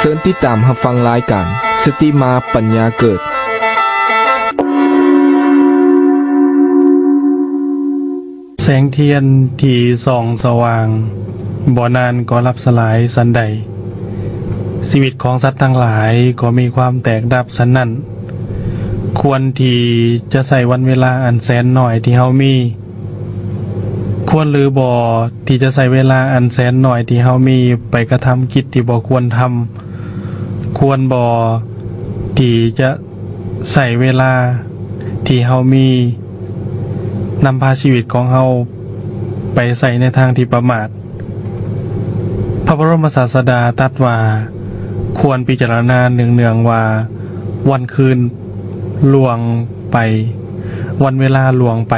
ເຊີນຕິດຕາມຮັບຟັງລາຍການ ສະຕິມາປັນຍາເກີດ. ແສງທຽນທີ່ສ່ອງສະຫວ່າງ ບໍ່ນານກໍລັບສະຫຼາຍສັນໃດ, ຊີວິດຂອງສັດທັງຫຼາຍກໍມີຄວາມແຕກດັບສັນນັ້ນ. ຄວນທີ່ຈະໃຊ້ວັນເວລາອັນແສນໜ້ອຍທີ່ເຮົາມີ, ຄວນຫຼືບໍ່ທີ່ຈະໃຊ້ເວລາອັນແສນໜ້ອຍທີ່ເຮົາມີໄປກະທຳກິດທີ່ບໍ່ຄວນທຳ? ຄວນບໍ່ທີ່ຈະໃຊ້ເວລາທີ່ເຮົາມີ ນຳພາຊີວິດຂອງເຮົາໄປໃຊ້ໃນທາງທີ່ປະໝາດ? ພະບໍລົມສາສະດາຕັດວ່າ ຄວນພິຈາລະນາເນືອງໆວ່າ ວັນຄືນລ່ວງໄປ, ວັນເວລາລ່ວງໄປ,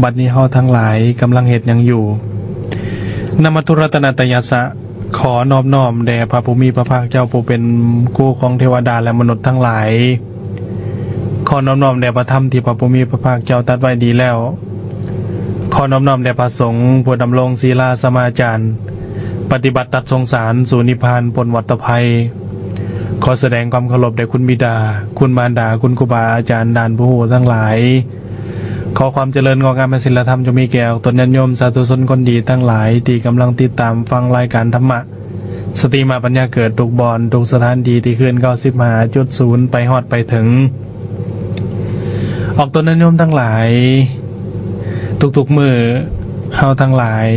ບັດນີ້ເຮົາທັງຫຼາຍກຳລັງເຮັດຫຍັງຢູ່? ນະມະທຸລັດຕະນະຕະຍາສະ. ຂໍນອບນ້ອມແດ່ພະຜູ້ມີພະພາກເຈົ້າ ຜູ້ເປັນຄູຂອງເທວະດາ ແລະ ມະນຸດທັງຫຼາຍ. ຂໍນອບນ້ອມແດ່ພະທຳທີ່ພະຜູ້ມີພະພາກເຈົ້າຕັດໄວ້ດີແລ້ວ. ຂໍນອບນ້ອມແດ່ພະສົງຜູ້ດຳລົງສີລາສະມາຈານ, ປະຕິບັດຕັດສົງສານສູ່ນິບພານພົ້ນວັດຕະໄພ. ຂໍສະແດງຄວາມເຄົາລົບແດ່ຄຸນບິດາ, ຄຸນມານດາ, ຄຸນຄູບາອາຈານ, ທ່ານຜູ້ຮູ້ທັງຫຼາຍ. ຂໍຄວາມຈະເລີນງອກງາມແຫ່ງສິນລະທຳຈົ່ງມີແກ່ອອກຕົນຍາດໂຍມສາທຸຊົນຄົນດີທັງຫຼາຍທີ່ກຳລັງຕິດຕາມຟັງລາຍການທຳມະ ສະຕິມາປັນຍາເກີດທຸກບ່ອນທຸກສະຖານທີ່ ທີ່ຄືນເກົ້າສິບຫ້າຈຸດສູນໄປຮອດໄປເຖິງ. ອອກຕົນຍາດໂຍມທັງຫຼາຍ, ທຸກໆມື້ເຮົາທັງຫຼາຍ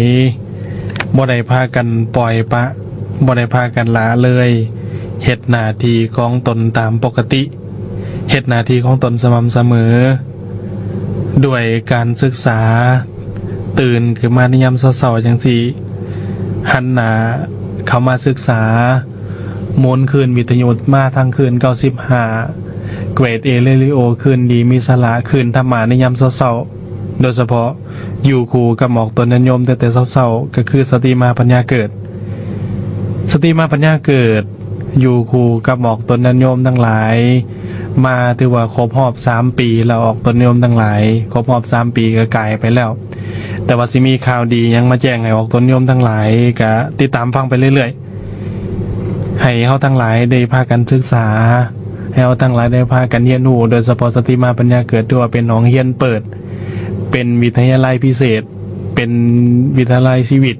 ບໍ່ໄດ້ພາກັນປ່ອຍປະ, ບໍ່ໄດ້ພາກັນລະເລີຍ ເຮັດໜ້າທີ່ຂອງຕົນຕາມປົກກະຕິ. ເຮັດໜ້າທີ່ຂອງຕົນສະໝ່ຳສະເໝີ ດ້ວຍການສຶກສາ, ຕື່ນຂຶ້ນມາໃນຍາມເຊົ້າໆຈັ່ງຊີ້ ຫັນໜ້າເຂົ້າມາສຶກສາ, ໝູນຄື້ນວິທະຍຸມາທັງຄື້ນເກົ້າສິບຫ້າ, ເກຣດເອເຣດິໂອ ຄື້ນດີມີສາລະ, ຄື້ນທຳມະໃນຍາມເຊົ້າໆ ໂດຍສະເພາະ ຢູ່ຄູ່ກັບອອກຕົນຍາດໂຍມແຕ່ແຕ່ເຊົ້າໆ ກໍຄືສະຕິມາປັນຍາເກີດ. ສະຕິມາປັນຍາເກີດ ຢູ່ຄູ່ກັບອອກຕົນຍາດໂຍມທັງຫຼາຍ ມາຖືວ່າຄົບຮອບສາມປີແລ້ວ. ອອກຕົນຍາດໂຍມທັງຫຼາຍ ຄົບຮອບສາມປີກໍກາຍໄປແລ້ວ, ແຕ່ວ່າຊິມີຂ່າວດີຫຍັງມາແຈ້ງໃຫ້ອອກຕົນຍາດໂຍມທັງຫຼາຍ ກໍຕິດຕາມຟັງໄປເລື້ອຍໆ. ໃຫ້ເຮົາທັງຫຼາຍໄດ້ພາກັນສຶກສາ, ໃຫ້ເຮົາທັງຫຼາຍໄດ້ພາກັນຮຽນຮູ້, ໂດຍສະເພາະສະຕິມາປັນຍາເກີດ ຖືວ່າເປັນຫ້ອງຮຽນເປີດ, ເປັນວິທະຍາໄລພິເສດ, ເປັນວິທະຍາໄລຊີວິດ,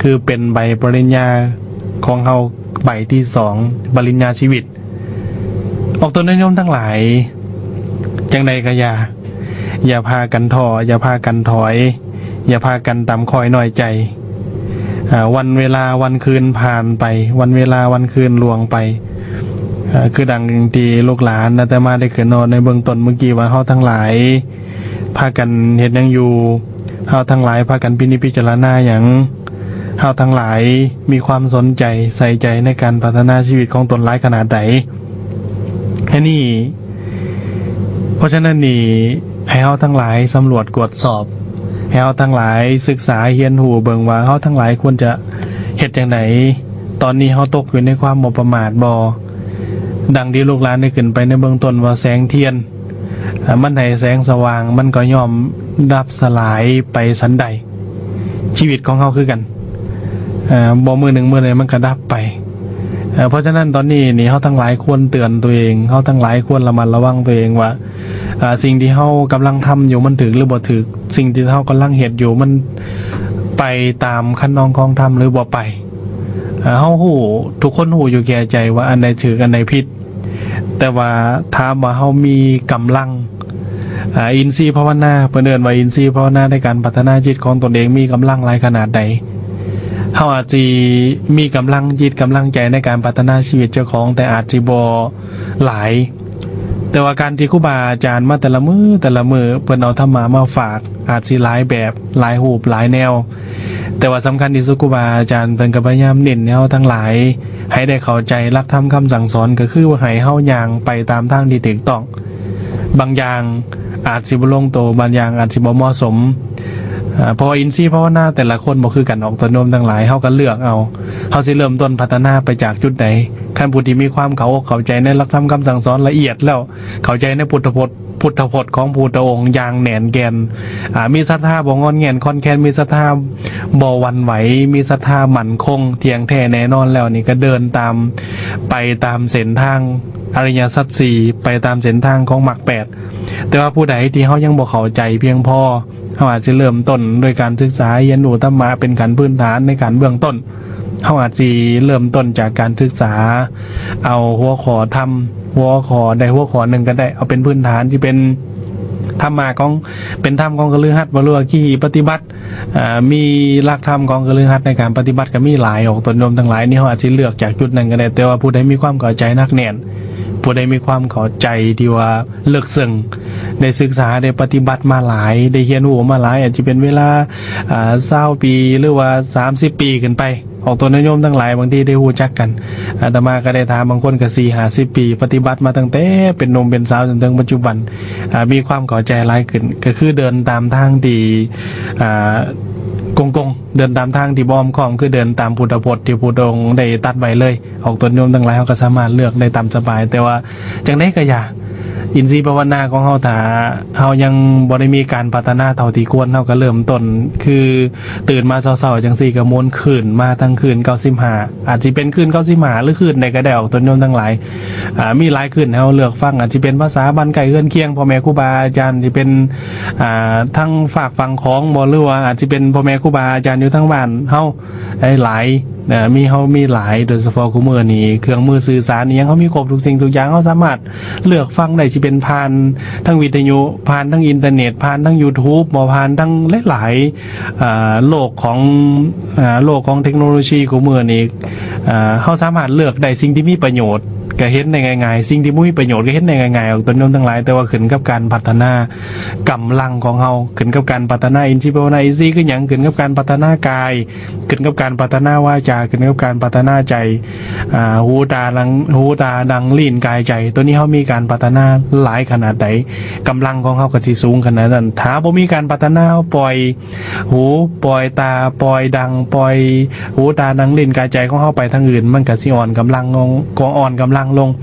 ຄືເປັນໃບປະລິນຍາຂອງເຮົາໃບທີສອງ, ປະລິນຍາຊີວິດ. ອອກຕົນຍາດໂຍມທັງຫຼາຍ, ຈັ່ງໃດກໍຢ່າ, ຢ່າພາກັນທໍ້, ຢ່າພາກັນຖອຍ, ຢ່າພາກັນຕ່ຳຄ່ອຍນ້ອຍໃຈ. ອາ, ວັນເວລາວັນຄືນຜ່ານໄປ, ວັນເວລາວັນຄືນລ່ວງໄປ. ອາ, ຄືດັ່ງທີ່ລູກຫຼານອາດຕະມາໄດ້ຂຶ້ນເວົ້າໃນເບື້ອງຕົ້ນເມື່ອກີ້ວ່າ ເຮົາທັງຫຼາຍພາກັນເຮັດຫຍັງຢູ່? ເຮົາທັງຫຼາຍພາກັນພິນິດພິຈາລະນາຫຍັງ? ເຮົາທັງຫຼາຍມີຄວາມສົນໃຈໃສ່ໃຈໃນການພັດທະນາຊີວິດຂອງຕົນຫຼາຍຂະໜາດໃດ? ອັນນີ້ ເພາະສະນັ້ນນີ້ ໃຫ້ເຮົາທັງຫຼາຍສຳຫຼວດກວດສອບ, ໃຫ້ເຮົາທັງຫຼາຍສຶກສາຮຽນຮູ້ເບິ່ງວ່າ ເຮົາທັງຫຼາຍຄວນຈະເຮັດຈັ່ງໃດ? ຕອນນີ້ເຮົາຕົກຢູ່ໃນຄວາມບໍ່ປະໝາດບໍ່? ດັ່ງທີ່ລູກຫຼານໄດ້ຂຶ້ນໄປໃນເບື້ອງຕົ້ນວ່າ ແສງທຽນ ອາ ມັນໃຫ້ແສງສະຫວ່າງ ມັນກໍຍ່ອມດັບສະຫຼາຍໄປສັນໃດ. ຊີວິດຂອງເຮົາຄືກັນ, ເອີ ບໍ່ມື້ໜຶ່ງມື້ໃດມັນກໍດັບໄປ. ເອີ ເພາະສະນັ້ນຕອນນີ້ນີ້ ເຮົາທັງຫຼາຍຄວນເຕືອນຕົວເອງ, ເຮົາທັງຫຼາຍຄວນລະມັດລະວັງຕົວເອງວ່າ ເອີ ສິ່ງທີ່ເຮົາກຳລັງທຳຢູ່ມັນຖືກຫຼືບໍ່ຖືກ, ສິ່ງທີ່ເຮົາກຳລັງເຮັດຢູ່ມັນໄປຕາມຄັນນອງຂອງທຳຫຼືບໍ່ໄປ. ເອີ ເຮົາຮູ້, ທຸກຄົນຮູ້ຢູ່ແກ່ໃຈວ່າອັນໃດຖືກ ອັນໃດຜິດ. ແຕ່ວ່າຖາມວ່າເຮົາມີກຳລັງ ອາ ອິນຊີພາວະນາ, ເພິ່ນເອີ້ນວ່າອິນຊີພາວະນາ ໃນການພັດທະນາຈິດຂອງຕົນເອງ ມີກຳລັງຫຼາຍຂະໜາດໃດ? ເຮົາອາດຊິມີກຳລັງຈິດກຳລັງໃຈໃນການພັດທະນາຊີວິດເຈົ້າຂອງ ແຕ່ອາດຊິບໍ່ຫຼາຍ. ແຕ່ວ່າການທີ່ຄູບາອາຈານມາແຕ່ລະມື້ແຕ່ລະມື້ ເພິ່ນເອົາທຳມະມາຝາກ ອາດຊິຫຼາຍແບບ ຫຼາຍຮູບ ຫຼາຍແນວ, ແຕ່ວ່າສຳຄັນທີ່ສຸດ ຄູບາອາຈານເພິ່ນກໍພະຍາຍາມເນັ້ນໃຫ້ເຮົາທັງຫຼາຍ ໃຫ້ໄດ້ເຂົ້າໃຈຫຼັກທຳຄຳສັ່ງສອນ ກໍຄືໃຫ້ເຮົາຍ່າງໄປຕາມທາງທີ່ຖືກຕ້ອງ. ບາງຢ່າງອາດຊິບໍ່ລົງໂຕ, ບາງຢ່າງອາດຊິບໍ່ເໝາະສົມ, ເພາະວ່າອິນຊີພາວະນາແຕ່ລະຄົນບໍ່ຄືກັນ, ອອກຕົນໂຍມທັງຫຼາຍ ເຮົາກໍເລືອກເອົາ. ເຮົາຊິເລີ່ມຕົ້ນພັດທະນາໄປຈາກຈຸດໃດ? ຄັນຜູ້ທີ່ມີຄວາມເຂົ້າອົກເຂົ້າໃຈໃນຫຼັກທຳຄຳສັ່ງສອນລະອຽດແລ້ວ, ເຂົ້າໃຈໃນພຸດທະພົດ, ພຸດທະພົດຂອງພຸດທະອົງຢ່າງແໜ້ນແກ່ນ, ອາ, ມີສັດທາບໍ່ງອນແງ່ນຄອນແຄນ, ມີສັດທາບໍ່ຫວັ່ນໄຫວ, ມີສັດທາໝັ້ນຄົງ, ທ່ຽງແທ້ແນ່ນອນແລ້ວ, ນີ້ກໍເດີນຕາມ, ໄປຕາມເສັ້ນທາງອະລິຍະສັດສີ່, ໄປຕາມເສັ້ນທາງຂອງມັກແປດ. ແຕ່ວ່າຜູ້ໃດທີ່ເຮົາຍັງບໍ່ເຂົ້າໃຈພຽງພໍ, ເຮົາອາດຊິເລີ່ມຕົ້ນໂດຍການສຶກສາຮຽນຮູ້ທຳມະເປັນຂັ້ນພື້ນຖານໃນຂັ້ນເບື້ອງຕົ້ນ. ເຮົາອາດຊິເລີ່ມຕົ້ນຈາກການສຶກສາເອົາຫົວຂໍ້ທຳ, ຫົວຂໍ້ໃດຫົວຂໍ້ໜຶ່ງກໍໄດ້, ເອົາເປັນພື້ນຖານທີ່ເປັນທຳມະຂອງ, ເປັນທຳຂອງຄະລືຫັດບໍ ຫຼືວ່າຄີຮີປະຕິບັດ, ອາ, ມີຫຼັກທຳຂອງຄະລືຫັດໃນການປະຕິບັດກໍມີຫຼາຍອອກ ຕົນໂຍມທັງຫຼາຍ. ນີ້ເຮົາອາດຊິເລືອກຈາກຈຸດນັ້ນກໍໄດ້, ແຕ່ວ່າຜູ້ໃດມີຄວາມເຂົ້າໃຈໜັກແໜ້ນ, ຜູ້ໃດມີຄວາມເຂົ້າໃຈທີ່ວ່າ ເລິກເຊິ່ງ, ໄດ້ສຶກສາ, ໄດ້ປະຕິບັດມາຫຼາຍ, ໄດ້ຮຽນຮູ້ມາຫຼາຍ, ອາດຈະເປັນເວລາ, ອາ, ຊາວປີ ຫຼືວ່າ ສາມສິບປີ ຂຶ້ນໄປ, ອອກຕົນນະໂຍມທັງຫຼາຍ, ບາງທີໄດ້ຮູ້ຈັກກັນ, ອາດຕະມາກໍໄດ້ຖາມ, ບາງຄົນກໍ ສີ່ຫ້າສິບ ປີ, ປະຕິບັດມາຕັ້ງແຕ່ເປັນໜຸ່ມເປັນສາ ຈົນເຖິງປັດຈຸບັນ, ອາ, ມີຄວາມເຂົ້າໃຈຫຼາຍຂຶ້ນ, ກໍຄືເດີນຕາມທາງທີ່, ອາ, ກົງໆ, ເດີນຕາມທາງທີ່ບໍ່ອ້ອມຄ້ອມ, ຄືເດີນຕາມພຸດທະພົດທີ່ພະພຸດທະອົງໄດ້ຕັດໄວ້ເລີຍ. ອອກຕົນໂຍມທັງຫຼາຍ, ເຮົາກໍສາມາດເລືອກໄດ້ຕາມສະບາຍ, ແຕ່ວ່າຈັ່ງໃດກໍຢ່າ, ອິນຊີພາວະນາຂອງເຮົາ, ຖ້າເຮົາຍັງບໍ່ໄດ້ມີການພັດທະນາເທົ່າທີ່ຄວນ, ເຮົາກໍເລີ່ມຕົ້ນ ຄືຕື່ນມາເຊົ້າໆ ຈັ່ງຊີ້, ກໍໝູນຄືນມາທາງຄືນເກົ້າສິບຫ້າ, ອາດຊິເປັນຄືນເກົ້າສິບຫ້າ ຫຼື ຄືນໃດກໍໄດ້, ອອກຕົນໂຍມທັງຫຼາຍ, ອາ, ມີຫຼາຍຄືນໃຫ້ເຮົາເລືອກຟັງ, ອາດຊິເປັນພາສາບ້ານໃກ້ເຮືອນຄຽງ, ພໍ່ແມ່ຄູບາອາຈານ, ຊິເປັນ, ອາ, ທາງຟາກຝັ່ງຂອງບໍ ຫຼືວ່າອາດຊິເປັນພໍ່ແມ່ຄູບາອາຈານຢູ່ທາງບ້ານເຮົາ, ຫຼາຍໆ, ເອີ, ມີ, ເຮົາມີຫຼາຍ, ໂດຍສະເພາະຄຸມື້ນີ້ ເຄື່ອງມືສື່ສານອີ່ຫຍັງ ເຮົາມີຄົບທຸກສິ່ງທຸກຢ່າງ, ເຮົາສາມາດເລືອກຟັງໄດ້, ຊິເປັນຜ່ານທາງວິທະຍຸ, ຜ່ານທາງອິນເຕີເນັດ, ຜ່ານທາງຢູທູບບໍ, ຜ່ານທາງຫຼາຍໆ, ເອີ, ໂລກຂອງ, ເອີ, ໂລກຂອງເທັກໂນໂລຊີຄຸມື້ນີ້, ເອີ, ເຮົາສາມາດເລືອກໄດ້ສິ່ງທີ່ມີປະໂຫຍດ ກໍເຫັນໄດ້ງ່າຍໆ, ສິ່ງທີ່ບໍ່ມີປະໂຫຍດກໍເຫັນໄດ້ງ່າຍໆ, ອອກຕົນໂຍມທັງຫຼາຍ, ແຕ່ວ່າຂຶ້ນກັບການພັດທະນາກຳລັງຂອງເຮົາ, ຂຶ້ນກັບການພັດທະນາອິນຊີພາວະນາ. ອິນຊີຄືຫຍັງ? ຂຶ້ນກັບການພັດທະນາກາຍ, ຂຶ້ນກັບການພັດທະນາວາຈາ, ຂຶ້ນກັບການພັດທະນາໃຈ, ອາ, ຫູຕາດັງ, ຫູຕາດັງ, ລີ້ນ ກາຍ ໃຈ, ຕົວນີ້ເຮົາມີການພັດທະນາຫຼາຍຂະໜາດໃດ, ກຳລັງຂອງເຮົາກໍຊິສູງຂະໜາດນັ້ນ. ຖ້າບໍ່ມີການພັດທະນາ, ເຮົາປ່ອຍຫູ, ປ່ອຍຕາ, ປ່ອຍດັງ, ປ່ອຍຫູ, ຕາ, ດັງ, ລີ້ນ, ກາຍ, ໃຈຂອງເຮົາໄປທາງອື່ນ, ມັນກໍຊິອ່ອນກຳລັງລົງ, ກໍອ່ອນກຳລັງລົງ,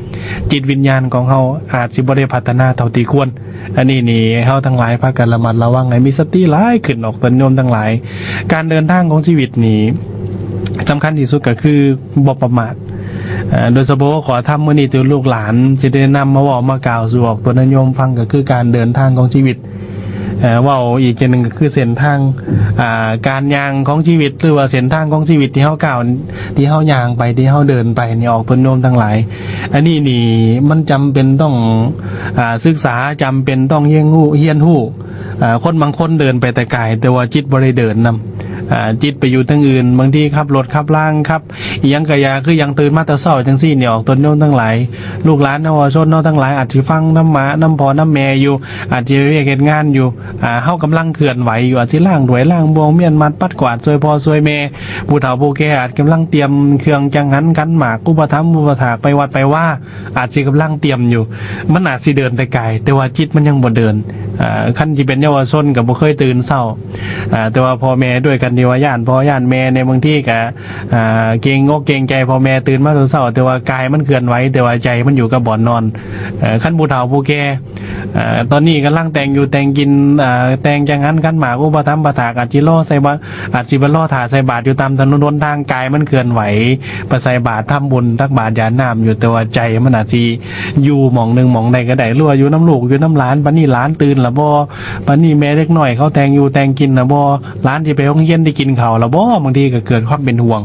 ຈິດວິນຍານຂອງເຮົາອາດຊິບໍ່ໄດ້ພັດທະນາເທົ່າທີ່ຄວນ. ອັນນີ້ນີ້ເຮົາທັງຫຼາຍພາກັນລະມັດລະວັງໃຫ້ມີສະຕິຫຼາຍຂຶ້ນ ອອກຕົນໂຍມທັງຫຼາຍ. ການເດີນທາງຂອງຊີວິດນີ້ສຳຄັນທີ່ສຸດກໍຄືບໍ່ປະໝາດ. ເອີ, ໂດຍສະເພາະຂໍ້ທຳມື້ນີ້ທີ່ລູກຫຼານຊິໄດ້ນຳມາເວົ້າມາກ່າວສູ່ອອກຕົນນະໂຍມຟັງ ກໍຄືການເດີນທາງຂອງຊີວິດ. ເອີ, ເວົ້າອີກຢ່າງໜຶ່ງກໍຄືເສັ້ນທາງ, ອາ, ການຍ່າງຂອງຊີວິດ ຫຼືວ່າເສັ້ນທາງຂອງຊີວິດທີ່ເຮົາກ້າວ, ທີ່ເຮົາຍ່າງໄປ, ທີ່ເຮົາເດີນໄປນີ້ ອອກຕົນໂຍມທັງຫຼາຍ. ອັນນີ້ນີ້ມັນຈຳເປັນຕ້ອງ, ອາ, ສຶກສາ, ຈຳເປັນຕ້ອງຮຽນຮູ້, ຮຽນຮູ້. ອາ, ຄົນບາງຄົນເດີນໄປແຕ່ກາຍ, ແຕ່ວ່າຈິດບໍ່ໄດ້ເດີນນຳ. ອາ, ຈິດໄປຢູ່ທາງອື່ນ, ບາງທີຂັບລົດຂັບລາງ, ຂັບອີ່ຫຍັງກະຢ່າ, ຄືຫຍັງຕື່ນມາແຕ່ເຊົ້າຈັ່ງຊີ້ນີ້ ອອກຕົນໂຍມທັງຫຼາຍ, ລູກຫຼານເຮົາເອົາຊົນເຮົາທັງຫຼາຍອາດຊິຟັງທຳມະນຳພໍ່ນຳແມ່ຢູ່, ອາດຊິເຮັດວຽກເຮັດງານຢູ່, ອາ, ເຮົາກຳລັງເຄື່ອນໄຫວຢູ່, ອາດຊິລ້າງຖ້ວຍລ້າງບ່ວງ, ມ້ຽນມັດ, ປັດກວາດ, ຊ່ວຍພໍ່ຊ່ວຍແມ່. ຜູ້ເຖົ້າຜູ້ແກ່ອາດກຳລັງຕຽມເຄື່ອງຈັງຫັນຂັນໝາກ, ອຸປະຖຳອຸປະຖາກ, ໄປວັດໄປວາ, ອາດຊິກຳລັງຕຽມຢູ່. ມັນອາດຊິເດີນແຕ່ກາຍ, ແຕ່ວ່າຈິດມັນຍັງບໍ່ເດີນ. ອາ, ຄັນຊິເປັນເຍົາວະຊົນກໍບໍ່ເຄີຍຕື່ນເຊົ້າ, ອາ, ແຕ່ວ່າພໍ່ແມ່ດ້ວຍກັນທີ່ວ່າຢ້ານພໍ່ຢ້ານແມ່ໃນບາງທີກໍ, ອາ, ເກງອົກເກງໃຈພໍ່ແມ່ຕື່ນມາແຕ່ເຊົ້າ, ແຕ່ວ່າກາຍມັນເຄື່ອນໄຫວ, ແຕ່ວ່າໃຈມັນຢູ່ກັບບ່ອນນອນ. ເອີ, ຄັນຜູ້ເຖົ້າຜູ້ແກ່, ອາ, ຕອນນີ້ກຳລັງແຕ່ງຢູ່ແຕ່ງກິນ, ອາ, ແຕ່ງຈັງຫັນຂັນໝາກ, ອຸປະຖຳປະຖາກ, ອາດຊິລໍໃສ່ບາດ, ອາດຊິໄປລໍຖ້າໃສ່ບາດຢູ່ຕາມຖະໜົນຫົນທາງ, ກາຍມັນເຄື່ອນໄຫວ ໄປໃສ່ບາດທຳບຸນຕັກບາດຢາດນ້ຳຢູ່, ແຕ່ວ່າໃຈມັນອາດຊິຢູ່ໝ່ອງໜຶ່ງໝ່ອງໃດກໍໄດ້, ຫຼືວ່າຢູ່ນຳລູກຢູ່ນຳຫຼານ. ປານນີ້ຫຼານຕື່ນລະບໍ່? ປານນີ້ແມ່ເດັກນ້ອຍເຂົາແຕ່ງຢູ່ແຕ່ງກິນລະບໍ່? ຫຼານທີ່ໄປໂຮງຮຽນໄດ້ກິນເຂົ້າລະບໍ່? ບາງທີກໍເກີດຄວາມເປັນຫ່ວງ,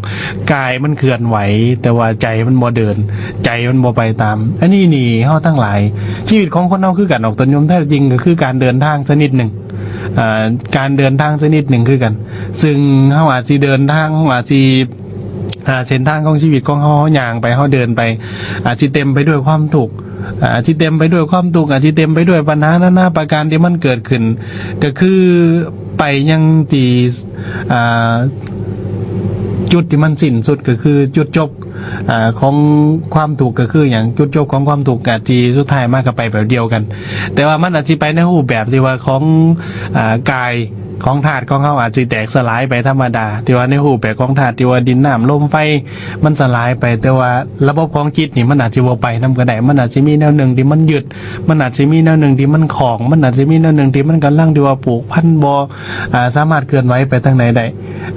ກາຍມັນເຄື່ອນໄຫວ ແຕ່ວ່າໃຈມັນບໍ່ເດີນ, ໃຈມັນບໍ່ໄປຕາມ. ອັນນີ້ນີ້ເຮົາທັງຫຼາຍ, ຊີວິດຂອງຄົນເຮົາຄືກັນ, ອອກຕົນໂຍມ, ແທ້ຈິງກໍຄືການເດີນທາງຊະນິດໜຶ່ງ, ອາ, ການເດີນທາງຊະນິດໜຶ່ງຄືກັນ. ຊຶ່ງເຮົາອາດຊິເດີນທາງ, ເຮົາອາດຊິ ອາ, ເສັ້ນທາງຂອງຊີວິດຂອງເຮົາ, ເຮົາຍ່າງໄປ, ເຮົາເດີນໄປ, ອາດຊິເຕັມໄປດ້ວຍຄວາມທຸກ, ອາດຊິເຕັມໄປດ້ວຍຄວາມທຸກ, ອາດຊິເຕັມໄປດ້ວຍບັນຫານານາປະການທີ່ມັນເກີດຂຶ້ນ, ກໍຄືໄປຍັງທີ່, ອາ, ຈຸດທີ່ມັນສິ້ນສຸດ, ກໍຄືຈຸດຈົບ, ອາ, ຂອງຄວາມທຸກກໍຄືຫຍັງ? ຈຸດຈົບຂອງຄວາມທຸກອາດຊິສຸດທ້າຍມາກໍໄປແບບດຽວກັນ, ແຕ່ວ່າມັນອາດຊິໄປໃນຮູບແບບທີ່ວ່າຂອງ, ອາ, ກາຍ ຂອງທາດຂອງເຮົາອາດຊິແຕກສະຫຼາຍໄປທຳມະດາ ທີ່ວ່າໃນຮູບແບບຂອງທາດທີ່ວ່າດິນ ນ້ຳ ລົມ ໄຟ ມັນສະຫຼາຍໄປ, ແຕ່ວ່າລະບົບຂອງຈິດນີ້ມັນອາດຊິບໍ່ໄປນຳກໍໄດ້. ມັນອາດຊິມີແນວໜຶ່ງທີ່ມັນຍຶດ, ມັນອາດຊິມີແນວໜຶ່ງທີ່ມັນຂ້ອງ, ມັນອາດຊິມີແນວໜຶ່ງທີ່ມັນກຳລັງທີ່ວ່າຜູກພັນ ບໍ່ ອາ ສາມາດເຄື່ອນໄຫວໄປທາງໃດໄດ້.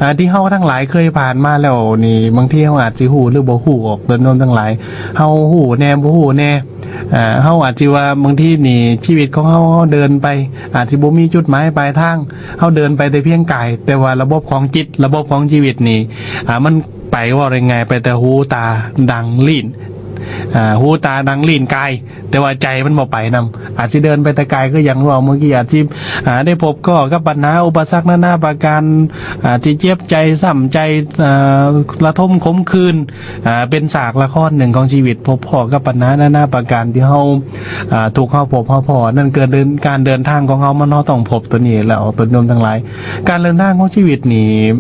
ອາ ທີ່ເຮົາທັງຫຼາຍເຄີຍຜ່ານມາແລ້ວນີ້ ບາງທີເຮົາອາດຊິຮູ້ ຫຼື ບໍ່ຮູ້ອອກ ໂຕໂຍມທັງຫຼາຍ, ເຮົາຮູ້ແດ່ ບໍ່ຮູ້ແດ່. ອາ ເຮົາອາດຊິວ່າບາງທີນີ້ ຊີວິດຂອງເຮົາ ເຮົາເດີນໄປ ອາດຊິບໍ່ມີຈຸດໝາຍປາຍທາງ, ເຮົາເດີນໄປແຕ່ພຽງກາຍ, ແຕ່ວ່າລະບົບຂອງຈິດ ລະບົບຂອງຊີວິດນີ້ ອາ ມັນໄປ ເວົ້າໄດ້ງ່າຍ ໄປແຕ່ຫູ ຕາ ດັງ ລີ້ນ ອາ ຫູ ຕາ ດັງ ລີ້ນ ກາຍ, ແຕ່ວ່າໃຈມັນບໍ່ໄປນຳ. ອາດຊິເດີນໄປແຕ່ກາຍ ຄືຢ່າງເວົ້າເມື່ອກີ້, ອາດຊິ ອາ ໄດ້ພົບພໍ້ກັບບັນຫາອຸປະສັກນານາປະການ, ອາດຊິເຈັບໃຈ ຊ້ຳໃຈ, ອາ ລະທົມຂົມຂື່ນ, ອາ ເປັນສາກລະຄອນໜຶ່ງຂອງຊີວິດ, ພົບພໍ້ກັບບັນຫານານາປະການທີ່ເຮົາ ອາ ທຸກເຮົາພົບເຮົາພໍ້. ນັ້ນເກີດເດີນ ການເດີນທາງຂອງເຮົາ ມັນ ເຮົາຕ້ອງພົບໂຕນີ້ແຫຼະ ໂຕໂຍມທັງຫຼາຍ. ການເດີນທາງຂອງຊີວິດນີ້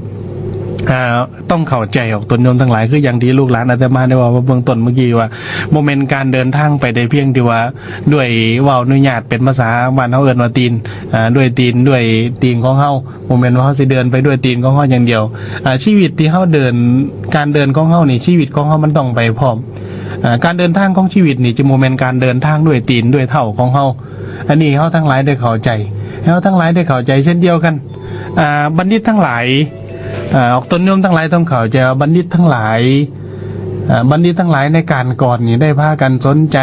ອາ ຕ້ອງເຂົ້າໃຈອອກ ໂຕໂຍມທັງຫຼາຍ, ຄືຢ່າງທີ່ລູກຫຼານອາດຕະມາໄດ້ເວົ້າມາເບື້ອງຕົ້ນເມື່ອກີ້ວ່າ ບໍ່ແມ່ນການເດີນທາງໄປໄດ້ພຽງທີ່ວ່າດ້ວຍ ເວົ້າອະນຸຍາດເປັນພາສາບ້ານເຮົາເອີ້ນວ່າຕີນ, ອາ ດ້ວຍຕີນ ດ້ວຍຕີນຂອງເຮົາ, ບໍ່ແມ່ນວ່າເຮົາຊິເດີນໄປດ້ວຍຕີນຂອງເຮົາຢ່າງດຽວ. ອາ ຊີວິດທີ່ເຮົາເດີນ ການເດີນຂອງເຮົານີ້ ຊີວິດຂອງເຮົາມັນຕ້ອງໄປພ້ອມ. ອາ ການເດີນທາງຂອງຊີວິດນີ້ ຈະບໍ່ແມ່ນການເດີນທາງດ້ວຍຕີນດ້ວຍເທົ້າຂອງເຮົາ. ອັນນີ້ເຮົາທັງຫຼາຍໄດ້ເຂົ້າໃຈ, ເຮົາທັງຫຼາຍໄດ້ເຂົ້າໃຈເຊັ່ນດຽວກັນ. ອາ ບັນດິດທັງຫຼາຍ ອາ ອອກຕົນໂຍມທັງຫຼາຍຕ້ອງເຂົ້າໃຈວ່າ ບັນດິດທັງຫຼາຍ ອາ ບັນດິດທັງຫຼາຍໃນການກ່ອນນີ້ ໄດ້ພາກັນສົນໃຈ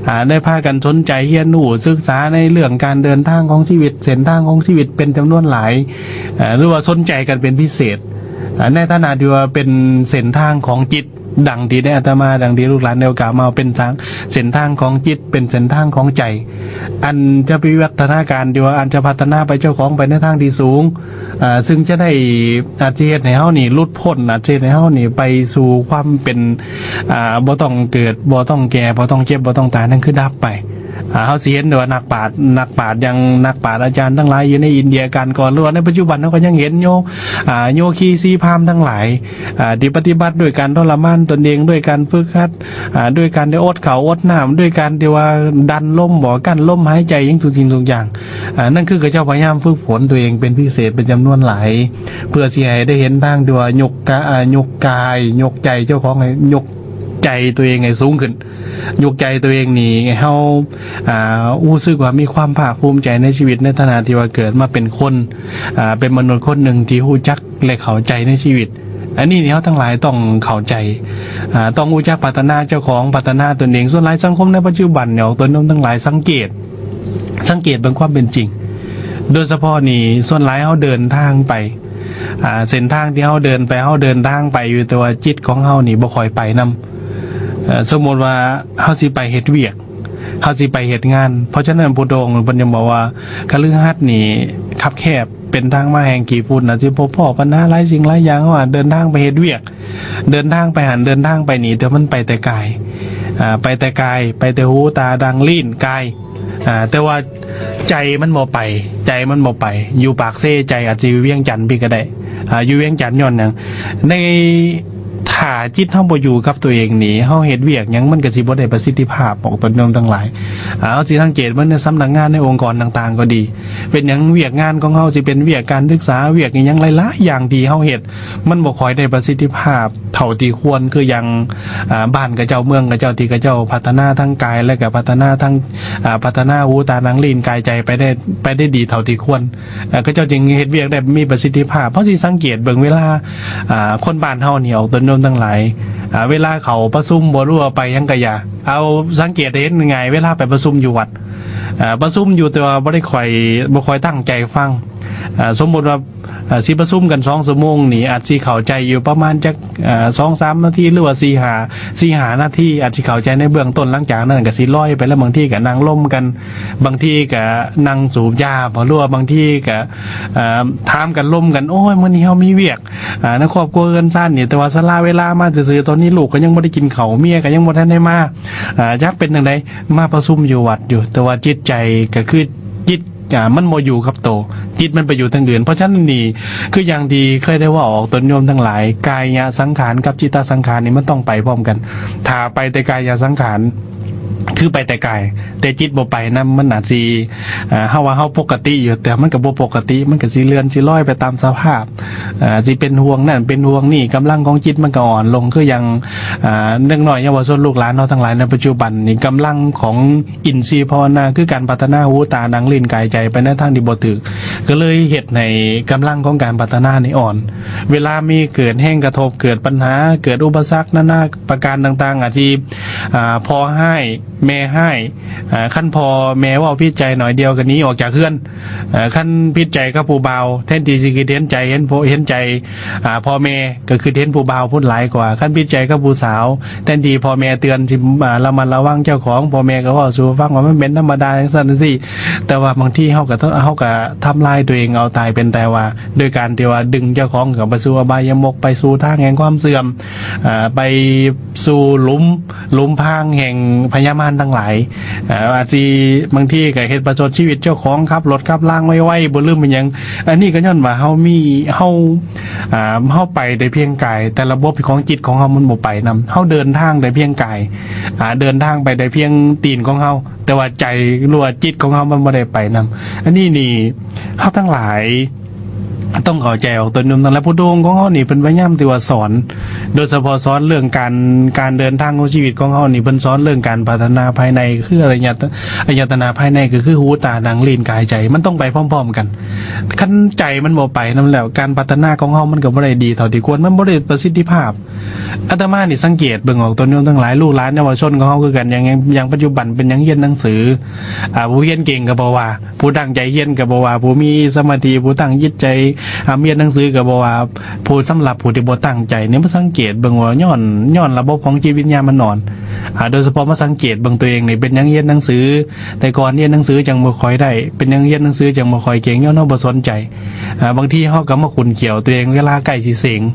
ອາ ໄດ້ພາກັນສົນໃຈຮຽນຮູ້ສຶກສາໃນເລື່ອງການເດີນທາງຂອງຊີວິດ, ເສັ້ນທາງຂອງຊີວິດເປັນຈຳນວນຫຼາຍ ອາ ຫຼືວ່າສົນໃຈກັນເປັນພິເສດ ອາ ໃນຖານະທີ່ວ່າເປັນເສັ້ນທາງຂອງຈິດ. ດັ່ງທີ່ໄດ້ອາດຕະມາ ດັ່ງທີ່ລູກຫຼານໄດ້ກ່າວມາ ເປັນທາງ ເສັ້ນທາງຂອງຈິດ ເປັນເສັ້ນທາງຂອງໃຈ ອັນຈະວິວັດທະນາການ ທີ່ວ່າອັນຈະພັດທະນາໄປເຈົ້າຂອງໄປໃນທາງທີ່ສູງ ເຊິ່ງຈະໄດ້ ອາດຈະເຮັດໃຫ້ເຮົານີ້ຫຼຸດພົ້ນ ອາດຈະເຮັດໃຫ້ເຮົານີ້ໄປສູ່ຄວາມເປັນ ອາ ບໍ່ຕ້ອງເກີດ ບໍ່ຕ້ອງແກ່ ບໍ່ຕ້ອງເຈັບ ບໍ່ຕ້ອງຕາຍ ນັ້ນຄືດັບໄປ. ອາ ເຮົາຊິເຫັນໄດ້ວ່ານັກປາດ ນັກປາດຢ່າງນັກປາດອາຈານທັງຫຼາຍຢູ່ໃນອິນເດຍການກ່ອນ ຫຼືວ່າໃນປັດຈຸບັນເຮົາກໍຍັງເຫັນຢູ່ ອາ ໂຍຄີຊີພາມທັງຫຼາຍ ອາ ທີ່ປະຕິບັດດ້ວຍການທໍລະມານຕົນເອງ ດ້ວຍການຝຶກຫັດ ອາ ດ້ວຍການໄດ້ອົດເຂົ້າອົດນ້ຳ ດ້ວຍການທີ່ວ່າດັນລົມບໍ່ ກັ້ນລົມຫາຍໃຈ ຫຍັງທຸກສິ່ງທຸກຢ່າງ ອາ ນັ້ນຄືເຂົາເຈົ້າພະຍາຍາມຝຶກຝົນຕົວເອງເປັນພິເສດເປັນຈຳນວນຫຼາຍ ເພື່ອຊິໃຫ້ໄດ້ເຫັນທາງທີ່ວ່າຍົກກາ ອາ ຍົກກາຍ ຍົກໃຈເຈົ້າຂອງໃຫ້ ຍົກໃຈຕົວເອງໃຫ້ສູງຂຶ້ນ. ຍົກໃຈຕົວເອງນີ້ໃຫ້ເຮົາ ອາ ຮູ້ສຶກວ່າມີຄວາມພາກພູມໃຈໃນຊີວິດ ໃນຖານະທີ່ວ່າເກີດມາເປັນຄົນ ອາ ເປັນມະນຸດຄົນໜຶ່ງທີ່ຮູ້ຈັກ ແລະ ເຂົ້າໃຈໃນຊີວິດ. ອັນນີ້ນີ້ເຮົາທັງຫຼາຍຕ້ອງເຂົ້າໃຈ ອາ ຕ້ອງຮູ້ຈັກພັດທະນາເຈົ້າຂອງ ພັດທະນາຕົນເອງ. ສ່ວນຫຼາຍສັງຄົມໃນປັດຈຸບັນນີ້ ອອກຕົນໂຍມທັງຫຼາຍສັງເກດ ສັງເກດເບິ່ງຄວາມເປັນຈິງ ໂດຍສະເພາະນີ້ ສ່ວນຫຼາຍເຮົາເດີນທາງໄປ ອາ ເສັ້ນທາງທີ່ເຮົາເດີນໄປ ເຮົາເດີນທາງໄປຢູ່ ແຕ່ວ່າຈິດຂອງເຮົານີ້ບໍ່ຄ່ອຍໄປນຳ. ເອີ ສົມມຸດວ່າເຮົາຊິໄປເຮັດວຽກ ເຮົາຊິໄປເຮັດງານ ເພາະສະນັ້ນ ພຸດທະອົງເພິ່ນຈຶ່ງບອກວ່າ ຄະລືຫັດນີ້ຄັບແຄບ ເປັນທາງມາແຫ່ງຂີ້ຝຸ່ນ ອາດຊິພົບພໍ້ບັນຫາຫຼາຍສິ່ງຫຼາຍຢ່າງ. ເຮົາອາດເດີນທາງໄປເຮັດວຽກ ເດີນທາງໄປຫັ້ນ ເດີນທາງໄປນີ້ ແຕ່ມັນໄປແຕ່ກາຍ ອາ ໄປແຕ່ກາຍ ໄປແຕ່ຫູ ຕາ ດັງ ລີ້ນ ກາຍ ອາ ແຕ່ວ່າໃຈມັນບໍ່ໄປ ໃຈມັນບໍ່ໄປ ຢູ່ປາກເຊ ໃຈອາດຊິຢູ່ວຽງຈັນພີ້ກໍໄດ້ ອາ ຢູ່ວຽງຈັນຍ້ອນຫຍັງ? ໃນ ຖ້າຈິດເຮົາບໍ່ຢູ່ກັບຕົວເອງນີ້ ເຮົາເຮັດວຽກຫຍັງມັນກໍຊິບໍ່ໄດ້ປະສິດທິພາບ ອອກຕົນໂຍມທັງຫຼາຍ. ອາ ເຮົາຊິສັງເກດເບິ່ງໃນສຳນັກງານ ໃນອົງກອນຕ່າງໆກໍດີ ເປັນຫຍັງວຽກງານຂອງເຮົາ ຊິເປັນວຽກການສຶກສາ ວຽກອີ່ຫຍັງຫຼາຍໆຢ່າງທີ່ເຮົາເຮັດ ມັນບໍ່ຄ່ອຍໄດ້ປະສິດທິພາບເທົ່າທີ່ຄວນ ຄືຢ່າງ ອາ ບ້ານຂະເຈົ້າ ເມືອງຂະເຈົ້າ ທີ່ຂະເຈົ້າພັດທະນາທາງກາຍ ແລະ ກໍພັດທະນາທາງ ອາ ພັດທະນາຫູ ຕາ ໜັງ ລີ້ນ ກາຍ ໃຈ ໄປໄດ້ ໄປໄດ້ດີເທົ່າທີ່ຄວນ. ເອີ ເຂົາເຈົ້າຈຶ່ງເຮັດວຽກໄດ້ມີປະສິດທິພາບ. ເຮົາຊິສັງເກດເບິ່ງເວລາ ອາ ຄົນບ້ານເຮົານີ້ ອອກຕົນໂຍມທັງຫຼາຍ ອາ ເວລາເຂົ້າປະຊຸມບໍ່ ຫຼືວ່າໄປຫຍັງກະຢ່າ ເອົາສັງເກດໃຫ້ເຫັນງ່າຍໆ ເວລາໄປປະຊຸມຢູ່ວັດ ອາ ປະຊຸມຢູ່ ແຕ່ວ່າບໍ່ໄດ້ຄ່ອຍ ບໍ່ຄ່ອຍຕັ້ງໃຈຟັງ. ອາ ສົມມຸດວ່າ ອາ ຊິປະຊຸມກັນສອງຊົ່ວໂມງນີ້ ອາດຊິເຂົ້າໃຈຢູ່ປະມານຈັກ ອາ ສອງສາມນາທີ ຫຼືວ່າສີ່ຫ້າ ສີ່ຫ້ານາທີ ອາດຊິເຂົ້າໃຈໃນເບື້ອງຕົ້ນ. ຫຼັງຈາກນັ້ນກໍຊິລອຍໄປແລ້ວ ບາງທີກໍນັ່ງລົມກັນ ບາງທີກະນັ່ງສູບຢາບໍ ຫຼືວ່າບາງທີກະ ເອີ ຖາມກັນລົມກັນ ໂອ້ຍ ມື້ນີ້ເຮົາມີວຽກ ອາ ໃນຄອບຄົວເຮືອນຊານນີ້ ແຕ່ວ່າສະຫຼະເວລາມາຊື່ໆ. ຕອນນີ້ລູກກໍຍັງບໍ່ໄດ້ກິນເຂົ້າ ເມຍກໍຍັງບໍ່ທັນໄດ້ມາ ອາ ຈັກເປັນຈັ່ງໃດ ມາປະຊຸມຢູ່ວັດຢູ່ ແຕ່ວ່າຈິດໃຈກໍຄືຈິດ ອາ ມັນບໍ່ຢູ່ກັບໂຕ ຈິດມັນໄປຢູ່ທາງອື່ນ. ເພາະສະນັ້ນນີ້ ຄືຢ່າງທີ່ເຄີຍໄດ້ເວົ້າອອກຕົນໂຍມທັງຫຼາຍ ກາຍະສັງຂານກັບຈິດຕະສັງຂານນີ້ ມັນຕ້ອງໄປພ້ອມກັນ. ຖ້າໄປແຕ່ກາຍະສັງຂານ ຄື ຄືໄປແຕ່ກາຍ ແຕ່ຈິດບໍ່ໄປນຳ ມັນອາດຊິ ເອີ ເຮົາວ່າເຮົາປົກກະຕິຢູ່ ແຕ່ມັນກໍບໍ່ປົກກະຕິ ມັນກໍຊິເລື່ອນຊິລອຍໄປຕາມສະພາບ ເອີ ຊິເປັນຫ່ວງນັ້ນເປັນຫ່ວງນີ້ ກຳລັງຂອງຈິດມັນກໍອ່ອນລົງ ຄືຢ່າງ ເດັກນ້ອຍເຍົາວະຊົນລູກຫຼານເຮົາທັງຫຼາຍໃນປັດຈຸບັນນີ້ ກຳລັງຂອງອິນຊີພາວະນາ ຄືການພັດທະນາຫູຕາໜັງລີ້ນກາຍໃຈໄປໃນທາງທີ່ບໍ່ຖືກ ກໍເລີຍເຮັດໃຫ້ກຳລັງຂອງການພັດທະນານີ້ອ່ອນ ເວລາມີເກີດແຮງກະທົບ ເກີດບັນຫາ ເກີດອຸປະສັກນານາປະການຕ່າງໆ ອາດຊິ ອາ ພໍ່ຮ້າຍ ແມ່ຮ້າຍ ອາ ຄັນພໍ່ແມ່ເວົ້າຜິດໃຈໜ້ອຍດຽວກໍໜີອອກຈາກເຮືອນ ອາ ຄັນຜິດໃຈກັບຜູ້ບ່າວ ແທນທີ່ຊິຄິດເຫັນໃຈ ເຫັນ ເຫັນໃຈ ອາ ພໍ່ແມ່ ກໍຄືເຫັນຜູ້ບ່າວພຸ້ນຫຼາຍກວ່າ ຄັນຜິດໃຈກັບຜູ້ສາວ ແທນທີ່ພໍ່ແມ່ເຕືອນຊິ ອາ ລະມັດລະວັງເຈົ້າຂອງ ພໍ່ແມ່ກໍເວົ້າສູ່ຟັງວ່າມັນເປັນທຳມະດາ ຈັ່ງຊັ້ນຈັ່ງຊີ້ ແຕ່ວ່າບາງທີເຮົາກໍ ເຮົາກໍທຳລາຍຕົວເອງເອົາຕາຍເປັນຕາຍວ່າ ໂດຍການທີ່ວ່າດຶງເຈົ້າຂອງເຂົ້າໄປສູ່ອະບາຍະມຸກ ໄປສູ່ທາງແຫ່ງຄວາມເສື່ອມ ອາ ໄປສູ່ຫຼຸມ ຫຼຸມພາງແຫ່ງພະຍາມານທັງຫຼາຍ ອາ ອາດຊິບາງທີກໍເຮັດປະຊົດຊີວິດເຈົ້າຂອງ ຂັບລົດຂັບລາງໄວໆ ບໍ່ລືມອີຫຍັງ ອັນນີ້ກໍຍ້ອນວ່າເຮົາມີ ເຮົາ ອາ ເຮົາໄປໄດ້ພຽງກາຍ ແຕ່ລະບົບຂອງຈິດຂອງເຮົາມັນບໍ່ໄປນຳ ເຮົາເດີນທາງໄດ້ພຽງກາຍ ອາ ເດີນທາງໄປໄດ້ພຽງຕີນຂອງເຮົາ ແຕ່ວ່າໃຈ ຫຼືວ່າຈິດຂອງເຮົາມັນບໍ່ໄດ້ໄປນຳ ອັນນີ້ນີ້ເຮົາທັງຫຼາຍ ຕ້ອງເຂົ້າໃຈອອກຕົນໂຍມທັງຫຼາຍ ພຸດທະອົງຂອງເຮົານີ້ເພິ່ນພະຍາຍາມທີ່ວ່າສອນ ໂດຍສະເພາະສອນເລື່ອງການ ການເດີນທາງຂອງຊີວິດຂອງເຮົານີ້ ເພິ່ນສອນເລື່ອງການພັດທະນາພາຍໃນ ຄືອາຍະຕະ ອາຍະຕະນະພາຍໃນ ກໍຄືຫູ ຕາ ໜັງ ລີ້ນ ກາຍ ໃຈ ມັນຕ້ອງໄປພ້ອມໆກັນ ຄັນໃຈມັນບໍ່ໄປນຳແລ້ວ ການພັດທະນາຂອງເຮົາມັນກໍບໍ່ໄດ້ດີເທົ່າທີ່ຄວນ ມັນບໍ່ໄດ້ປະສິດທິພາບ ອາດຕະມານີ້ສັງເກດເບິ່ງອອກຕົນໂຍມທັງຫຼາຍ ລູກຫຼານເຍົາວະຊົນຂອງເຮົາຄືກັນ ຢ່າງ ຢ່າງ ຢ່າງປັດຈຸບັນເປັນຫຍັງຮຽນໜັງສື ອາ ຜູ້ຮຽນເກັ່ງກໍບໍ່ວ່າ ຜູ້ຕັ້ງໃຈຮຽນກໍບໍ່ວ່າ ຜູ້ມີສະມາທິ ຜູ້ຕັ້ງຈິດໃຈ ອາ ຮຽນໜັງສືກໍບໍ່ວ່າ ຜູ້ ສຳລັບຜູ້ທີ່ບໍ່ຕັ້ງໃຈນີ້ ມາສັງເກດເບິ່ງວ່າຍ້ອນ ຍ້ອນລະບົບຂອງຈິດວິນຍານມັນອ່ອນ ອາ ໂດຍສະເພາະມາສັງເກດເບິ່ງຕົວເອງນີ້ ເປັນຫຍັງຮຽນໜັງສື ແຕ່ກ່ອນຮຽນໜັງສືຈັ່ງບໍ່ຄ່ອຍໄດ້ ເປັນຫຍັງຮຽນໜັງສືຈັ່ງບໍ່ຄ່ອຍເກັ່ງ ຍ້ອນເຮົາບໍ່ສົນໃຈ ອາ ບາງທີເຮົາກໍມາຂຸ້ນຂ້ຽວຕົວເອງ ເວລາໃກ້ຊິເສັງ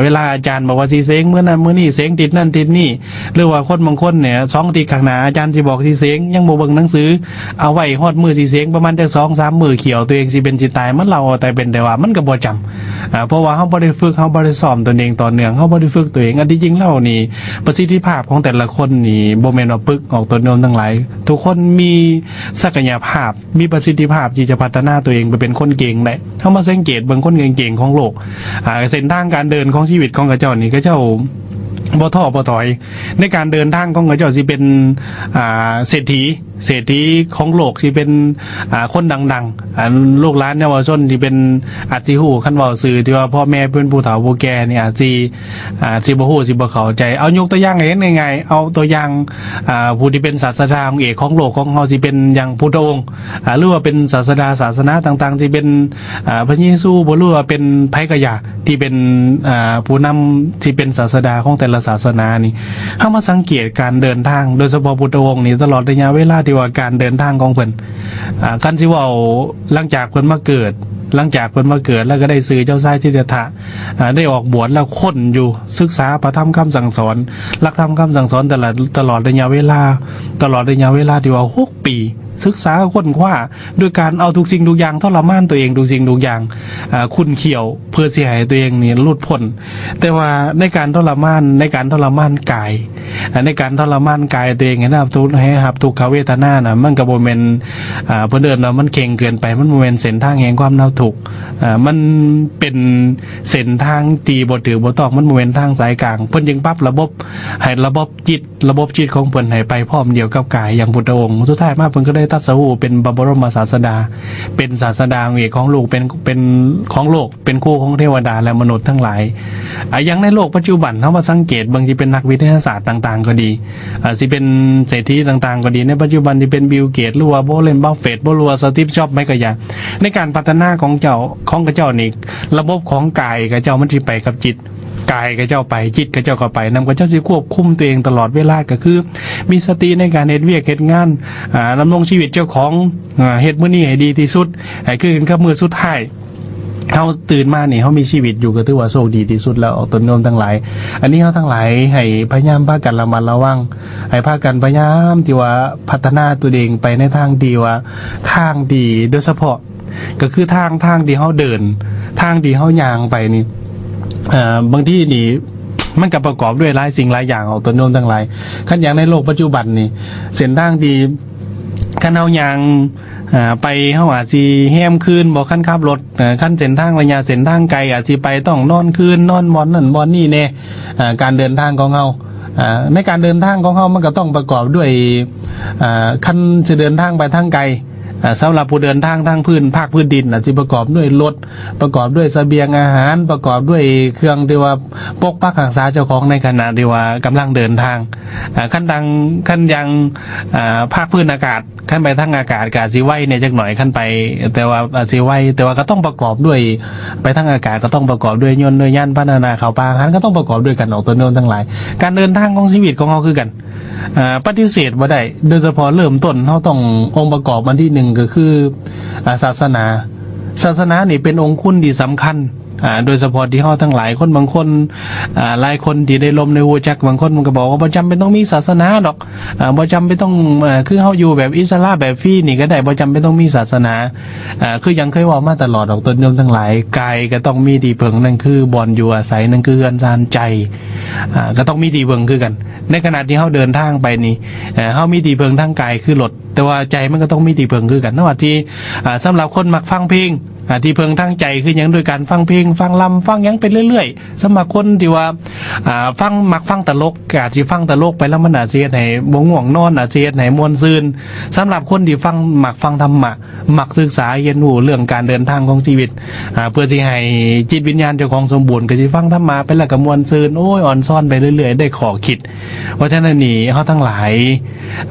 ເວລາອາຈານບອກວ່າຊິເສັງມື້ນັ້ນມື້ນີ້ ເສັງທິດນັ້ນທິດນີ້ ຫຼືວ່າຄົນບາງຄົນນີ້ ສອງທິດຂ້າງໜ້າອາຈານຊິບອກຊິເສັງ ຍັງບໍ່ເບິ່ງໜັງສື ເອົາໄວ້ຮອດມື້ຊິເສັງປະມານຈັກສອງສາມມື້ ຂ້ຽວຕົວເອງຊິເປັນຊິຕາຍ ມັນເລົ່າແຕ່ເປັນແຕ່ວ່າ ມັນກໍບໍ່ຈຳ ອາ ເພາະວ່າເຮົາບໍ່ໄດ້ຝຶກ ເຮົາບໍ່ໄດ້ຊ້ອມຕົນເອງຕໍ່ເນື່ອງ ເຮົາບໍ່ໄດ້ຝຶກຕົວເອງ ອັນທີ່ຈິງແລ້ວນີ້ ປະສິດທິພາບຂອງແຕ່ລະຄົນນີ້ ບໍ່ແມ່ນວ່າຝຶກອອກຕົນໂຍມທັງຫຼາຍ ທຸກຄົນມີສັກກະຍະພາບ ມີປະສິດທິພາບທີ່ຈະພັດທະນາຕົວເອງໄປເປັນຄົນເກັ່ງໄດ້ ເຮົາມາສັງເກດເບິ່ງຄົນເກັ່ງໆຂອງໂລກ ອາ ເສັ້ນທາງການເດີນຂອງຊີວິດຂອງເຂົາເຈົ້ານີ້ ເຂົາເຈົ້າບໍ່ທໍ້ບໍ່ຖອຍ ໃນການເດີນທາງຂອງເຂົາເຈົ້າ ຊິເປັນ ອາ ເສດຖີ ເສດຖີຂອງໂລກ ຊິເປັນ ອາ ຄົນດັງໆ ອັນລູກຫຼານເຍົາວະຊົນທີ່ເປັນ ອາດຊິຮູ້ ຄັນເວົ້າຊື່ທີ່ວ່າພໍ່ແມ່ເປັນຜູ້ເຖົ້າຜູ້ແກ່ນີ້ ອາດຊິ ອາດຊິບໍ່ຮູ້ ຊິບໍ່ເຂົ້າໃຈ ເອົາຍົກຕົວຢ່າງໃຫ້ເຫັນງ່າຍໆ ເອົາຕົວຢ່າງ ອາ ຜູ້ທີ່ເປັນສາດສະດາອົງເອກຂອງໂລກຂອງເຮົາ ຊິເປັນຢ່າງພຸດທະອົງ ອາ ຫຼືວ່າເປັນສາດສະດາສາສະໜາຕ່າງໆ ທີ່ເປັນ ອາ ພະເຢຊູບໍ ຫຼືວ່າເປັນໃຜກໍຢ່າ ທີ່ເປັນ ອາ ຜູ້ນຳ ທີ່ເປັນສາດສະດາຂອງແຕ່ລະສາສະໜານີ້ ເຮົາມາສັງເກດການເດີນທາງ ໂດຍສະເພາະພຸດທະອົງນີ້ ຕະຫຼອດໄລຍະເວລາທີ່ວ່າການເດີນທາງຂອງເພິ່ນ ອາ ຄັນຊິເວົ້າ ຫຼັງຈາກເພິ່ນມາເກີດ ຫຼັງຈາກເພິ່ນມາເກີດ ແລ້ວກໍໄດ້ຊື່ເຈົ້າຊາຍສິດທັດຖະ ອາ ໄດ້ອອກບວດແລ້ວ ຄົ້ນຢູ່ ສຶກສາພະທຳຄຳສັ່ງສອນ ຫຼັກທຳຄຳສັ່ງສອນ ຕະຫຼອດ ຕະຫຼອດໄລຍະເວລາ ຕະຫຼອດໄລຍະເວລາທີ່ວ່າຫົກປີ ສຶກສາຄົ້ນຄວ້າ ໂດຍການເອົາທຸກສິ່ງທຸກຢ່າງ ທໍລະມານຕົວເອງທຸກສິ່ງທຸກຢ່າງ ອາ ຂຸ້ນຂ້ຽວ ເພື່ອຊິໃຫ້ຕົວເອງນີ້ຫຼຸດພົ້ນ ແຕ່ວ່າໃນການທໍລະມານ ໃນການທໍລະມານກາຍ ອາ ໃນການທໍລະມານກາຍຕົວເອງໃຫ້ຮັບທຸກ ໃຫ້ຮັບທຸກຂະເວທະນານະ ມັນກໍບໍ່ແມ່ນ ອາ ເພິ່ນເອີ້ນວ່າມັນເຄັ່ງເກີນໄປ ມັນບໍ່ແມ່ນເສັ້ນທາງແຫ່ງຄວາມເນາະທຸກ ອາ ມັນເປັນເສັ້ນທາງທີ່ບໍ່ຖືກບໍ່ຕ້ອງ ມັນບໍ່ແມ່ນທາງສາຍກາງ ເພິ່ນຈຶ່ງປັບລະບົບ ໃຫ້ລະບົບຈິດ ລະບົບຈິດຂອງເພິ່ນໃຫ້ໄປພ້ອມດຽວກັບກາຍຢ່າງພຸດທະອົງ ສຸດທ້າຍມາເພິ່ນກໍໄດ້ຕັດສະຮູ້ເປັນພະບໍລົມມະສາດສະດາ ເປັນສາດສະດາອົງເອກຂອງໂລກ ເປັນ ເປັນຂອງໂລກ ເປັນຄູຂອງເທວະດາ ແລະ ມະນຸດທັງຫຼາຍ ອາ ຢ່າງໃນໂລກປັດຈຸບັນ ເຮົາມາສັງເກດເບິ່ງ ທີ່ເປັນນັກວິທະຍາສາດຕ່າງໆກໍດີ ອາ ຊິເປັນເສດຖີຕ່າງໆກໍດີ ໃນປັດຈຸບັນທີ່ເປັນ Bill Gates ຫຼືວ່າ Warren Buffett ບໍ່ ຫຼືວ່າ Steve Jobs ໄປກໍຢ່າ ໃນການພັດທະນາຂອງເຈົ້າ ຂອງເຂົາເຈົ້ານີ້ ລະບົບຂອງກາຍເຂົາເຈົ້າມັນຊິໄປກັບຈິດ ກາຍເຂົາເຈົ້າໄປ ຈິດເຂົາເຈົ້າກໍໄປນຳ ເຂົາເຈົ້າຊິຄວບຄຸມຕົວເອງຕະຫຼອດເວລາ ກໍຄືມີສະຕິໃນການເຮັດວຽກເຮັດງານ ອາ ດຳລົງຊີວິດເຈົ້າຂອງ ອາ ເຮັດມື້ນີ້ໃຫ້ດີທີ່ສຸດ ໃຫ້ຄືກັນກັບມື້ສຸດທ້າຍ ເຮົາຕື່ນມານີ້ ເຮົາມີຊີວິດຢູ່ ກໍຖືວ່າໂຊກດີທີ່ສຸດແລ້ວ ອອກຕົນໂຍມທັງຫຼາຍ ອັນນີ້ເຮົາທັງຫຼາຍໃຫ້ພະຍາຍາມພາກັນລະມັດລະວັງ ໃຫ້ພາກັນພະຍາຍາມທີ່ວ່າພັດທະນາຕົວເອງໄປໃນທາງທີ່ວ່າ ທາງທີ່ ໂດຍສະເພາະ ກໍຄືທາງ ທາງທີ່ເຮົາເດີນ ທາງທີ່ເຮົາຍ່າງໄປນີ້ ເອີ ບາງທີນີ້ ມັນກໍປະກອບດ້ວຍຫຼາຍສິ່ງຫຼາຍຢ່າງ ອອກຕົນໂຍມທັງຫຼາຍ. ຄັນຢ່າງໃນໂລກປັດຈຸບັນນີ້ ເສັ້ນທາງທີ່ ຄັນເຮົາຍ່າງ ອ່າ ໄປ ເຮົາອາດຊິແຮມຄືນບໍ່ ຄັນຂັບລົດ. ເອີ ຄັນເສັ້ນທາງ ໄລຍະເສັ້ນທາງໄກ ອາດຊິໄປຕ້ອງນອນຄືນ ນອນບ່ອນນັ້ນບ່ອນນີ້ແດ່. ອ່າ ການເດີນທາງຂອງເຮົາ ອ່າ ໃນການເດີນທາງຂອງເຮົາ ມັນກໍຕ້ອງປະກອບດ້ວຍ ອ່າ ຄັນຊິເດີນທາງໄປທາງໄກ ອ່າ ສຳລັບຜູ້ເດີນທາງທາງພື້ນ ພາກພື້ນດິນ ອາດຊິປະກອບດ້ວຍລົດ ປະກອບດ້ວຍສະບຽງອາຫານ ປະກອບດ້ວຍເຄື່ອງທີ່ວ່າປົກປັກຮັກສາເຈົ້າຂອງໃນຂະນະທີ່ວ່າກຳລັງເດີນທາງ. ອ່າ ຄັນທາງ ຄັນຢ່າງ ອ່າ ພາກພື້ນອາກາດ ຄັນໄປທາງອາກາດກໍອາດຊິໄວແດ່ຈັກໜ້ອຍ ຄັນໄປ ແຕ່ວ່າອາດຊິໄວ ແຕ່ວ່າກໍຕ້ອງປະກອບດ້ວຍ ໄປທາງອາກາດກໍຕ້ອງປະກອບດ້ວຍຍົນ ດ້ວຍຍານພາຫະນະ ເຂົ້າປ່າອາຫານກໍຕ້ອງປະກອບດ້ວຍກັນ ອອກຕົນໂຍມທັງຫຼາຍ. ການເດີນທາງຂອງຊີວິດຂອງເຮົາຄືກັນ ອ່າ ປະຕິເສດບໍ່ໄດ້ ໂດຍສະເພາະເລີ່ມຕົ້ນເຮົາຕ້ອງ ອົງປະກອບອັນທີໜຶ່ງກໍຄື ອ່າ ສາສະໜາ. ສາສະໜານີ້ເປັນອົງຄຸນທີ່ສຳຄັນ ອ່າ ໂດຍສະເພາະທີ່ເຮົາທັງຫຼາຍ ຄົນບາງຄົນ ອ່າ ຫຼາຍຄົນທີ່ໄດ້ລົມໄດ້ຮູ້ຈັກ ບາງຄົນມັນກໍບອກວ່າ ບໍ່ຈຳເປັນຕ້ອງມີສາສະໜາດອກ ອ່າ ບໍ່ຈຳເປັນຕ້ອງ ເອີ ຄືເຮົາຢູ່ແບບອິດສະຫຼະແບບຟຣີນີ້ກໍໄດ້ ບໍ່ຈຳເປັນຕ້ອງມີສາສະໜາ. ອ່າ ຄືຫຍັງເຄີຍເວົ້າມາຕະຫຼອດອອກຕົນໂຍມທັງຫຼາຍ ກາຍກໍຕ້ອງມີທີ່ເພິ່ງ ນັ້ນຄືບ່ອນຢູ່ອາໄສ ນັ້ນຄືເຮືອນຊານໃຈ ອ່າ ກໍຕ້ອງມີທີ່ເພິ່ງຄືກັນ. ໃນຂະນະທີ່ເຮົາເດີນທາງໄປນີ້ ເອີ ເຮົາມີທີ່ເພິ່ງທາງກາຍຄືລົດ ແຕ່ວ່າໃຈມັນກໍຕ້ອງມີທີ່ເພິ່ງຄືກັນ. ເຮົາອາດຊິ ອ່າ ສຳລັບຄົນມັກຟັງເພງ ອ່າ ທີ່ເພິ່ງທາງໃຈຄືຫຍັງ? ໂດຍການຟັງເພງ ຟັງລຳ ຟັງຫຍັງໄປເລື້ອຍໆ. ສຳລັບຄົນທີ່ວ່າ ອ່າ ຟັງ ມັກຟັງຕະຫຼົກ ກໍອາດຊິຟັງຕະຫຼົກໄປ ແລ້ວມັນອາດຊິເຮັດໃຫ້ບໍ່ງ່ວງນອນ ອາດຊິເຮັດໃຫ້ມ່ວນຊື່ນ. ສຳລັບຄົນທີ່ຟັງ ມັກຟັງທຳມະ ມັກສຶກສາຮຽນຮູ້ເລື່ອງການເດີນທາງຂອງຊີວິດ ອ່າ ເພື່ອຊິໃຫ້ຈິດວິນຍານເຈົ້າຂອງສົມບູນ ກໍຊິຟັງທຳມະໄປແລ້ວກໍມ່ວນຊື່ນ ໂອ້ຍ ອອນຊອນໄປເລື້ອຍໆ ໄດ້ຂໍ້ຄິດ. ເພາະສະນັ້ນນີ້ ເຮົາທັງຫຼາຍ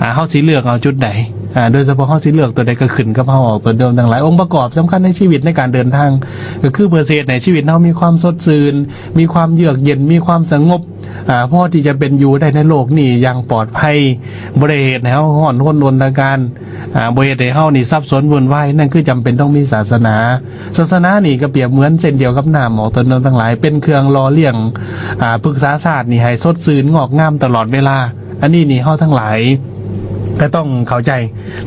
ອ່າ ເຮົາຊິເລືອກເອົາຈຸດໃດ ອ່າ ໂດຍສະເພາະເຮົາຊິເລືອກຕົວໃດກໍຂຶ້ນກັບເຮົາ ອອກຕົນໂຍມທັງຫຼາຍ. ອົງປະກອບສຳຄັນໃນຊີວິດໃນການເດີນທາງ ກໍຄືເພື່ອຊິເຮັດໃຫ້ຊີວິດເຮົາມີຄວາມສົດຊື່ນ ມີຄວາມເຢືອກເຢັນ ມີຄວາມສະຫງົບ ອ່າ ພໍທີ່ຈະເປັນຢູ່ໄດ້ໃນໂລກນີ້ຢ່າງປອດໄພ ບໍ່ໄດ້ເຮັດໃຫ້ເຮົາຮ້ອນຮົນລົນລະການ ອ່າ ບໍ່ເຮັດໃຫ້ເຮົານີ້ສັບສົນວຸ່ນວາຍ. ນັ້ນຄືຈຳເປັນຕ້ອງມີສາສະໜາ. ສາສະໜານີ້ກໍປຽບເໝືອນເຊັ່ນດຽວກັບນ້ຳ ອອກຕົນໂຍມທັງຫຼາຍ ເປັນເຄື່ອງຫຼໍ່ລ້ຽງ ອ່າ ພຶກສາຊາດນີ້ໃຫ້ສົດຊື່ນງອກງາມຕະຫຼອດເວລາ. ອັນນີ້ນີ້ເຮົາທັງຫຼາຍກໍຕ້ອງເຂົ້າໃຈ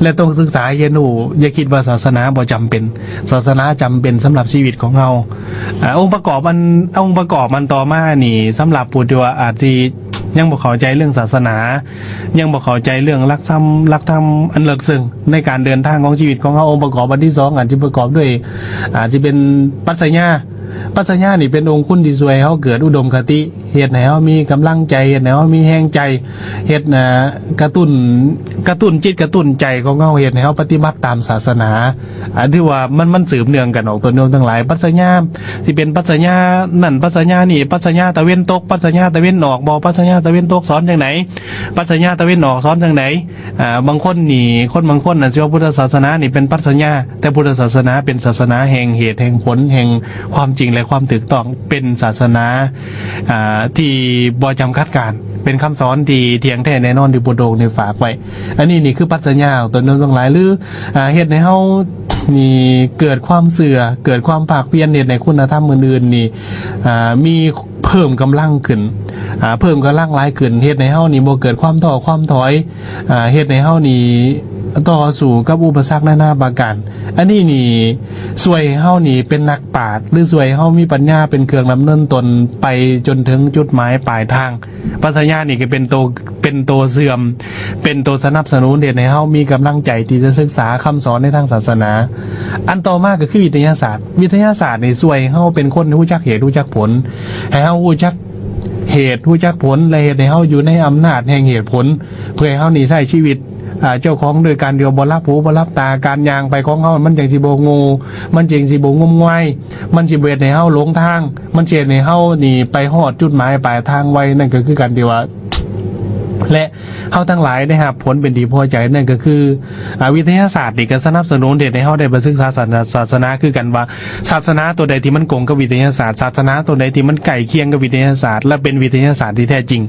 ແລະ ຕ້ອງສຶກສາຮຽນຮູ້. ຢ່າຄິດວ່າສາສະໜາບໍ່ຈຳເປັນ, ສາສະໜາຈຳເປັນສຳລັບຊີວິດຂອງເຮົາ. ອາ ອົງປະກອບອັນ ອົງປະກອບອັນຕໍ່ມານີ້ ສຳລັບຜູ້ທີ່ວ່າອາດຊິຍັງບໍ່ເຂົ້າໃຈເລື່ອງສາສະໜາ, ຍັງບໍ່ເຂົ້າໃຈເລື່ອງຫຼັກທຳ ຫຼັກທຳອັນເລິກເຊິ່ງໃນການເດີນທາງຂອງຊີວິດຂອງເຮົາ, ອົງປະກອບອັນທີສອງອາດຈະປະກອບດ້ວຍ ອາດຈະເປັນປັດຊະຍາ. ປັດຊະຍານີ້ເປັນອົງຄຸນທີ່ຊ່ວຍໃຫ້ເຮົາເກີດອຸດົມຄະຕິ, ເຮັດໃຫ້ເຮົາມີກຳລັງໃຈ, ເຮັດໃຫ້ເຮົາມີແຮງໃຈ, ເຮັດ ອາ ກະຕຸ້ນ ກະຕຸ້ນຈິດກະຕຸ້ນໃຈຂອງເຮົາ, ເຮັດໃຫ້ເຮົາປະຕິບັດຕາມສາສະໜາ. ອາ ຖືວ່າມັນ ມັນສືບເນື່ອງກັນອອກ ຕົນໂຍມທັງຫຼາຍ. ປັດຊະຍາທີ່ເປັນປັດຊະຍານັ້ນ ປັດຊະຍານີ້, ປັດຊະຍາຕາເວັນຕົກ, ປັດຊະຍາຕາເວັນອອກບໍ, ປັດຊະຍາຕາເວັນຕົກສອນຈັ່ງໃດ, ປັດຊະຍາຕາເວັນອອກສອນຈັ່ງໃດ? ອາ ບາງຄົນນີ້ ຄົນບາງຄົນອາດຊິວ່າພຸດທະສາສະໜານີ້ເປັນປັດຊະຍາ, ແຕ່ພຸດທະສາສະໜາເປັນສາສະໜາແຫ່ງເຫດແຫ່ງຜົນ ແຫ່ງຄວາມຈິງ ແລະ ຄວາມຖືກຕ້ອງ, ເປັນສາສະໜາ ອາ ທີ່ບໍ່ຈຳກັດການ, ເປັນຄຳສອນທີ່ທ່ຽງແທ້ແນ່ນອນທີ່ພຸດທະອົງໄດ້ຝາກໄວ້. ອັນນີ້ນີ້ຄືປັດຊະຍາຂອງຕົນໂຍມທັງຫຼາຍ ຫຼື ອາ ເຮັດໃຫ້ເຮົານີ້ເກີດຄວາມເຊື່ອ, ເກີດຄວາມພາກພຽນ, ເຮັດໃຫ້ຄຸນນະທຳອື່ນໆນີ້ ອາ ມີເພີ່ມກຳລັງຂຶ້ນ, ອາ ເພີ່ມກຳລັງຫຼາຍຂຶ້ນ, ເຮັດໃຫ້ເຮົານີ້ບໍ່ເກີດຄວາມທໍ້ຄວາມຖອຍ, ອາ ເຮັດໃຫ້ເຮົານີ້ຕໍ່ສູ້ກັບອຸປະສັກນານາປະການ. ອັນນີ້ນີ້ຊ່ວຍໃຫ້ເຮົານີ້ເປັນນັກປາດ ຫຼື ຊ່ວຍໃຫ້ເຮົາມີປັນຍາເປັນເຄື່ອງດຳເນີນຕົນໄປຈົນເຖິງຈຸດໝາຍປາຍທາງ. ປັດຊະຍານີ້ກໍເປັນໂຕ ເປັນໂຕເຊື່ອມ ເປັນໂຕສະໜັບສະໜູນ ເຮັດໃຫ້ເຮົາມີກຳລັງໃຈທີ່ຈະສຶກສາຄຳສອນໃນທາງສາສະໜາ. ອັນຕໍ່ມາກໍຄືວິທະຍາສາດ. ວິທະຍາສາດນີ້ຊ່ວຍໃຫ້ເຮົາເປັນຄົນຮູ້ຈັກເຫດຮູ້ຈັກຜົນ, ໃຫ້ເຮົາຮູ້ຈັກເຫດຮູ້ຈັກຜົນ ແລະ ເຮັດໃຫ້ເຮົາຢູ່ໃນອຳນາດແຫ່ງເຫດຜົນ ເພື່ອໃຫ້ເຮົານີ້ໃຊ້ຊີວິດ ອາ ເຈົ້າຂອງໂດຍການທີ່ວ່າບໍ່ຫຼັບຫູບໍ່ຫຼັບຕາ, ການຍ່າງໄປຂອງເຮົາມັນຈັ່ງຊິບໍ່ໂງ່, ມັນຈຶ່ງຊິບໍ່ງົມງວາຍ, ມັນຊິບໍ່ເຮັດໃຫ້ເຮົາຫຼົງທາງ, ມັນຊິເຮັດໃຫ້ເຮົານີ້ໄປຮອດຈຸດໝາຍປາຍທາງໄວ. ນັ້ນກໍຄືການທີ່ວ່າ ແລະ ເຮົາທັງຫຼາຍໄດ້ຮັບຜົນເປັນທີ່ພໍໃຈ, ນັ້ນກໍຄື ອາ ວິທະຍາສາດນີ້ກໍສະໜັບສະໜູນເຮັດໃຫ້ເຮົາໄດ້ໄປສຶກສາສາສະໜາ ສາສະໜາຄືກັນວ່າ ສາສະໜາຕົວໃດທີ່ມັນກົງກັບວິທະຍາສາດ, ສາສະໜາຕົວໃດທີ່ມັນໃກ້ຄຽງກັບວິທະຍາສາດ ແລະ ເປັນວິທະຍາສາດທີ່ແທ້ຈິງ.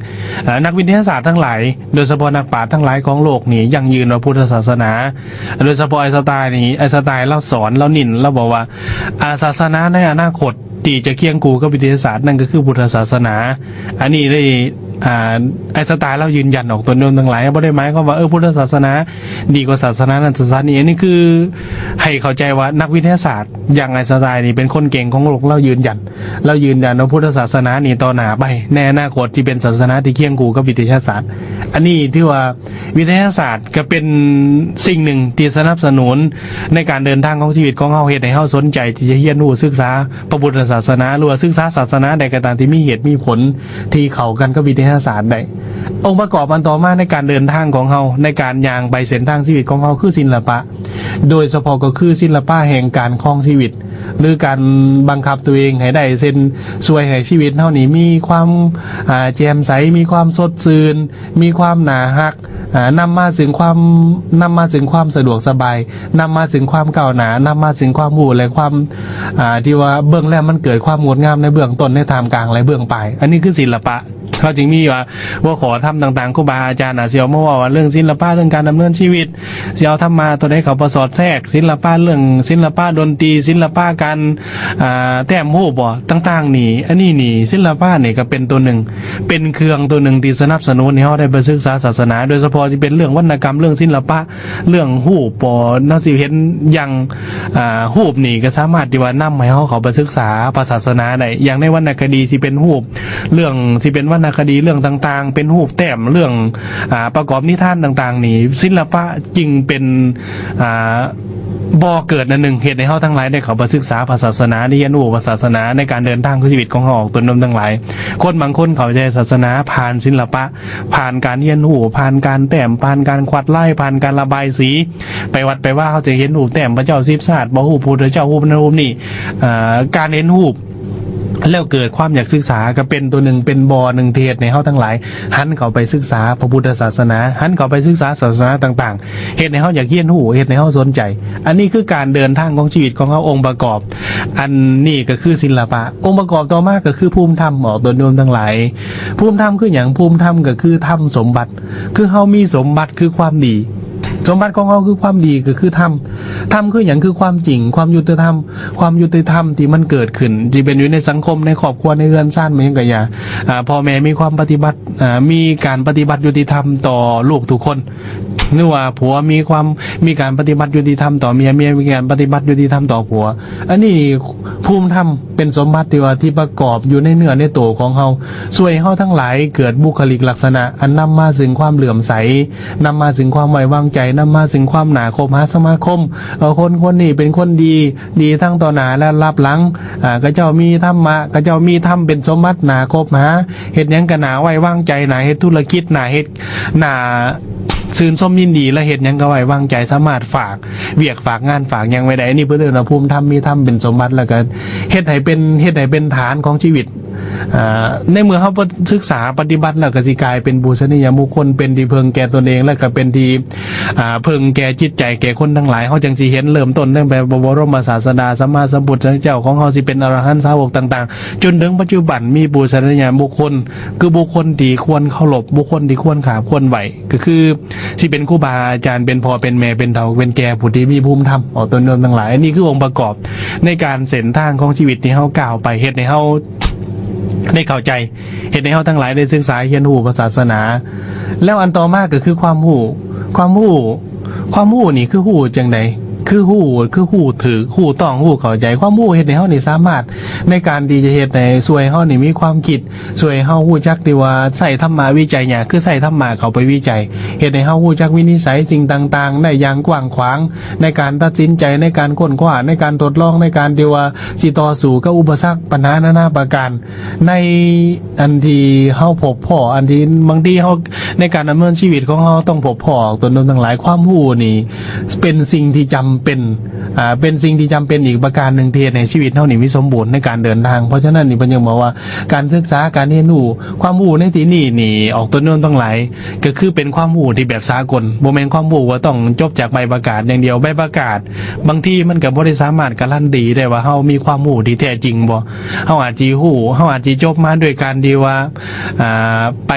ອາ ນັກວິທະຍາສາດທັງຫຼາຍ ໂດຍສະເພາະນັກປາດທັງຫຼາຍຂອງໂລກນີ້ຢັ້ງຢືນວ່າພຸດທະສາສະໜາ, ໂດຍສະເພາະໄອສະຕາຍນີ້ ໄອສະຕາຍລາວສອນ ລາວເນັ້ນ ລາວບອກວ່າ ອາ ສາສະໜາໃນອະນາຄົດທີ່ຈະຄຽງຄູ່ກັບວິທະຍາສາດ ນັ້ນກໍຄືພຸດທະສາສະໜາ. ອັນນີ້ໄດ້ ອາ ໄອສະຕາຍລາວຢືນຢັນອອກ ຕົນໂຍມທັງຫຼາຍ. ບໍ່ໄດ້ໝາຍຄວາມວ່າ ເອີ ພຸດທະສາສະໜາ ດີກວ່າສາສະໜານັ້ນສາສະໜານີ້. ອັນນີ້ຄືໃຫ້ເຂົ້າໃຈວ່ານັກວິທະຍາສາດຢ່າງໄອນສະຕາຍນີ້ເປັນຄົນເກັ່ງຂອງໂລກ, ລາວຢືນຢັນ, ລາວຢືນຢັນວ່າພຸດທະສາສະໜານີ້ຕໍ່ໜ້າໄປ ໃນອອະນາຄົດທີ່ເປັນສາສະໜາທີ່ຄຽງຄູ່ກັບວິທະຍາສາດ. ອັນນີ້ຖືວ່າວິທະຍາສາດກໍເປັນສິ່ງໜຶ່ງທີ່ສະໜັບສະໜູນໃນການເດີນທາງຂອງຊີວິດຂອງເຮົາ, ເຮັດໃຫ້ເຮົາສົນໃຈທີ່ຈະຮຽນຮູ້ສຶກສາພະພຸດທະສາສະໜາ ຫຼືວ່າສຶກສາສາສະໜາໃດກໍຕາມທີ່ມີເຫດມີຜົນ ທີ່ເຂົ້າກັນກັບວິທະຍາສາດໄດ້. ອົງປະກອບອັນຕໍ່ມາໃນການເດີນທາງຂອງເຮົາ, ໃນການຍ່າງໄປເສັ້ນທາງຊີວິດຂອງເຮົາ ຄືສິລະປະ, ໂດຍສະເພາະກໍຄືສິລະປະແຫ່ງການຄອງຊີວິດ ຫຼື ການບັງຄັບຕົວເອງໃຫ້ໄດ້, ເຊັ່ນ ຊ່ວຍໃຫ້ຊີວິດເຮົານີ້ມີຄວາມ ອ່າ ແຈ່ມໃສ, ມີຄວາມສົດຊື່ນ, ມີຄວາມໜ້າຮັກ, ອ່າ ນຳມາເຊິ່ງຄວາມ, ນຳມາເຊິ່ງຄວາມສະດວກສະບາຍ, ນຳມາເຊິ່ງຄວາມກ້າວໜ້າ, ນຳມາເຊິ່ງຄວາມຮູ້ ແລະ ຄວາມ ອ່າ ທີ່ວ່າເບິ່ງແລ້ວມັນເກີດຄວາມງົດງາມໃນເບື້ອງຕົ້ນ, ໃນທ່າມກາງ ແລະ ເບື້ອງປາຍ. ອັນນີ້ຄືສິລະປະ. ເຮົາຈຶ່ງມີວ່າຫົວຂໍ້ທຳຕ່າງໆ, ຄູບາອາຈານອາດຊິເອົາມາເວົ້າວ່າເລື່ອງສິລະປະ, ເລື່ອງການດຳເນີນຊີວິດ, ຊິເອົາທຳມະຕົວໃດເຂົ້າມາສອດແຊກ, ສິລະປະເລື່ອງ, ສິລະປະດົນຕີ, ສິລະປະການ ອ່າ ແຕ້ມຮູບບໍ ຕ່າງໆນີ້. ອັນນີ້ນີ້ ສິລະປະນີ້ກໍເປັນຕົວໜຶ່ງ, ເປັນເຄື່ອງຕົວໜຶ່ງທີ່ສະໜັບສະໜູນໃຫ້ເຮົາໄດ້ໄປສຶກສາສາສະໜາ, ໂດຍສະເພາະຊິເປັນເລື່ອງວັນນະກຳ, ເລື່ອງສິລະປະ, ເລື່ອງຮູບບໍ ເຮົາຊິເຫັນຢ່າງ ອ່າ ຮູບນີ້ກໍສາມາດທີ່ວ່ານຳໃຫ້ເຮົາເຂົ້າໄປສຶກສາພະສາສະໜາໄດ້. ຢ່າງໃນວັນນະຄະດີທີ່ເປັນຮູບ ເລື່ອງທີ່ເປັນວັນນະຄະດີ ເລື່ອງຕ່າງໆ ເປັນຮູບແຕ້ມ ເລື່ອງ ອ່າ ປະກອບນິທານຕ່າງໆນີ້ ສິລະປະຈຶ່ງເປັນ ອ່າ ບໍ່ເກີດອັນໜຶ່ງ ເຮັດໃຫ້ເຮົາທັງຫຼາຍໄດ້ເຂົ້າໄປສຶກສາພະສາສະໜາ, ໄດ້ຮຽນຮູ້ພະສາສະໜາໃນການເດີນທາງຂອງຊີວິດຂອງເຮົາອອກຕົນນຳທັງຫຼາຍ. ຄົນບາງຄົນເຂົ້າໃຈສາສະໜາຜ່ານສິລະປະ, ຜ່ານການຮຽນຮູ້, ຜ່ານການແຕ້ມ, ຜ່ານການຂວັດລາຍ, ຜ່ານການລະບາຍສີ. ໄປວັດໄປວາ ເຮົາຈະເຫັນຮູບແຕ້ມພະເຈົ້າສິບຊາດ, ບໍ່ ຮູບພຸດທະເຈົ້າ, ຮູບນັ້ນຮູບນີ້. ເອີ ການເຫັນຮູບ ແລ້ວເກີດຄວາມຢາກສຶກສາ ກໍເປັນຕົວໜຶ່ງ ເປັນບໍ່ໜຶ່ງທີ່ເຮັດໃຫ້ເຮົາທັງຫຼາຍຫັນເຂົ້າໄປສຶກສາພະພຸດທະສາສະໜາ, ຫັນເຂົ້າໄປສຶກສາສາສະໜາຕ່າງໆ, ເຮັດໃຫ້ເຮົາຢາກຮຽນຮູ້, ເຮັດໃຫ້ເຮົາສົນໃຈ. ອັນນີ້ຄືການເດີນທາງຂອງຊີວິດຂອງເຮົາ. ອົງປະກອບອັນນີ້ກໍຄືສິລະປະ. ອົງປະກອບຕໍ່ມາກໍຄືພູມທຳ, ອອກຕົນໂຍມທັງຫຼາຍ. ພູມທຳຄືຫຍັງ? ພູມທຳກໍຄືທຳສົມບັດ, ຄືເຮົາມີສົມບັດ ຄືຄວາມດີ. ສົມບັດຂອງເຮົາຄືຄວາມດີ ກໍຄືທຳ. ທຳຄືຫຍັງ? ຄືຄວາມຈິງ, ຄວາມຍຸຕິທຳ. ຄວາມຍຸຕິທຳທີ່ມັນເກີດຂຶ້ນ ທີ່ເປັນຢູ່ໃນສັງຄົມ, ໃນຄອບຄົວ, ໃນເຮືອນຊານ, ແມ່ນຫຍັງກໍຢ່າ, ອາ, ພໍ່ແມ່ມີຄວາມປະຕິບັດ, ອາ, ມີການປະຕິບັດຍຸຕິທຳຕໍ່ລູກທຸກຄົນ, ຫຼືວ່າຜົວມີຄວາມ, ມີການປະຕິບັດຍຸຕິທຳຕໍ່ເມຍ, ເມຍມີການປະຕິບັດຍຸຕິທຳຕໍ່ຜົວ. ອັນນີ້ ພູມທຳເປັນສົມບັດທີ່ວ່າ ທີ່ປະກອບຢູ່ໃນເນື້ອໃນໂຕຂອງເຮົາ, ຊ່ວຍໃຫ້ເຮົາທັງຫຼາຍເກີດບຸກຄະລິກລັກສະນະ ອັນນຳມາເຊິ່ງຄວາມເຫຼື້ອມໃສ, ນຳມາເຊິ່ງຄວາມໄວ້ວາງໃຈ, ນຳມາເຊິ່ງຄວາມໜ້າຄົບຫາສະມາຄົມ. ເອີ ຄົນຄົນນີ້ເປັນຄົນດີ, ດີທັງຕໍ່ໜ້າແລະລັບຫຼັງ. ອາ, ເຂົາເຈົ້າມີທຳມະ, ເຂົາເຈົ້າມີທຳເປັນສົມບັດໜ້າຄົບຫາ, ເຮັດຫຍັງກໍໜ້າໄວ້ວາງໃຈ, ໜ້າເຮັດທຸລະກິດ, ໜ້າເຮັດ, ໜ້າຊື່ນຊົມຍິນດີ, ແລະ ເຮັດຫຍັງກໍໄວ້ວາງໃຈ, ສາມາດຝາກວຽກຝາກງານຝາກຫຍັງໄວ້ໄດ້. ອັນນີ້ເພິ່ນເອີ້ນວ່າພູມທຳ, ມີທຳເປັນສົມບັດ ແລ້ວກໍເຮັດໃຫ້ເປັນ, ເຮັດໃຫ້ເປັນຖານຂອງຊີວິດ. ອາ, ໃນເມື່ອເຮົາສຶກສາປະຕິບັດແລ້ວ ກໍຊິກາຍເປັນປູຊະນີຍະບຸກຄົນ, ເປັນທີ່ເພິ່ງແກ່ຕົນເອງ ແລະ ກໍເປັນທີ່, ອາ, ເພິ່ງແກ່ຈິດໃຈແກ່ຄົນທັງຫຼາຍ. ເຮົາຈັ່ງຊິເຫັນເລີ່ມຕົ້ນຕັ້ງແຕ່ພະບໍລົມສາດສະດາສຳມາສຳພຸດທະເຈົ້າຂອງເຮົາ ຊິເປັນອະລະຫັນສາວົກຕ່າງໆ ຈົນເຖິງປັດຈຸບັນ ມີປູຊະນີຍະບຸກຄົນ ຄືບຸກຄົນທີ່ຄວນເຄົາລົບ, ບຸກຄົນທີ່ຄວນຂາບຄວນໄຫວ້, ກໍຄືຊິເປັນຄູບາອາຈານ, ເປັນພໍ່ເປັນແມ່, ເປັນເຖົ້າເປັນແກ່, ຜູ້ທີ່ມີພູມທຳ ອອກຕົນໂຍມທັງຫຼາຍ. ອັນນີ້ຄືອົງປະກອບໃນການເສັ້ນທາງຂອງຊີວິດທີ່ເຮົາກ້າວໄປ, ເຮັດໃຫ້ເຮົາໄດ້ເຂົ້າໃຈ, ເຮັດໃຫ້ເຮົາທັງຫຼາຍໄດ້ສຶກສາຮຽນຮູ້ພະສາສະໜາ. ແລ້ວອັນຕໍ່ມາກໍຄືຄວາມຮູ້, ຄວາມຮູ້, ຄວາມຮູ້ນີ້ຄືຮູ້ຈັ່ງໃດ? ຄືຮູ້, ຄືຮູ້ຖືກ, ຮູ້ຕ້ອງ, ຮູ້ເຂົ້າໃຈ. ຄວາມຮູ້ເຮັດໃຫ້ເຮົານີ້ສາມາດໃນການທີ່ຈະເຮັດໃຫ້ ຊ່ວຍເຮົານີ້ມີຄວາມຄິດ, ຊ່ວຍເຮົາຮູ້ຈັກທີ່ວ່າໃຊ້ທຳມະວິໄຈຍະ, ຄືໃຊ້ທຳມະເຂົ້າໄປວິໄຈ, ເຮັດໃຫ້ເຮົາຮູ້ຈັກວິນິດໄສສິ່ງຕ່າງໆໄດ້ຢ່າງກວ້າງຂວາງ, ໃນການຕັດສິນໃຈ, ໃນການຄົ້ນຄວ້າ, ໃນການທົດລອງ, ໃນການທີ່ວ່າຊິຕໍ່ສູ້ກັບອຸປະສັກ, ບັນຫານານາປະການ, ໃນອັນທີ່ເຮົາພົບພໍ້, ອັນທີ່ບາງທີເຮົາ ໃນການດຳເນີນຊີວິດຂອງເຮົາຕ້ອງພົບພໍ້ຕົນໂນນທັງຫຼາຍ. ຄວາມຮູ້ນີ້ເປັນສິ່ງທີ່ຈຳເປັນ, ອາ, ເປັນສິ່ງທີ່ຈຳເປັນອີກປະການໜຶ່ງ ທີ່ເຮັດໃຫ້ຊີວິດເຮົານີ້ມີສົມບູນໃນການເດີນທາງ. ເພາະສະນັ້ນນີ້ ເພິ່ນຈຶ່ງບອກວ່າ ການສຶກສາ, ການຮຽນຮູ້, ຄວາມຮູ້ໃນທີ່ນີ້ນີ້ ອອກຕົນໂນນທັງຫຼາຍ ກໍຄືເປັນຄວາມຮູ້ທີ່ແບບສາກົນ, ບໍ່ແມ່ນຄວາມຮູ້ວ່າຕ້ອງຈົບຈາກໃບປະກາດຢ່າງດຽວ. ໃບປະກາດບາງທີມັນກໍບໍ່ໄດ້ສາມາດກາຣັນຕີໄດ້ວ່າເຮົາມີຄວາມຮູ້ທີ່ແທ້ຈິງບໍ່. ເຮົາອາດຊິຮູ້, ເຮົາອາດຊິຈົບມາດ້ວຍການທີ່ວ່າ, ອາ, ໄປ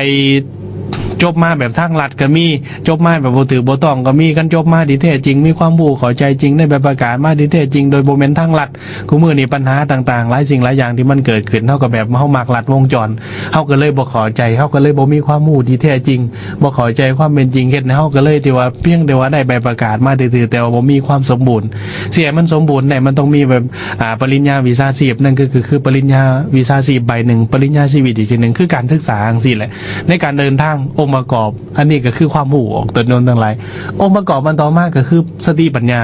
ຈົບມາແບບທາງລັດກໍມີ, ຈົບມາແບບບໍ່ຖືກບໍ່ຕ້ອງກໍມີ. ຄັນຈົບມາທີ່ແທ້ຈິງ, ມີຄວາມຮູ້ເຂົ້າໃຈຈິງໃນໃບປະກາດມາທີ່ແທ້ຈິງ ໂດຍບໍ່ແມ່ນທາງລັດ, ຄູ່ມື້ນີ້ບັນຫາຕ່າງໆ ຫຼາຍສິ່ງຫຼາຍຢ່າງທີ່ມັນເກີດຂຶ້ນ, ເຮົາກໍແບບເຮົາມັກລັດວົງຈອນ, ເຮົາກໍເລີຍບໍ່ເຂົ້າໃຈ, ເຮົາກໍເລີຍບໍ່ມີຄວາມຮູ້ທີ່ແທ້ຈິງ, ບໍ່ເຂົ້າໃຈຄວາມເປັນຈິງ, ເຮັດໃຫ້ເຮົາກໍເລີຍທີ່ວ່າພຽງແຕ່ວ່າໄດ້ໃບປະກາດມາຊື່ໆ ແຕ່ວ່າບໍ່ມີຄວາມສົມບູນ. ຊິໃຫ້ມັນສົມບູນໄດ້ ມັນຕ້ອງມີແບບ ອ່າ ປະລິນຍາວິຊາຊີບ, ນັ້ນກໍຄື ຄືປະລິນຍາວິຊາຊີບໃບໜຶ່ງ, ປະລິນຍາຊີວິດອີກທີໜຶ່ງ, ຄືການສຶກສາຈັ່ງຊີ້ແຫຼະ. ໃນການເດີນທາງ ອົງປະກອບ ອັນນີ້ກໍຄືຄວາມຮູ້ ອອກຕົນໂຍມທັງຫຼາຍ. ອົງປະກອບອັນຕໍ່ມາກໍຄືສະຕິປັນຍາ.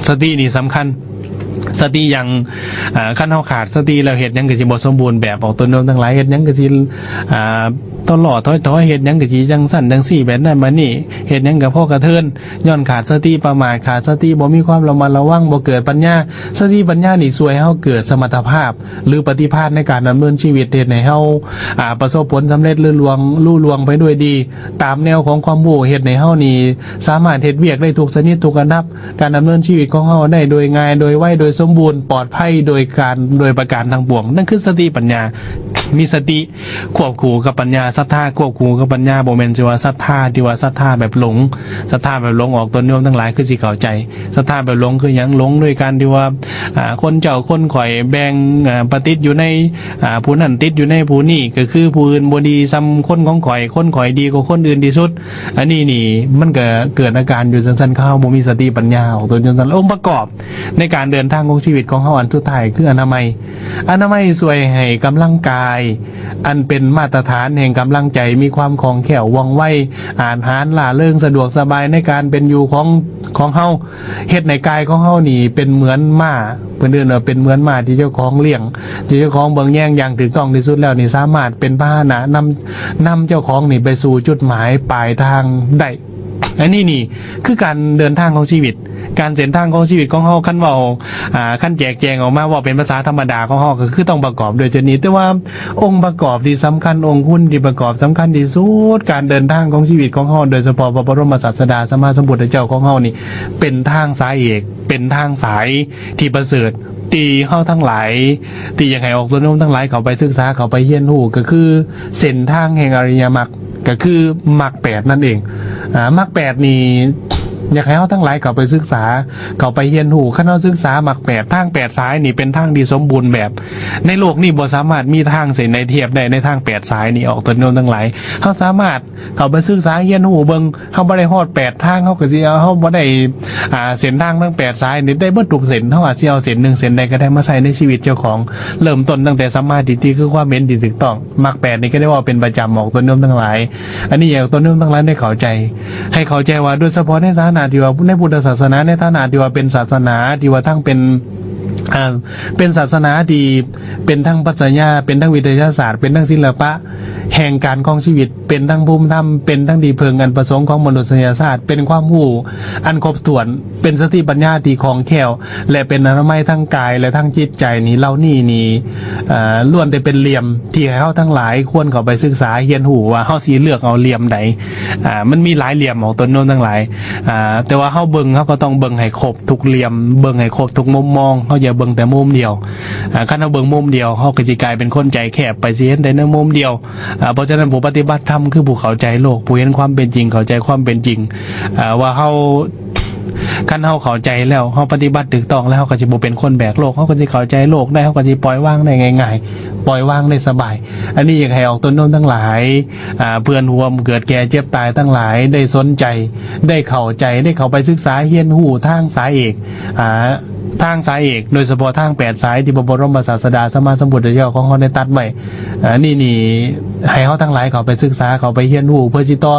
ສະຕິນີ້ສຳຄັນ. ສະຕິຫຍັງ? ເອີ ຄັນເຮົາຂາດສະຕິແລ້ວ ເຮັດຫຍັງກໍຊິບໍ່ສົມບູນແບບ ອອກຕົນໂຍມທັງຫຼາຍ. ເຮັດຫຍັງກໍຊິ ອ່າ ຕ້ອລອດຖອຍໆ, ເຮັດຫຍັງກໍຊິຈັ່ງຊັ້ນຈັ່ງຊີ້ ແບບນັ້ນແບບນີ້, ເຮັດຫຍັງກໍພໍກະເທີນ. ຍ້ອນຂາດສະຕິປະໝາດ, ຂາດສະຕິ ບໍ່ມີຄວາມລະມັດລະວັງ, ບໍ່ເກີດປັນຍາ. ສະຕິປັນຍານີ້ຊ່ວຍໃຫ້ເຮົາເກີດສະມັດຕະພາບ ຫຼື ປະຕິພານໃນການດຳເນີນຊີວິດ, ເຮັດໃຫ້ເຮົາ ອ່າ ປະສົບຜົນສຳເລັດ ລຸລ່ວງ ລຸລ່ວງໄປດ້ວຍດີ ຕາມແນວຂອງຄວາມຮູ້, ເຮັດໃຫ້ເຮົານີ້ສາມາດເຮັດວຽກໄດ້ທຸກຊະນິດ ທຸກລະດັບ, ການດຳເນີນຊີວິດຂອງເຮົາໄດ້ໂດຍງ່າຍ ໂດຍໄວ ໂດຍສົມບູນ ປອດໄພ ໂດຍການ ໂດຍປະການທັງປວງ. ນັ້ນຄືສະຕິປັນຍາ. ມີສະຕິຄວບຄູ່ກັບປັນຍາ, ສັດທາຄວບຄູ່ກັບປັນຍາ. ບໍ່ແມ່ນຊິວ່າສັດທາທີ່ວ່າສັດທາແບບຫຼົງ, ສັດທາແບບຫຼົງ ອອກຕົນໂຍມທັງຫຼາຍ ຄືຊິເຂົ້າໃຈ. ສັດທາແບບຫຼົງຄືຫຍັງ? ຫຼົງໂດຍການທີ່ວ່າ ອ່າ ຄົນເຈົ້າຄົນຂ້ອຍແບ່ງ ອ່າ ປະຕິດຢູ່ໃນ ອ່າ ຜູ້ນັ້ນຕິດຢູ່ໃນຜູ້ນີ້, ກໍຄືຜູ້ອື່ນບໍ່ດີສ່ຳຄົນຂອງຂ້ອຍ, ຄົນຂ້ອຍດີກວ່າຄົນອື່ນທີ່ສຸດ. ອັນນີ້ນີ້ມັນກໍເກີດອາການຢູ່ຈັ່ງຊັ້ນ, ເຮົາບໍ່ມີສະຕິປັນຍາ ອອກຕົນຈັ່ງຊັ້ນ. ອົງປະກອບໃນການເດີນທາງຂອງຊີວິດຂອງເຮົາ ອັນສຸດທ້າຍຄືອະນາໄມ. ອະນາໄມຊ່ວຍໃຫ້ກຳລັງກາຍ ອັນເປັນມາດຕະຖານແຫ່ງກຳລັງໃຈ ມີຄວາມຄ່ອງແຄ້ວວ່ອງໄວ, ອາດຫານ, ລ່າເລີງ, ສະດວກສະບາຍໃນການເປັນຢູ່ຂອງ ຂອງເຮົາ, ເຮັດໃຫ້ກາຍຂອງເຮົານີ້ເປັນເໝືອນມ້າ, ເພິ່ນເອີ້ນວ່າເປັນເໝືອນມ້າທີ່ເຈົ້າຂອງລ້ຽງ, ທີ່ເຈົ້າຂອງເບິ່ງແຍງຢ່າງຖືກຕ້ອງທີ່ສຸດແລ້ວນີ້ ສາມາດເປັນພາຫະນະນຳ ນຳເຈົ້າຂອງນີ້ໄປສູ່ຈຸດໝາຍປາຍທາງໄດ້. ອັນນີ້ນີ້ຄືການເດີນທາງຂອງຊີວິດ, ການເສັ້ນທາງຂອງຊີວິດຂອງເຮົາ. ຄັນເວົ້າ ອ່າ ຄັນແຈກແຈງອອກມາເວົ້າເປັນພາສາທຳມະດາຂອງເຮົາ ກໍຄືຕ້ອງປະກອບດ້ວຍຈຸດນີ້. ແຕ່ວ່າອົງປະກອບທີ່ສຳຄັນ, ອົງຄຸນທີ່ປະກອບສຳຄັນທີ່ສຸດ, ການເດີນທາງຂອງຊີວິດຂອງເຮົາ, ໂດຍສະເພາະພະບໍລົມສາດສະດາສຳມາສຳພຸດທະເຈົ້າຂອງເຮົານີ້ ເປັນທາງສາຍເອກ, ເປັນທາງສາຍທີ່ປະເສີດ ທີ່ເຮົາທັງຫຼາຍ ທີ່ຢາກໃຫ້ອອກຕົນໂຍມທັງຫຼາຍເຂົ້າໄປສຶກສາ, ເຂົ້າໄປຮຽນຮູ້, ກໍຄືເສັ້ນທາງແຫ່ງອະລິຍະມັກ, ກໍຄືມັກແປດນັ້ນເອງ. ອາ ມັກແປດນີ້ ຢາກໃຫ້ເຮົາທັງຫຼາຍເຂົ້າໄປສຶກສາ, ເຂົ້າໄປຮຽນຮູ້. ຄັນເຮົາສຶກສາມັກແປດ, ທາງແປດສາຍນີ້ເປັນທາງທີ່ສົມບູນແບບ. ໃນໂລກນີ້ບໍ່ສາມາດມີທາງເສັ້ນໃດທຽບໄດ້ໃນທາງແປດສາຍນີ້, ອອກຕົນໂຍມທັງຫຼາຍ. ເຮົາສາມາດເຂົ້າໄປສຶກສາຮຽນຮູ້ເບິ່ງ, ເຮົາບໍ່ໄດ້ຮອດແປດທາງ, ເຮົາກໍຊິເອົາ, ເຮົາບໍ່ໄດ້ ອ່າ ເສັ້ນທາງທັງແປດສາຍນີ້ໄດ້ເບິດທຸກເສັ້ນ, ເຮົາອາດຊິເອົາເສັ້ນໜຶ່ງເສັ້ນໃດກໍໄດ້ມາໃຊ້ໃນຊີວິດເຈົ້າຂອງ, ເລີ່ມຕົ້ນຕັ້ງແຕ່ສຳມາທິດຖິ ຄືຄວາມເຫັນທີ່ຖືກຕ້ອງ. ມັກແປດນີ້ກໍໄດ້ເວົ້າເປັນປະຈຳ ອອກຕົນໂຍມທັງຫຼາຍ. ອັນນີ້ຢາກໃຫ້ອອກຕົນໂຍມທັງຫຼາຍໄດ້ເຂົ້າໃຈ, ໃຫ້ເຂົ້າໃຈວ່າ ໂດຍສະເພາະໃນຖານະທີ່ວ່າໃນພຸດທະສາສະໜາ, ໃນຖານະທີ່ວ່າເປັນສາສະໜາທີ່ວ່າທັງເປັນ ອ່າ ເປັນສາສະໜາທີ່ເປັນທັງປັດຊະຍາ, ເປັນທັງວິທະຍາສາດ, ເປັນທັງສິລະປະແຫ່ງການຄອງຊີວິດ, ເປັນທັງພູມທຳ, ເປັນທັງທີ່ເພິ່ງອັນປະສົງຂອງມະນຸດສະຍະຊາດ, ເປັນຄວາມຮູ້ອັນຄົບຖ້ວນ, ເປັນສະຕິປັນຍາທີ່ຄ່ອງແຄ້ວ ແລະ ເປັນອະນາໄມທັງກາຍ ແລະ ທັງຈິດໃຈນີ້, ເຫຼົ່ານີ້ນີ້ ເອີ ລ້ວນແຕ່ເປັນຫຼ່ຽມທີ່ໃຫ້ເຮົາທັງຫຼາຍຄວນເຂົ້າໄປສຶກສາຮຽນຮູ້ ວ່າເຮົາຊິເລືອກເອົາຫຼ່ຽມໃດ. ອ່າ ມັນມີຫຼາຍຫຼ່ຽມ ອອກຕົນໂຍມທັງຫຼາຍ, ອ່າ ແຕ່ວ່າເຮົາເບິ່ງ, ເຮົາກໍຕ້ອງເບິ່ງໃຫ້ຄົບທຸກຫຼ່ຽມ, ເບິ່ງໃຫ້ຄົບທຸກມຸມມອງ, ເຮົາຢ່າເບິ່ງແຕ່ມຸມດຽວ. ອ່າ ຄັນເຮົາເບິ່ງມຸມດຽວ, ເຮົາກໍຊິກາຍເປັນຄົນໃຈແຄບໄປ, ຊິເຫັນແຕ່ໃນມຸມດຽວ. ອ່າ ເພາະສະນັ້ນ ຜູ້ປະຕິບັດທຳຄືຜູ້ເຂົ້າໃຈໂລກ, ຜູ້ເຫັນຄວາມເປັນຈິງ, ເຂົ້າໃຈຄວາມເປັນຈິງ, ອ່າ ວ່າເຮົາ ຄັນເຮົາເຂົ້າໃຈແລ້ວ, ເຮົາປະຕິບັດຖືກຕ້ອງແລ້ວ, ເຮົາກໍຊິບໍ່ເປັນຄົນແບກໂລກ, ເຮົາກໍຊິເຂົ້າໃຈໂລກໄດ້, ເຮົາກໍຊິປ່ອຍວາງໄດ້ງ່າຍໆ, ປ່ອຍວາງໄດ້ສະບາຍ. ອັນນີ້ຢາກໃຫ້ອອກຕົນໂຍມທັງຫຼາຍ, ອ່າ ເພື່ອນຮ່ວມເກີດແກ່ເຈັບຕາຍທັງຫຼາຍ ໄດ້ສົນໃຈ, ໄດ້ເຂົ້າໃຈ, ໄດ້ເຂົ້າໄປສຶກສາຮຽນຮູ້ທາງສາຍເອກ, ອ່າ ທາງສາຍເອກ, ໂດຍສະເພາະທາງແປດສາຍທີ່ພະບໍລົມສາດສະດາສຳມາສຳພຸດທະເຈົ້າຂອງເຮົາໄດ້ຕັດໄວ້. ອັນນີ້ນີ້ ໃຫ້ເຮົາທັງຫຼາຍເຂົ້າໄປສຶກສາ, ເຂົ້າໄປຮຽນຮູ້ ເພື່ອຊິຕໍ່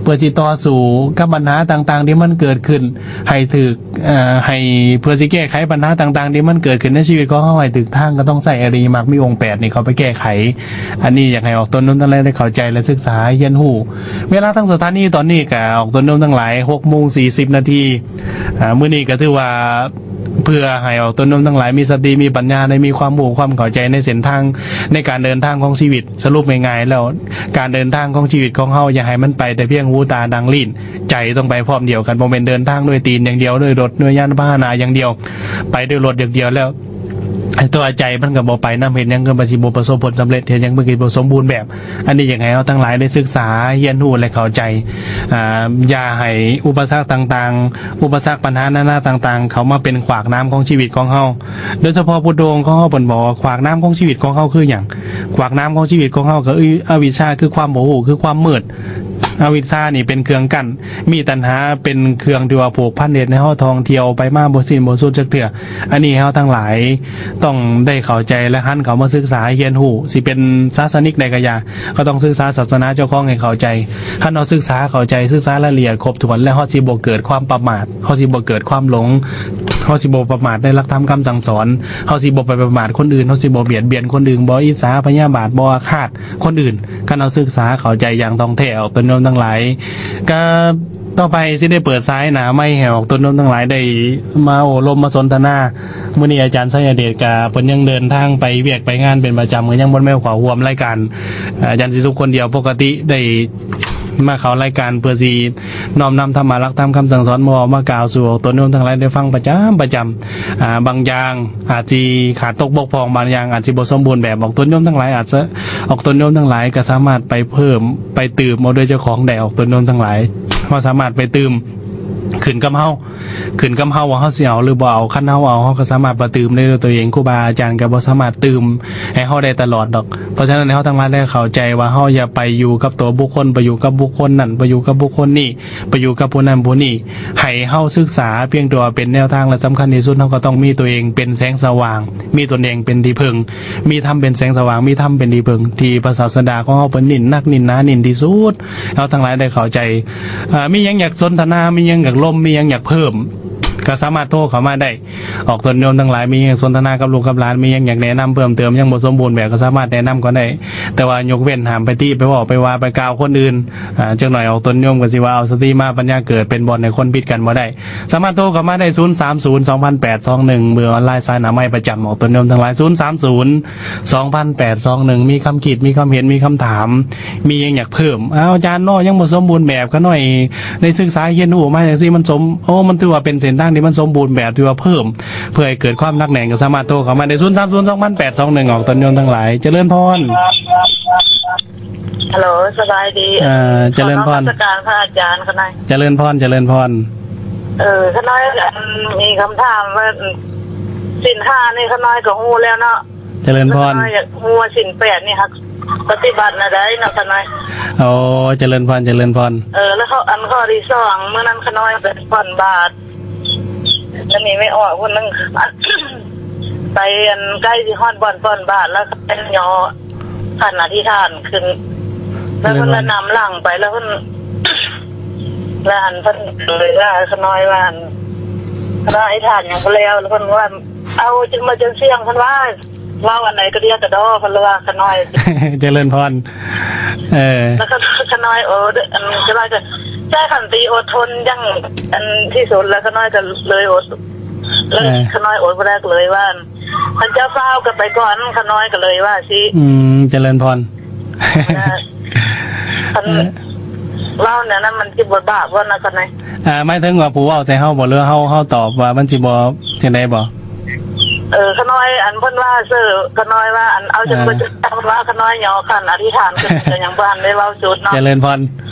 ເພື່ອຊິຕໍ່ສູ້ກັບບັນຫາຕ່າງໆທີ່ມັນເກີດຂຶ້ນໃຫ້ຖືກ, ເອີ ໃຫ້ ເພື່ອຊິແກ້ໄຂບັນຫາຕ່າງໆທີ່ມັນເກີດຂຶ້ນໃນຊີວິດຂອງເຮົາໃຫ້ຖືກທາງ, ກໍຕ້ອງໃຊ້ອະລິຍະມັກມີອົງແປດນີ້ເຂົ້າໄປແກ້ໄຂ. ອັນນີ້ຢາກໃຫ້ອອກຕົນໂຍມທັງຫຼາຍໄດ້ເຂົ້າໃຈ ແລະ ສຶກສາຮຽນຮູ້. ເວລາທາງສະຖານີຕອນນີ້ກໍອອກຕົນໂຍມທັງຫຼາຍ ຫົກໂມງສີ່ສິບນາທີ. ອ່າ ມື້ນີ້ກໍຖືວ່າ ເພື່ອໃຫ້ອອກຕົນໂຍມທັງຫຼາຍມີສະຕິ ມີປັນຍາ ໄດ້ມີຄວາມຮູ້ຄວາມເຂົ້າໃຈໃນເສັ້ນທາງໃນການເດີນທາງຂອງຊີວິດ. ສະຫຼຸບງ່າຍໆແລ້ວ, ການເດີນທາງຂອງຊີວິດຂອງເຮົາ ຢ່າໃຫ້ມັນໄປແຕ່ພຽງຫູ ຕາ ດັງ ລີ້ນ, ໃຈຕ້ອງໄປພ້ອມດຽວກັນ. ບໍ່ແມ່ນເດີນທາງດ້ວຍຕີນຢ່າງດຽວ, ດ້ວຍລົດ, ດ້ວຍຍານພາຫະນະຢ່າງດຽວ, ໄປດ້ວຍລົດຢ່າງດຽວແລ້ວ ຕົວໃຈມັນກໍບໍ່ໄປນຳ ເຮັດຫຍັງກໍມັນຊິບໍ່ປະສົບຜົນສຳເລັດ ເຮັດຫຍັງມັນກໍບໍ່ສົມບູນແບບ. ອັນນີ້ຢາກໃຫ້ເຮົາທັງຫຼາຍໄດ້ສຶກສາ ຮຽນຮູ້ ແລະ ເຂົ້າໃຈ. ອາ ຢ່າໃຫ້ອຸປະສັກຕ່າງໆ ອຸປະສັກ ບັນຫານານາຕ່າງໆ ເຂົ້າມາເປັນຂວາກໜາມຂອງຊີວິດຂອງເຮົາ. ໂດຍສະເພາະພຸດໂທຂອງເຮົາ ເພິ່ນບອກວ່າ ຂວາກໜາມຂອງຊີວິດຂອງເຮົາຄືຫຍັງ? ຂວາກໜາມຂອງຊີວິດຂອງເຮົາກໍຄືອະວິດຊາ ຄືຄວາມບໍ່ຮູ້ ຄືຄວາມມືດ. ອະວິດຊານີ້ເປັນເຄື່ອງກັ້ນ, ມີຕັນຫາເປັນເຄື່ອງທີ່ວ່າຜູກພັນ ເຮັດໃຫ້ເຮົາທ່ອງທ່ຽວໄປມາບໍ່ສິ້ນບໍ່ສຸດຈັກເທື່ອ. ອັນນີ້ເຮົາທັງຫຼາຍຕ້ອງໄດ້ເຂົ້າໃຈ ແລະ ຫັນເຂົ້າມາສຶກສາຮຽນຮູ້. ຊິເປັນສາສະນິກໃດກໍຢ່າ, ກໍຕ້ອງສຶກສາສາສະໜາເຈົ້າຂອງໃຫ້ເຂົ້າໃຈ. ຄັນເຮົາສຶກສາເຂົ້າໃຈ, ສຶກສາລາຍລະອຽດຄົບຖ້ວນແລ້ວ, ເຮົາຊິບໍ່ເກີດຄວາມປະໝາດ, ເຮົາຊິບໍ່ເກີດຄວາມຫຼົງ, ເຮົາຊິບໍ່ປະໝາດໃນຫຼັກທຳຄຳສັ່ງສອນ, ເຮົາຊິບໍ່ໄປປະໝາດຄົນອື່ນ, ເຮົາຊິບໍ່ບຽດບຽນຄົນອື່ນ, ບໍ່ອິດສາພະຍາບາດ, ບໍ່ອາຄາດຄົນອື່ນ. ຄັນເຮົາສຶກສາເຂົ້າໃຈຢ່າງທ່ອງແທ້ ອອກຕົນໂຍມທັງຫຼາຍ, ກໍຕໍ່ໄປຊິໄດ້ເປີດສາຍໜ້າໄມໃຫ້ອອກຕົນໂຍມທັງຫຼາຍໄດ້ມາໂອ້ລົມມາສົນທະນາ. ມື້ນີ້ອາຈານໄຊຍະເດດກະເພິ່ນຍັງເດີນທາງໄປວຽກໄປງານເປັນປະຈຳ, ກໍຍັງບໍ່ໄດ້ມາເຂົ້າຮ່ວມລາຍການອາຈານສີສຸກຄົນດຽວ. ປົກກະຕິໄດ້ມາເຂົ້າລາຍການເພື່ອຊິນ້ອມນຳທຳມະຫຼັກທຳຄຳສັ່ງສອນມາເວົ້າມາກ່າວສູ່ອອກຕົນໂຍມທັງຫຼາຍໄດ້ຟັງປະຈຳ, ປະຈຳ. ອາ ບາງຢ່າງອາດຊິຂາດຕົກບົກຜ່ອງ, ບາງຢ່າງອາດຊິບໍ່ສົມບູນແບບ. ອອກຕົນໂຍມທັງຫຼາຍອາດຈະ, ອອກຕົນໂຍມທັງຫຼາຍກໍສາມາດໄປເພີ່ມ, ໄປຕື່ມເອົາດ້ວຍເຈົ້າຂອງໄດ້. ອອກຕົນໂຍມທັງຫຼາຍ, ເຮົາສາມາດໄປຕື່ມ, ຂຶ້ນກັບເຮົາ, ຂຶ້ນກັບເຮົາວ່າເຮົາຊິເອົາຫຼືບໍ່ເອົາ. ຄັນເຮົາເອົາ, ເຮົາກໍສາມາດໄປຕື່ມໄດ້ດ້ວຍຕົວເອງ. ຄູບາອາຈານກໍບໍ່ສາມາດຕື່ມໃຫ້ເຮົາໄດ້ຕະຫຼອດດອກ. ເພາະສະນັ້ນ ໃຫ້ເຮົາທັງຫຼາຍໄດ້ເຂົ້າໃຈວ່າ ເຮົາຢ່າໄປຢູ່ກັບຕົວບຸກຄົນ, ໄປຢູ່ກັບບຸກຄົນນັ້ນ, ໄປຢູ່ກັບບຸກຄົນນີ້, ໄປຢູ່ກັບຜູ້ນັ້ນຜູ້ນີ້. ໃຫ້ເຮົາສຶກສາພຽງແຕ່ວ່າເປັນແນວທາງ ແລະ ສຳຄັນທີ່ສຸດ ເຮົາກໍຕ້ອງມີຕົວເອງເປັນແສງສະຫວ່າງ, ມີຕົນເອງເປັນທີ່ເພິ່ງ, ມີທຳເປັນແສງສະຫວ່າງ, ມີທຳເປັນທີ່ເພິ່ງ ທີ່ພະສາສະດາຂອງເຮົາເພິ່ນເນັ້ນໜັກ ເນັ້ນໜາ ເນັ້ນທີ່ສຸດ. ເຮົາທັງຫຼາຍໄດ້ເຂົ້າໃຈ. ເອີ ມີຫຍັງຢາກສົນທະນາ, ມີຫຍັງຢາກລົມ, ມີຫຍັງຢາກເພີ່ມ, ກໍສາມາດໂທເຂົ້າມາໄດ້. ອອກຕົນໂຍມທັງຫຼາຍ ມີຫຍັງສົນທະນາກັບລູກກັບຫຼານ, ມີຫຍັງຢາກແນະນຳເພີ່ມເຕີມ, ຍັງບໍ່ສົມບູນແບບ, ກໍສາມາດແນະນຳກັນໄດ້. ແຕ່ວ່າຍົກເວັ້ນຫ້າມໄປຕິໄປເວົ້າໄປວ່າໄປກ່າວຄົນອື່ນ. ອາ ຈັກໜ້ອຍອອກຕົນໂຍມກໍຊິວ່າເອົາສະຕິມາປັນຍາເກີດ ເປັນບ່ອນໃຫ້ຄົນຜິດກັນບໍ່ໄດ້. ສາມາດໂທເຂົ້າມາໄດ້ ສູນສາມສູນ ສອງພັນແປດສອງໜຶ່ງ ເບີອອນລາຍສາຍໜ້າໄມ້ປະຈຳອອກຕົນໂຍມທັງຫຼາຍ ສູນສາມສູນ ສອງພັນແປດສອງໜຶ່ງ. ມີຄຳຄິດ ມີຄຳເຫັນ ມີຄຳຖາມ ມີຫຍັງຢາກເພີ່ມ? ອ້າວ ອາຈານເນາະ ຍັງບໍ່ສົມບູນແບບ, ຂ້ານ້ອຍໄດ້ສຶກສາຮຽນຮູ້ມາຈັ່ງຊີ້ ມັນສົມ, ໂອ້ ມັນຖືວ່າເປັນເສັ້ນທາງທີ່ມັນສົມບູນແບບ ຖືວ່າເພີ່ມ ເພື່ອໃຫ້ເກີດຄວາມໜັກແໜ້ນ ກໍສາມາດໂທເຂົ້າມາໄດ້ ສູນສາມສູນ ສອງພັນແປດສອງໜຶ່ງ ອອກຕົນໂຍມທັງຫຼາຍ. ຈະເລີນພອນ. ຮັລໂຫຼ ສະບາຍດີ. ເອີ ຈະເລີນພອນ. ຂໍນະມັດສະການພະອາຈານຂ້ານ້ອຍ. ຈະເລີນພອນ ຈະເລີນພອນ. ເອີ ຂ້ານ້ອຍ ອັນ ມີຄຳຖາມວ່າ ສິນຫ້ານີ້ຂ້ານ້ອຍກໍຮູ້ແລ້ວເນາະ. ຈະເລີນພອນ. ຂ້ານ້ອຍຢາກຮູ້ວ່າສິນແປດນີ້ ຫາກປະຕິບັດແນວໃດເນາະຂ້ານ້ອຍ? ໂອ້ ຈະເລີນພອນ ຈະເລີນພອນ. ເອີ ແລ້ວເຂົາ ອັນ ຂໍ້ທີສອງ ມື້ນັ້ນຂ້ານ້ອຍໄປປ້ອນບາດ ແລ້ວມີແມ່ອອກຄົນໜຶ່ງ ໄປ ອັນ ໃກ້ຊິຮອດບ່ອນປ້ອນບາດ ແລ້ວກໍໄປຍໍຂັນອະທິຖານຂຶ້ນ ແລ້ວເພິ່ນກໍນຳຫຼັງໄປ ແລ້ວເພິ່ນ ແລ້ວ ອັນ ເພິ່ນເລີຍວ່າຂ້ານ້ອຍວ່າ ອັນ ຂ້ານ້ອຍອະທິຖານຍັງບໍ່ແລ້ວ ແລ້ວເພິ່ນວ່າ ເອົາຈົນໝົດຈົນສ່ຽງ ເພິ່ນວ່າ ເວົ້າອັນໃດກະເດຍກະດໍ ເພິ່ນວ່າຂ້ານ້ອຍ. ຈະເລີນພອນ. ເອີ ແລ້ວຂ້ານ້ອຍ ໂອ້ ອັນ ຂ້ານ້ອຍກໍໃຊ້ຂັນຕິອົດທົນຢ່າງ ອັນ ທີ່ສຸດ ແລ້ວຂ້ານ້ອຍກໍເລີຍອົດ ແລ້ວຂ້ານ້ອຍອົດບໍ່ໄດ້ ກໍເລີຍວ່າ ເພິ່ນເຈົ້າຟ້າວກັນໄປກ່ອນ ຂ້ານ້ອຍກໍເລີຍວ່າຊີ້. ອືມ ຈະເລີນພອນ. ເອີ ຄັນເວົ້າແນວນັ້ນມັນຊິບໍ່ບາບບໍ່ນະ ຄັນໃດ? ອ່າ ໝາຍເຖິງວ່າຜູ້ເວົ້າໃສ່ເຮົາບໍ່ ຫຼືເຮົາ ເຮົາຕອບວ່າມັນຊິບໍ່ຈັ່ງໃດບໍ່? ເອີ ຂ້ານ້ອຍ ອັນ ເພິ່ນວ່າເຊີ ຂ້ານ້ອຍວ່າ ອັນ ເອົາ ເອີ ຈັ່ງບໍ່ຈັ່ງວ່າ ຂ້ານ້ອຍຍໍຂັນອະທິຖານຂຶ້ນ ກໍຍັງບໍ່ທັນໄດ້ເວົ້າສຸດເນາະ. ຈະເລີນພອນ.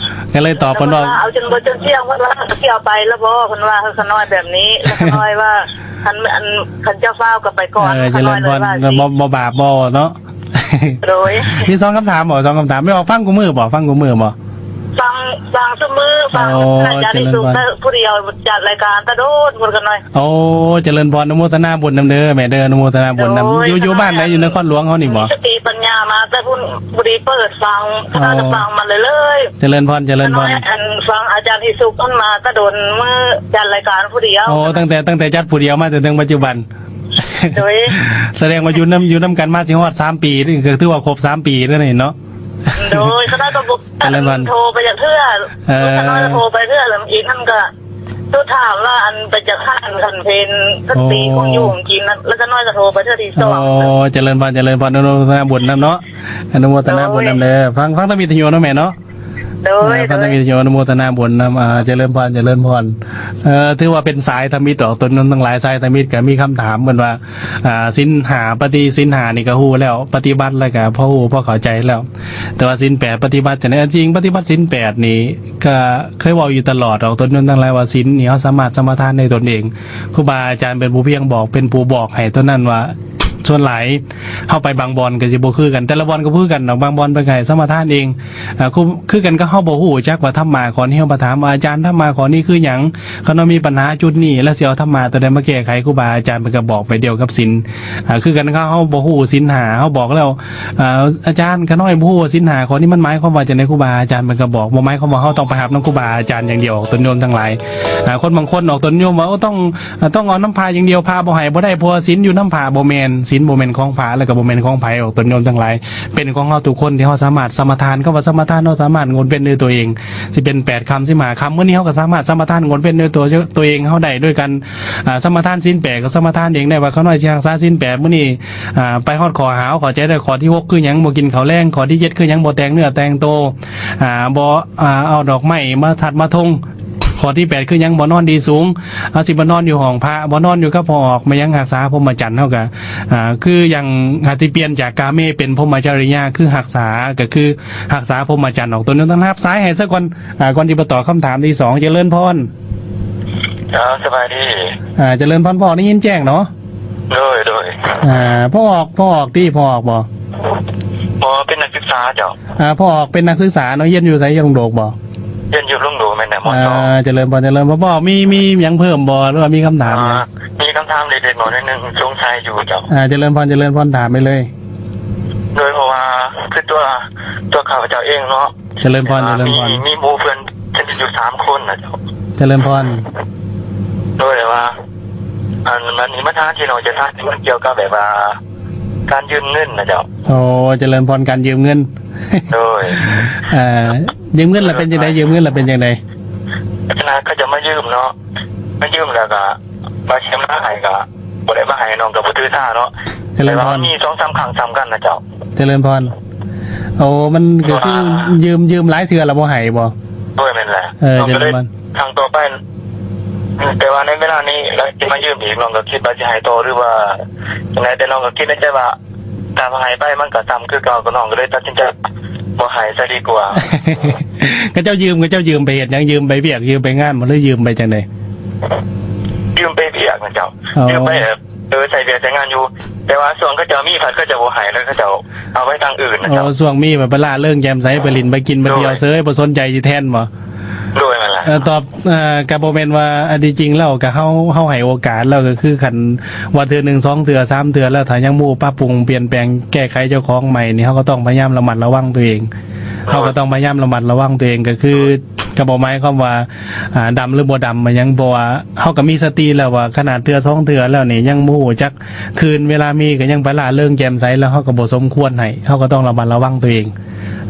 ກໍເລີຍຕອບເພິ່ນວ່າ ເອົາຈົນບໍ່ຈົນສ່ຽງ ເພິ່ນວ່າຊິເອົາໄປແລ້ວບໍ່ ເພິ່ນວ່າ ເອີ ຂ້ານ້ອຍແບບນີ້ ແລ້ວຂ້ານ້ອຍວ່າ ຄັນ ອັນ ຄັນເຈົ້າຟ້າວກໍໄປກ່ອນ ເອີ ຂ້ານ້ອຍເລີຍວ່າ ບໍ່ ບໍ່ບາບບໍ່ເນາະ. ໂດຍ ມີສອງຄຳຖາມບໍ່? ສອງຄຳຖາມ. ແມ່ອອກຟັງຄູ່ມື້ບໍ່? ຟັງຄູ່ມື້ບໍ່? ຟັງ ຟັງຊຸມື້ ຟັງ ໂອ້ ອາຈານ ຈະເລີນພອນ ຜູ້ດຽວຈັດລາຍການຕະໂດນພຸ້ນ ຂ້ານ້ອຍ. ໂອ້ ຈະເລີນພອນ ອະນຸໂມທະນາບຸນນຳເດີແມ່ເດີ ອະນຸໂມທະນາບຸນນຳ. ໂດຍ ຢູ່ ຢູ່ບ້ານໃດ? ຢູ່ນະຄອນຫຼວງເຮົານີ້ບໍ່? ມີສະຕິປັນຍາມາແຕ່ພຸ້ນ ພໍດີເປີດຟັງ ອໍ ຟັງມາເລື້ອຍໆ. ຈະເລີນພອນ ຈະເລີນພອນ. ອັນ ຟັງອາຈານທີ່ສຸກເພິ່ນມາແຕ່ດົນ ມື້ຈັດລາຍການຜູ້ດຽວ. ໂອ້ ຕັ້ງແຕ່ ຕັ້ງແຕ່ຈັດຜູ້ດຽວມາຈົນເຖິງປັດຈຸບັນ. ໂດຍ ສະແດງວ່າຢູ່ນຳ ຢູ່ນຳກັນມາຊິຮອດສາມປີ ກໍຖືວ່າຄົບສາມປີແລ້ວນີ້ເນາະ. ໂດຍ ຂ້ານ້ອຍກໍບໍ່ ຈະເລີນພອນ ໂທໄປຈັກເທື່ອ. ເອີ ຂ້ານ້ອຍໂທໄປເທື່ອ ແລ້ວອີກນັ້ນກໍ ໂທຖາມວ່າ ອັນ ໄປຈັກຫັ້ນຄັນເພນ ໂອ້ ສັກປີຂອງຢູ່ຂອງກິນນັ້ນ ແລ້ວຂ້ານ້ອຍກໍໂທໄປເທື່ອທີສອງ. ໂອ້ ຈະເລີນພອນ ຈະເລີນພອນ ອະນຸໂມທະນາບຸນນຳເນາະ ອະນຸໂມທະນາບຸນນຳເດີ. ໂດຍ ຟັງ ຟັງທາງວິທະຍຸເນາະແມ່ເນາະ. ໂດຍ ເອີ ພັນທະມິດ ໂດຍ ຂໍອະນຸໂມທະນາບຸນນຳ. ອ່າ ຈະເລີນພອນ ຈະເລີນພອນ. ເອີ ຖືວ່າເປັນສາຍທຳອິດອອກ ຕົນໂຍມທັງຫຼາຍ ສາຍທຳອິດກໍມີຄຳຖາມເພິ່ນວ່າ ອ່າ ສິນຫ້າ ປະຕິສິນຫ້ານີ້ກໍຮູ້ແລ້ວ ປະຕິບັດແລ້ວກໍພໍຮູ້ພໍເຂົ້າໃຈແລ້ວ ແຕ່ວ່າສິນແປດປະຕິບັດຈັ່ງໃດ? ອັນຈິງປະຕິບັດສິນແປດນີ້ ກໍເຄີຍເວົ້າຢູ່ຕະຫຼອດດອກ ຕົນໂຍມທັງຫຼາຍ ວ່າສິນນີ້ເຮົາສາມາດສະມາທານໄດ້ຕົນເອງ. ຄູບາອາຈານເປັນຜູ້ພຽງບອກ ເປັນຜູ້ບອກໃຫ້ຕົວນັ້ນວ່າ ສ່ວນຫຼາຍເຮົາໄປບາງບ່ອນກໍຊິບໍ່ຄືກັນ ແຕ່ລະບ່ອນກໍບໍ່ຄືກັນດອກ ບາງບ່ອນເພິ່ນກໍໃຫ້ສະມາທານເອງ. ອ່າ ຄື ຄືກັນກັບເຮົາບໍ່ຮູ້ຈັກວ່າທຳມະຂໍ້ນີ້ ເຮົາມາຖາມວ່າ ອາຈານ ທຳມະຂໍ້ນີ້ຄືຫຍັງ? ຄັນວ່າມີບັນຫາຈຸດນີ້ ແລ້ວຊິເອົາທຳມະຕົວໃດມາແກ້ໄຂ? ຄູບາອາຈານເພິ່ນກໍບອກໄປດຽວກັບສິນ. ອ່າ ຄືກັນກັບເຮົາບໍ່ຮູ້ສິນຫ້າ ເຮົາບອກແລ້ວ ອ່າ ອາຈານ ຂ້ານ້ອຍບໍ່ຮູ້ວ່າສິນຫ້າຂໍ້ນີ້ມັນໝາຍຄວາມວ່າຈັ່ງໃດ? ຄູບາອາຈານເພິ່ນກໍບອກ ບໍ່ໝາຍຄວາມວ່າເຮົາຕ້ອງໄປຮັບນຳຄູບາອາຈານຢ່າງດຽວ ອອກຕົນໂຍມທັງຫຼາຍ. ອ່າ ຄົນບາງຄົນອອກຕົນໂຍມວ່າ ໂອ້ ຕ້ອງ ອ່າ ຕ້ອງເອົານຳພະຢ່າງດຽວ ພະບໍ່ໃຫ້ບໍ່ໄດ້ ເພາະວ່າສິນຢູ່ນຳພະ. ບໍ່ແມ່ນ ສິນບໍ່ແມ່ນຂອງພະ ແລ້ວກໍບໍ່ແມ່ນຂອງໃຜ ອອກຕົນໂຍມທັງຫຼາຍ ເປັນຂອງເຮົາທຸກຄົນທີ່ເຮົາສາມາດສະມາທານ. ຄຳວ່າສະມາທານ ເຮົາສາມາດງົດເວັ້ນດ້ວຍຕົວເອງ ຊິເປັນແປດຄ່ຳ ສິບຫ້າຄ່ຳ ມື້ນີ້ເຮົາກໍສາມາດສະມາທານງົດເວັ້ນດ້ວຍຕົວ ຕົວເອງເຮົາໄດ້ ໂດຍການ ອ່າ ສະມາທານສິນແປດ ກໍສະມາທານເອງໄດ້ວ່າ ຂ້ານ້ອຍຊິຮັກສາສິນແປດມື້ນີ້ ອ່າ ໄປຮອດຂໍ້ຫ້າ ເຂົ້າໃຈແລ້ວ ຂໍ້ທີຫົກຄືຫຍັງ? ບໍ່ກິນເຂົ້າແລງ. ຂໍ້ທີເຈັດຄືຫຍັງ? ບໍ່ແຕ່ງເນື້ອແຕ່ງໂຕ ອ່າ ບໍ່ ອ່າ ເອົາດອກໄມ້ມາທັດມາທົງ. ຂໍ້ທີແປດຄືຫຍັງ? ບໍ່ນອນທີ່ສູງ. ເຮົາຊິບໍ່ນອນຢູ່ຫ້ອງພະ ບໍ່ນອນຢູ່ກັບພໍ່ອອກ ແມ່ນຫຍັງ? ຮັກສາພົມມະຈັນ. ເຮົາກໍ ອ່າ ຄືຢ່າງ ອາດຊິປ່ຽນຈາກກາເມເປັນພົມມະຈະລິຍາ ຄືຮັກສາ ກໍຄືຮັກສາພົມມະຈັນອອກຕົນ. ຕ້ອງຮັບສາຍໃຫ້ຊະກ່ອນ ອ່າ ກ່ອນທີ່ຈະຕອບຄຳຖາມທີສອງ. ຈະເລີນພອນ. ເຈົ້າ ສະບາຍດີ. ອ່າ ຈະເລີນພອນ. ພໍ່ອອກໄດ້ຍິນແຈ້ງເນາະ? ໂດຍ ໂດຍ. ອ່າ ພໍ່ອອກ ພໍ່ອອກຕິ ພໍ່ອອກບໍ່? ບໍ່ ເປັນນັກສຶກສາເຈົ້າ. ອ່າ ພໍ່ອອກເປັນນັກສຶກສາເນາະ. ຮຽນຢູ່ໃສ? ຢູ່ດົງໂດກບໍ່? ຮຽນຢູ່ດົງໂດກ. ແມ່ນແຫຼະ ມ.ສອງ. ອ່າ ຈະເລີນພອນ ຈະເລີນພອນ. ພໍ່ອອກມີ ມີຫຍັງເພີ່ມບໍ່ ຫຼືວ່າມີຄຳຖາມຫຍັງ? ອ່າ ມີຄຳຖາມເລັກໆນ້ອຍໆໜ້ອຍໜຶ່ງ ສົງໄສຢູ່ເຈົ້າ. ອ່າ ຈະເລີນພອນ ຈະເລີນພອນ ຖາມໄປເລີຍ. ໂດຍ ເພາະວ່າຄືຕົວ ຕົວຂ້າພະເຈົ້າເອງເນາະ ຈະເລີນພອນ ຈະເລີນພອນ. ມີ ມີໝູ່ເພື່ອນສະໜິດຢູ່ສາມຄົນນະເຈົ້າ. ຈະເລີນພອນ. ໂດຍ ແຕ່ວ່າ ອັນ ອັນນີ້ມາຖາມທີ່ນ້ອງຈະຖາມ ມັນກ່ຽວກັບແບບວ່າການຢືມເງິນນະເຈົ້າ. ໂອ້ ຈະເລີນພອນ ການຢືມເງິນ. ໂດຍ. ເອີ ຢືມເງິນລະເປັນຈັ່ງໃດ? ຢືມເງິນລະເປັນຈັ່ງໃດ? ລັກສະນະເຂົາເຈົ້າມາຢືມເນາະ ມາຢືມແລ້ວກະ ວ່າຊິມາໃຫ້ກະບໍ່ໄດ້ມາໃຫ້ ນ້ອງກະບໍ່ຖືສາເນາະ. ຈະເລີນພອນ. ແຕ່ວ່າມັນມີສອງສາມຄັ້ງຊ້ຳກັນນະເຈົ້າ. ຈະເລີນພອນ. ໂອ້ ມັນກະຄື ວ່າ ຢືມ ຢືມຫຼາຍເທື່ອລະບໍ່ໃຫ້ບໍ່? ໂດຍ ແມ່ນແຫຼະ. ເອີ ນ້ອງກະເລີຍ ຈະເລີນພອນ. ຄັ້ງຕໍ່ໄປ ແຕ່ວ່າໃນເວລານີ້ລະຊິມາຢືມອີກ ນ້ອງກະຄິດວ່າຊິໃຫ້ຕໍ່ ຫຼືວ່າຈັ່ງໃດ ແຕ່ນ້ອງກະຄິດໃນໃຈວ່າ ຖ້າໃຫ້ໄປມັນກໍຊ້ຳຄືເກົ່າ ກໍນ້ອງກໍເລີຍຕັດສິນໃຈບໍ່ໃຫ້ຊະດີກວ່າ. ເຂົາເຈົ້າຢືມ ເຂົາເຈົ້າຢືມໄປເຮັດຫຍັງ? ຢືມໄປວຽກ ຢືມໄປງານບໍ່ ຫຼືຢືມໄປຈັ່ງໃດ? ຢືມໄປວຽກນະເຈົ້າ. ອໍ ຢືມໄປແບບ ເອີ ໃຊ້ວຽກໃຊ້ງານຢູ່ ແຕ່ວ່າຊ່ວງເຂົາເຈົ້າມີພັດເຂົາເຈົ້າບໍ່ໃຫ້ ແລ້ວເຂົາເຈົ້າເອົາໄປທາງອື່ນນະເຈົ້າ. ອໍ ຊ່ວງມີພັດໄປລ່າເລີງແຈ່ມໃສ ໄປຫຼິ້ນໄປກິນໄປທ່ຽວເສີຍ ບໍ່ສົນໃຈຊິແທນບໍ່? ໂດຍ ແມ່ນລະ. ເອີ ຕອບ ເອີ ກໍບໍ່ແມ່ນວ່າ ອັນທີ່ຈິງແລ້ວກໍເຮົາ ເຮົາໃຫ້ໂອກາດແລ້ວ ກໍຄືຄັນວ່າເທື່ອໜຶ່ງ ສອງເທື່ອ ສາມເທື່ອແລ້ວ ຖ້າຍັງບໍ່ປັບປຸງປ່ຽນແປງແກ້ໄຂເຈົ້າຂອງໃໝ່ນີ້ ເຮົາກໍຕ້ອງພະຍາຍາມລະມັດລະວັງຕົວເອງ. ໂດຍ. ເຮົາກໍຕ້ອງພະຍາຍາມລະມັດລະວັງຕົວເອງ ກໍຄື ໂດຍ. ກໍບໍ່ໝາຍຄວາມວ່າ ອ່າ ດຳ ຫຼື ບໍ່ດຳ ຫຍັງ ເພາະວ່າເຮົາກໍມີສະຕິແລ້ວວ່າ ຂະໜາດເທື່ອສອງເທື່ອແລ້ວນີ້ ຍັງບໍ່ຮູ້ຈັກຄືນ ເວລາມີກໍຍັງໄປລ່າເລີງແຈ່ມໃສ ແລ້ວເຮົາກໍບໍ່ສົມຄວນໃຫ້ ເຮົາກໍຕ້ອງລະມັດລະວັງຕົວເອງ.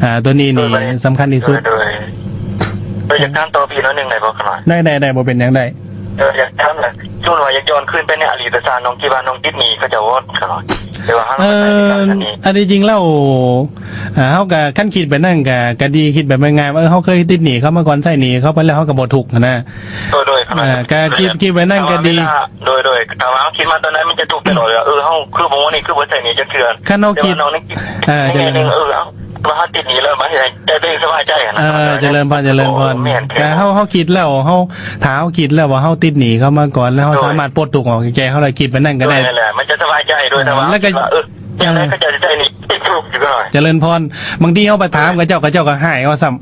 ອ່າ ຕົວນີ້ນີ້ ໂດຍ ສຳຄັນທີ່ສຸດ. ໂດຍ ໂດຍ. ເອີ ຢາກຖາມຕໍ່ພີ່ໜ້ອຍໜຶ່ງໄດ້ບໍ່ຂະນ້ອຍ? ໄດ້ ໄດ້ ໄດ້ ບໍ່ເປັນຫຍັງ ໄດ້. ເອີ ຢາກຖາມນະ ສົມມຸດວ່າຢາກຍ້ອນຄືນໄປໃນອະດີດຊາດ ນ້ອງຄິດວ່ານ້ອງຕິດໜີ້ເຂົາເຈົ້າບໍ່ຂະນ້ອຍ? ແຕ່ວ່າເຮົາ ເອີ ອັນນີ້ ອັນທີ່ຈິງແລ້ວ ອ່າ ເຮົາກໍ ຄັນຄິດແບບນັ້ນກໍ ກໍດີ ຄິດແບບງ່າຍໆວ່າ ເອີ ເຮົາເຄີຍຕິດໜີ້ເຂົາມາກ່ອນ ໃຊ້ໜີ້ເຂົາໄປແລ້ວ ເຮົາກໍບໍ່ທຸກຫັ້ນນະ. ໂດຍ ໂດຍ ອ່າ ກໍຄິດ ຄິດແບບນັ້ນກໍດີ. ໂດຍ ໂດຍ ຖ້າວ່າເຮົາຄິດມາຕອນນັ້ນ ມັນຈະທຸກຕະຫຼອດເວລາ ເອີ ເຮົາຄືບໍ່ ນີ້ຄືບໍ່ໃຊ້ໜີ້ຈັກເທື່ອ. ຄະນ້ອຍຄິດ ເອີ ເຮົາ ວ່າເຮົາຕິດໜີ້ແລ້ວ ມັນໃຈຕົວເອງສະບາຍໃຈຫັ້ນນະ. ເອີ ຈະເລີນພອນ ຈະເລີນພອນ. ໂອ້ ແມ່ນແທ້. ຖ້າເຮົາ ເຮົາຄິດແລ້ວ ເຮົາ ຖ້າເຮົາຄິດແລ້ວວ່າເຮົາຕິດໜີ້ເຂົາມາກ່ອນ ແລ້ວເຮົາ ໂດຍ ສາມາດປົດທຸກອອກຈາກໃຈເຮົາ ແລ້ວຄິດແບບນັ້ນກໍໄດ້. ໂດຍ ແມ່ນແຫຼະ ມັນຈະສະບາຍໃຈ. ໂດຍ ແຕ່ວ່າ ແລ້ວກໍ ເຮົາຄິດວ່າ ເອີ ຈັ່ງໃດເຂົາເຈົ້າຈະໃຊ້ໜີ້ຕິດທຸກຢູ່ກໍ. ຈະເລີນພອນ. ບາງທີເຮົາໄປຖາມເຂົາເຈົ້າ ເຂົາເຈົ້າກໍຮ້າຍເຮົາຊ້ຳ.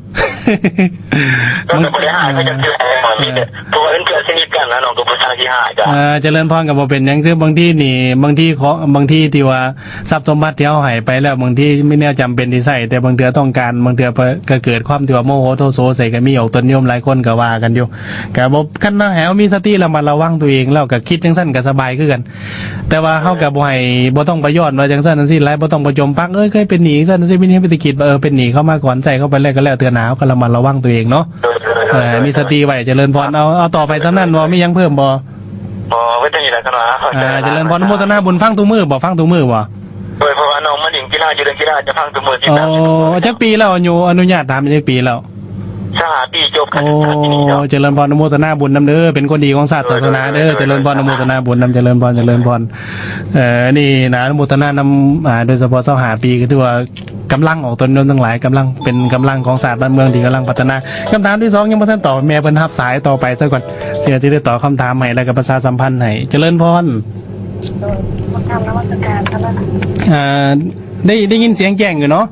ເຂົາກໍບໍ່ໄດ້ຮ້າຍ ເຂົາເຈົ້າຄື ເອີ ເພາະວ່າເປັນເພື່ອນສະໜິດກັນນະ ນ້ອງກໍບໍ່ຊ່າງຊິຮ້າຍກັນ. ເອີ ຈະເລີນພອນ. ກໍບໍ່ເປັນຫຍັງ ຄືບາງທີນີ້ ບາງທີ ເຂາະ ບາງທີທີ່ວ່າ ຊັບສົມບັດທີ່ເຮົາໃຫ້ໄປແລ້ວ ບາງທີມີແນວຈຳເປັນທີ່ໃຊ້ ແຕ່ບາງເທື່ອຕ້ອງການ ບາງເທື່ອກໍເກີດຄວາມທີ່ວ່າໂມໂຫໂທໂສໃສ່ ກໍມີອອກຕົນໂຍມຫຼາຍຄົນກໍວ່າກັນຢູ່. ກໍບໍ່ ຄັນເຮົາໃຫ້ເຮົາມີສະຕິລະມັດລະວັງຕົວເອງແລ້ວ ກໍຄິດຈັ່ງຊັ້ນກໍສະບາຍຄືກັນ. ແຕ່ວ່າເຮົາກໍບໍ່ໃຫ້ ບໍ່ຕ້ອງໄປຍ້ອນວ່າຈັ່ງຊັ້ນຈັ່ງຊີ້ຫຼາຍ ບໍ່ຕ້ອງໄປຈົມປັກ ເອີຍ ເຄີຍເປັນໜີ້ຈັ່ງຊັ້ນຈັ່ງຊີ້ ມີແນວເປັນຕະກິດ ເອີ ເປັນໜີ້ເຂົາມາກ່ອນ ໃຊ້ເຂົາໄປແລ້ວກໍແລ້ວ ເທື່ອໜ້າເຮົາກໍລະມັດລະວັງຕົວເອງເນາະ. ໂດຍ ເອີ ໂດຍ ມີສະຕິໄວ້ ຈະເລີນພອນ. ເອົາ ເອົາ ຕໍ່ໄປສ່ຳນັ້ນ ບໍ່ມີຫຍັງເພີ່ມບໍ່? ບໍ່ ມີເທົ່ານີ້ແຫຼະຂະນ້ອຍ. ອ່າ ຈະເລີນພອນ ອະນຸໂມທະນາບຸນ. ຟັງທຸກມື້ບໍ່? ຟັງທຸກມື້ບໍ່? ໂດຍ ເພາະວ່ານ້ອງມາຫຼິ້ນກິລາ ຢູ່ຫຼິ້ນກິລາຈະຟັງທຸກມື້ ຕິດຕາມ. ອໍ ຈັກປີແລ້ວ? ອາຍຸ ອະນຸຍາດຖາມ ຈັກປີແລ້ວ? ຊາວຫ້າປີ ຈົບການສຶກສາປີນີ້ເນາະ. ໂອ້ ຈະເລີນພອນ ອະນຸໂມທະນາບຸນນຳເດີ ເປັນຄົນດີຂອງຊາດ ໂດຍ ສາສະໜາເດີ ໂດຍ ໂດຍ ໂດຍ ຈະເລີນພອນ ອະນຸໂມທະນາບຸນນຳ ຈະເລີນພອນ ຈະເລີນພອນ. ເອີ ນີ້ນະ ອະນຸໂມທະນານຳ ອ່າ ໂດຍສະເພາະຊາວຫ້າປີ ກໍຖືວ່າກຳລັງອອກຕົນໂຍມທັງຫຼາຍ ກຳລັງເປັນກຳລັງຂອງຊາດບ້ານເມືອງທີ່ກຳລັງພັດທະນາ. ຄຳຖາມທີສອງຍັງບໍ່ທັນຕອບ ແມ່ເພິ່ນຮັບສາຍຕໍ່ໄປຊະກ່ອນ ເພື່ອຊິໄດ້ຕອບຄຳຖາມໃຫ້ ແລ້ວກໍປະຊາສຳພັນໃຫ້. ຈະເລີນພອນ ໂດຍ ກາບນະມັດສະການ ອ່າ ໄດ້ ໄດ້ຍິນສຽງແຈ້ງຢູ່ເນາະ?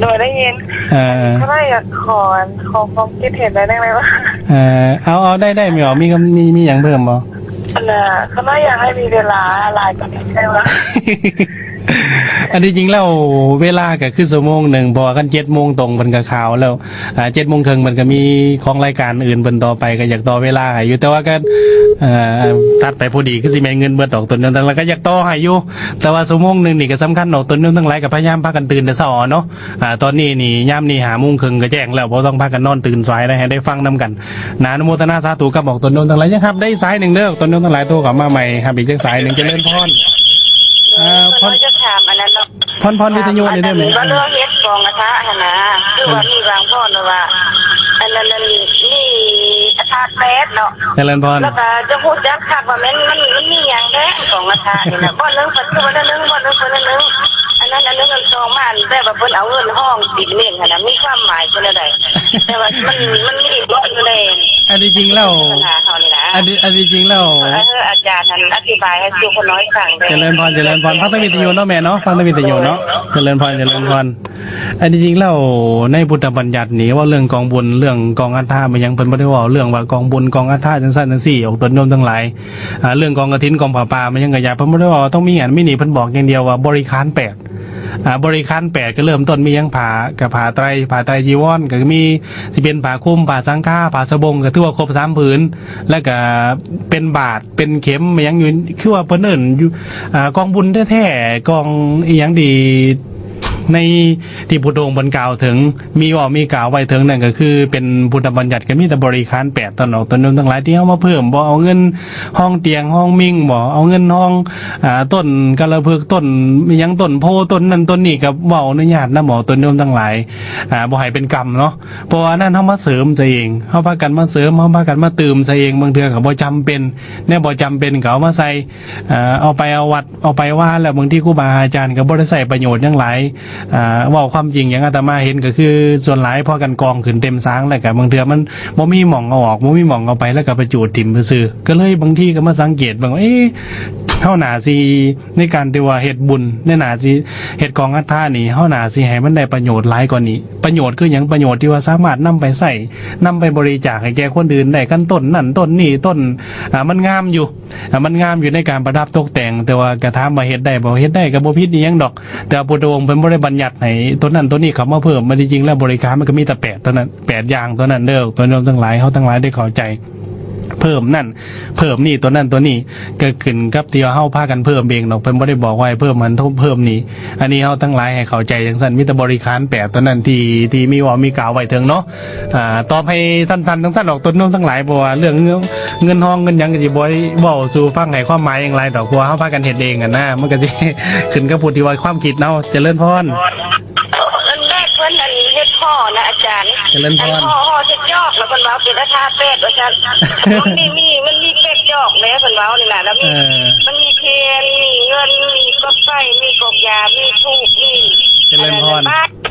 ໂດຍ ໄດ້ຍິນ. ເອີ ຂ້ານ້ອຍຢາກຂໍ ຂໍຄວາມຄິດເຫັນໜ້ອຍໜຶ່ງໄດ້ບໍ່? ເອີ ເອົາ ເອົາ ໄດ້ ໄດ້ ມີ ມີຄຳ ມີ ມີຫຍັງເພີ່ມບໍ່? ອັນນ່າ ຂ້ານ້ອຍຢາກໃຫ້ມີເວລາຫຼາຍກວ່ານີ້ໄດ້ບໍ່? ອັນທີ່ຈິງແລ້ວເວລາກໍຄືຊົ່ວໂມງໜຶ່ງ ເພາະວ່າຄັນເຈັດໂມງຕົງເພິ່ນກໍຂ່າວແລ້ວ ອ່າ ເຈັດໂມງເຄິ່ງເພິ່ນກໍມີຂອງລາຍການອື່ນເພິ່ນຕໍ່ໄປ ກໍຢາກຕໍ່ເວລາໃຫ້ຢູ່ ແຕ່ວ່າກໍ ເອີ ຕັດໄປພໍດີ ຄືຊິແມ່ນເງິນເບິດດອກຕົນໂຍມ ແຕ່ວ່າກໍຢາກຕໍ່ໃຫ້ຢູ່ ແຕ່ວ່າຊົ່ວໂມງໜຶ່ງນີ້ກໍສຳຄັນດອກ ຕົນໂຍມທັງຫຼາຍກໍພະຍາຍາມພາກັນຕື່ນແຕ່ເຊົ້າເນາະ. ອ່າ ຕອນນີ້ນີ້ ຍາມນີ້ຫ້າໂມງເຄິ່ງກໍແຈ້ງແລ້ວ ບໍ່ຕ້ອງພາກັນນອນຕື່ນສາຍໃດ ໃຫ້ໄດ້ຟັງນຳກັນ. ນາ ອະນຸໂມທະນາສາທຸກັບອອກຕົນໂຍມທັງຫຼາຍ. ຍັງຮັບໄດ້ສາຍໜຶ່ງເດີ ອອກຕົນໂຍມທັງຫຼາຍໂທເຂົ້າມາໃໝ່ ຮັບອີກຈັກສາຍໜຶ່ງ. ຈະເລີນພອນ. ເອີ ເພິ່ນ ຂ້ານ້ອຍຈະຖາມອັນນັ້ນເນາະ ພອນ ພອນວິທະຍຸນີ້ໄດ້ໄໝ? ເວົ້າເລື່ອງເຮັດກອງອັດຖະຫັ້ນນະ ຄືວ່າມີບາງບ່ອນວ່າ ອັນນັ້ນ ອັນນີ້ ອັດຖະແປດເນາະ. ຈະເລີນພອນ. ແລ້ວກໍຈະຮູ້ຈັກຄັກວ່າແມ່ນ ມັນ ມັນມີຫຍັງແທ້ກອງອັດຖະນີ້ນະ ບ່ອນໜຶ່ງເພິ່ນຄືວ່າແນວໜຶ່ງ ບ່ອນໜຶ່ງເພິ່ນແນວໜຶ່ງ ອັນນັ້ນ ອັນໜຶ່ງ ອັນສອງມາ ແບບວ່າເພິ່ນເອົາເງິນຮອງຕິດເມັ້ງຫັ້ນນະ ມີຄວາມໝາຍຄືແນວໃດ? ແຕ່ວ່າມັນ ມັນມີບໍ່ຢູ່ໃນ ອັນທີ່ຈິງແລ້ວ ສາສະໜາເຮົານີ້ນະ? ອັນທີ່ ອັນທີ່ຈິງແລ້ວ ເອີ ອາຈານຫັ້ນອະທິບາຍໃຫ້ສູ່ຂ້ານ້ອຍຟັງເດີ. ຈະເລີນພອນ ຈະເລີນພອນ. ຟັງທາງວິທະຍຸເນາະແມ່ເນາະ ຟັງທາງວິທະຍຸເນາະ. ຈະເລີນພອນ ຈະເລີນພອນ. ອັນທີ່ຈິງແລ້ວໃນພຸດທະບັນຍັດນີ້ ເວົ້າເລື່ອງກອງບຸນ ເລື່ອງກອງອັດຖະມາຫຍັງ ເພິ່ນບໍ່ໄດ້ເວົ້າເລື່ອງວ່າກອງບຸນກອງອັດຖະຈັ່ງຊັ້ນຈັ່ງຊີ້ ອອກຕົນໂຍມທັງຫຼາຍ. ອ່າ ເລື່ອງກອງກະຖິນ ກອງຜ້າປ່າມາຫຍັງກໍຢ່າ ເພິ່ນບໍ່ໄດ້ເວົ້າວ່າຕ້ອງມີອັນມີນີ້ ເພິ່ນບອກຢ່າງດຽວວ່າບໍລິຂານແປດ. ອ່າ ບໍລິຂານແປດ ກໍເລີ່ມຕົ້ນມີຫຍັງ ຜ້າ ກໍຜ້າໄຕ ຜ້າໄຕຈີວອນ ກໍມີ ຊິເປັນຜ້າຄຸມ ຜ້າສັງຄາ ຜ້າສະບົງ ກໍຖືວ່າຄົບສາມຜືນ ແລ້ວກໍເປັນບາດ ເປັນເຂັມຫຍັງຢູ່ ຄືວ່າເພິ່ນເອີ້ນຢູ່ ອ່າ ກອງບຸນແທ້ໆ ກອງອີ່ຫຍັງທີ່ ໃນທີ່ພຸດທະອົງເພິ່ນກ່າວເຖິງ ມີເວົ້າມີກ່າວໄວ້ເຖິງນັ້ນ ກໍຄືເປັນພຸດທະບັນຍັດ ກໍມີແຕ່ບໍລິຂານແປດ ຕອນອອກຕົນໂຍມທັງຫຼາຍ ທີ່ເຮົາມາເພີ່ມ ບໍ່ເອົາເງິນຮອງຕຽງຮອງມິ່ງ ບໍ່ເອົາເງິນຮອງ ອ່າ ຕົ້ນກາລະພຶກ ຕົ້ນອີ່ຫຍັງ ຕົ້ນໂພ ຕົ້ນນັ້ນຕົ້ນນີ້ ກໍເວົ້າອະນຸຍາດນຳອອກຕົນໂຍມທັງຫຼາຍ ອ່າ ບໍ່ໃຫ້ເປັນກຳເນາະ. ເພາະວ່ານັ້ນເຮົາມາເສີມໃສ່ເອງ ເຮົາພາກັນມາເສີມ ເຮົາພາກັນມາຕື່ມໃສ່ເອງ ບາງເທື່ອກໍບໍ່ຈຳເປັນ ແນວບໍ່ຈຳເປັນກໍເອົາມາໃສ່ ເອີ ເອົາໄປເອົາວັດ ເອົາໄປວາ ແລ້ວບາງທີຄູບາອາຈານກໍບໍ່ໄດ້ໃຊ້ປະໂຫຍດຫຍັງຫຼາຍ. ເວົ້າຄວາມຈິງ ຢ່າງອາດຕະມາເຫັນກໍຄືສ່ວນຫຼາຍພາກັນກອງຂຶ້ນເຕັມສາງ ແລ້ວກໍບາງເທື່ອມັນບໍ່ມີໝ່ອງເອົາອອກ ບໍ່ມີໝ່ອງເອົາໄປ ແລ້ວກໍໄປຈູດຖິ້ມຊື່ໆ. ກໍເລີຍບາງທີກໍມາສັງເກດເບິ່ງວ່າ ເອ ເຮົາໜ້າຊິ ໃນການທີ່ວ່າເຮັດບຸນ ໃນໜ້າຊິເຮັດກອງອັດຖະນີ້ ເຮົາໜ້າຊິໃຫ້ມັນໄດ້ປະໂຫຍດຫຼາຍກວ່ານີ້. ປະໂຫຍດຄືຫຍັງ? ປະໂຫຍດທີ່ວ່າສາມາດນຳໄປໃຊ້ ນຳໄປບໍລິຈາກໃຫ້ແກ່ຄົນອື່ນໄດ້. ຄັນຕົ້ນນັ້ນຕົ້ນນີ້ ຕົ້ນ ອ່າ ມັນງາມຢູ່ ອ່າ ມັນງາມຢູ່ໃນການປະດັບຕົກແຕ່ງ ແຕ່ວ່າກະຖາມວ່າເຮັດໄດ້ບໍ່? ເຮັດໄດ້ ກະບໍ່ຜິດອີ່ຫຍັງດອກ. ແຕ່ວ່າພຸດທະອົງເພິ່ນບໍ່ໄດ້ບັນຍັດໃຫ້ຕົວນັ້ນຕົວນີ້ເຂົ້າມາເພີ່ມ. ອັນທີ່ຈິງແລ້ວບໍລິຂານມັນກະມີແຕ່ແປດເທົ່ານັ້ນ ແປດຢ່າງເທົ່ານັ້ນເດີ ໂຕໂຍມທັງຫຼາຍ ເຮົາທັງຫຼາຍໄດ້ເຂົ້າໃຈ. ເພີ່ມນັ້ນ ເພີ່ມນີ້ ຕົວນັ້ນຕົວນີ້ ກໍຂຶ້ນກັບທີ່ວ່າເຮົາພາກັນເພີ່ມເອງດອກ. ເພິ່ນບໍ່ໄດ້ບອກວ່າໃຫ້ເພີ່ມຫັ້ນ ເພີ່ມນີ້. ອັນນີ້ເຮົາທັງຫຼາຍໃຫ້ເຂົ້າໃຈຈັ່ງຊັ້ນ. ມີແຕ່ບໍລິຂານແປດຕົວນັ້ນທີ່ ທີ່ມີເວົ້າມີກ່າວໄວ້ເຖິງເນາະ. ອ່າ ຕອບໃຫ້ສັ້ນໆ ສັ້ນໆ ດອກ ໂຕໂຍມທັງຫຼາຍ, ເພາະວ່າເລື່ອງເງິນຮອງເງິນຫຍັງກໍຊິບໍ່ເວົ້າສູ່ຟັງໃຫ້ຄວາມໝາຍຫຍັງຫຼາຍດອກ, ເພາະວ່າເຮົາພາກັນເຮັດເອງຫັ້ນນະ, ມັນກໍຊິຂຶ້ນກັບຜູ້ທີ່ວ່າຄວາມຄິດເນາະ. ຈະເລີນພອນ. ເອີ ອັນແລກເພິ່ນອັນເຮັດຫໍ່ນະອາຈານ. ຈະເລີນພອນ. ອັນຫໍ່ ຫໍ່ເຈັດຈອກ ແລ້ວເພິ່ນວ່າເປັນອັດຖະແປດວ່າຊັ້ນ. ມັນມີ ມີ ມັນມີແປດຈອກເດ້ເພິ່ນເວົ້ານີ້ນະ, ແລ້ວມີ ເອີ ມັນມີທຽນ ມີເງິນ ມີກອກໄຟ ມີກອກຢາ ມີທູບ ມີ ຈະເລີນພອນ.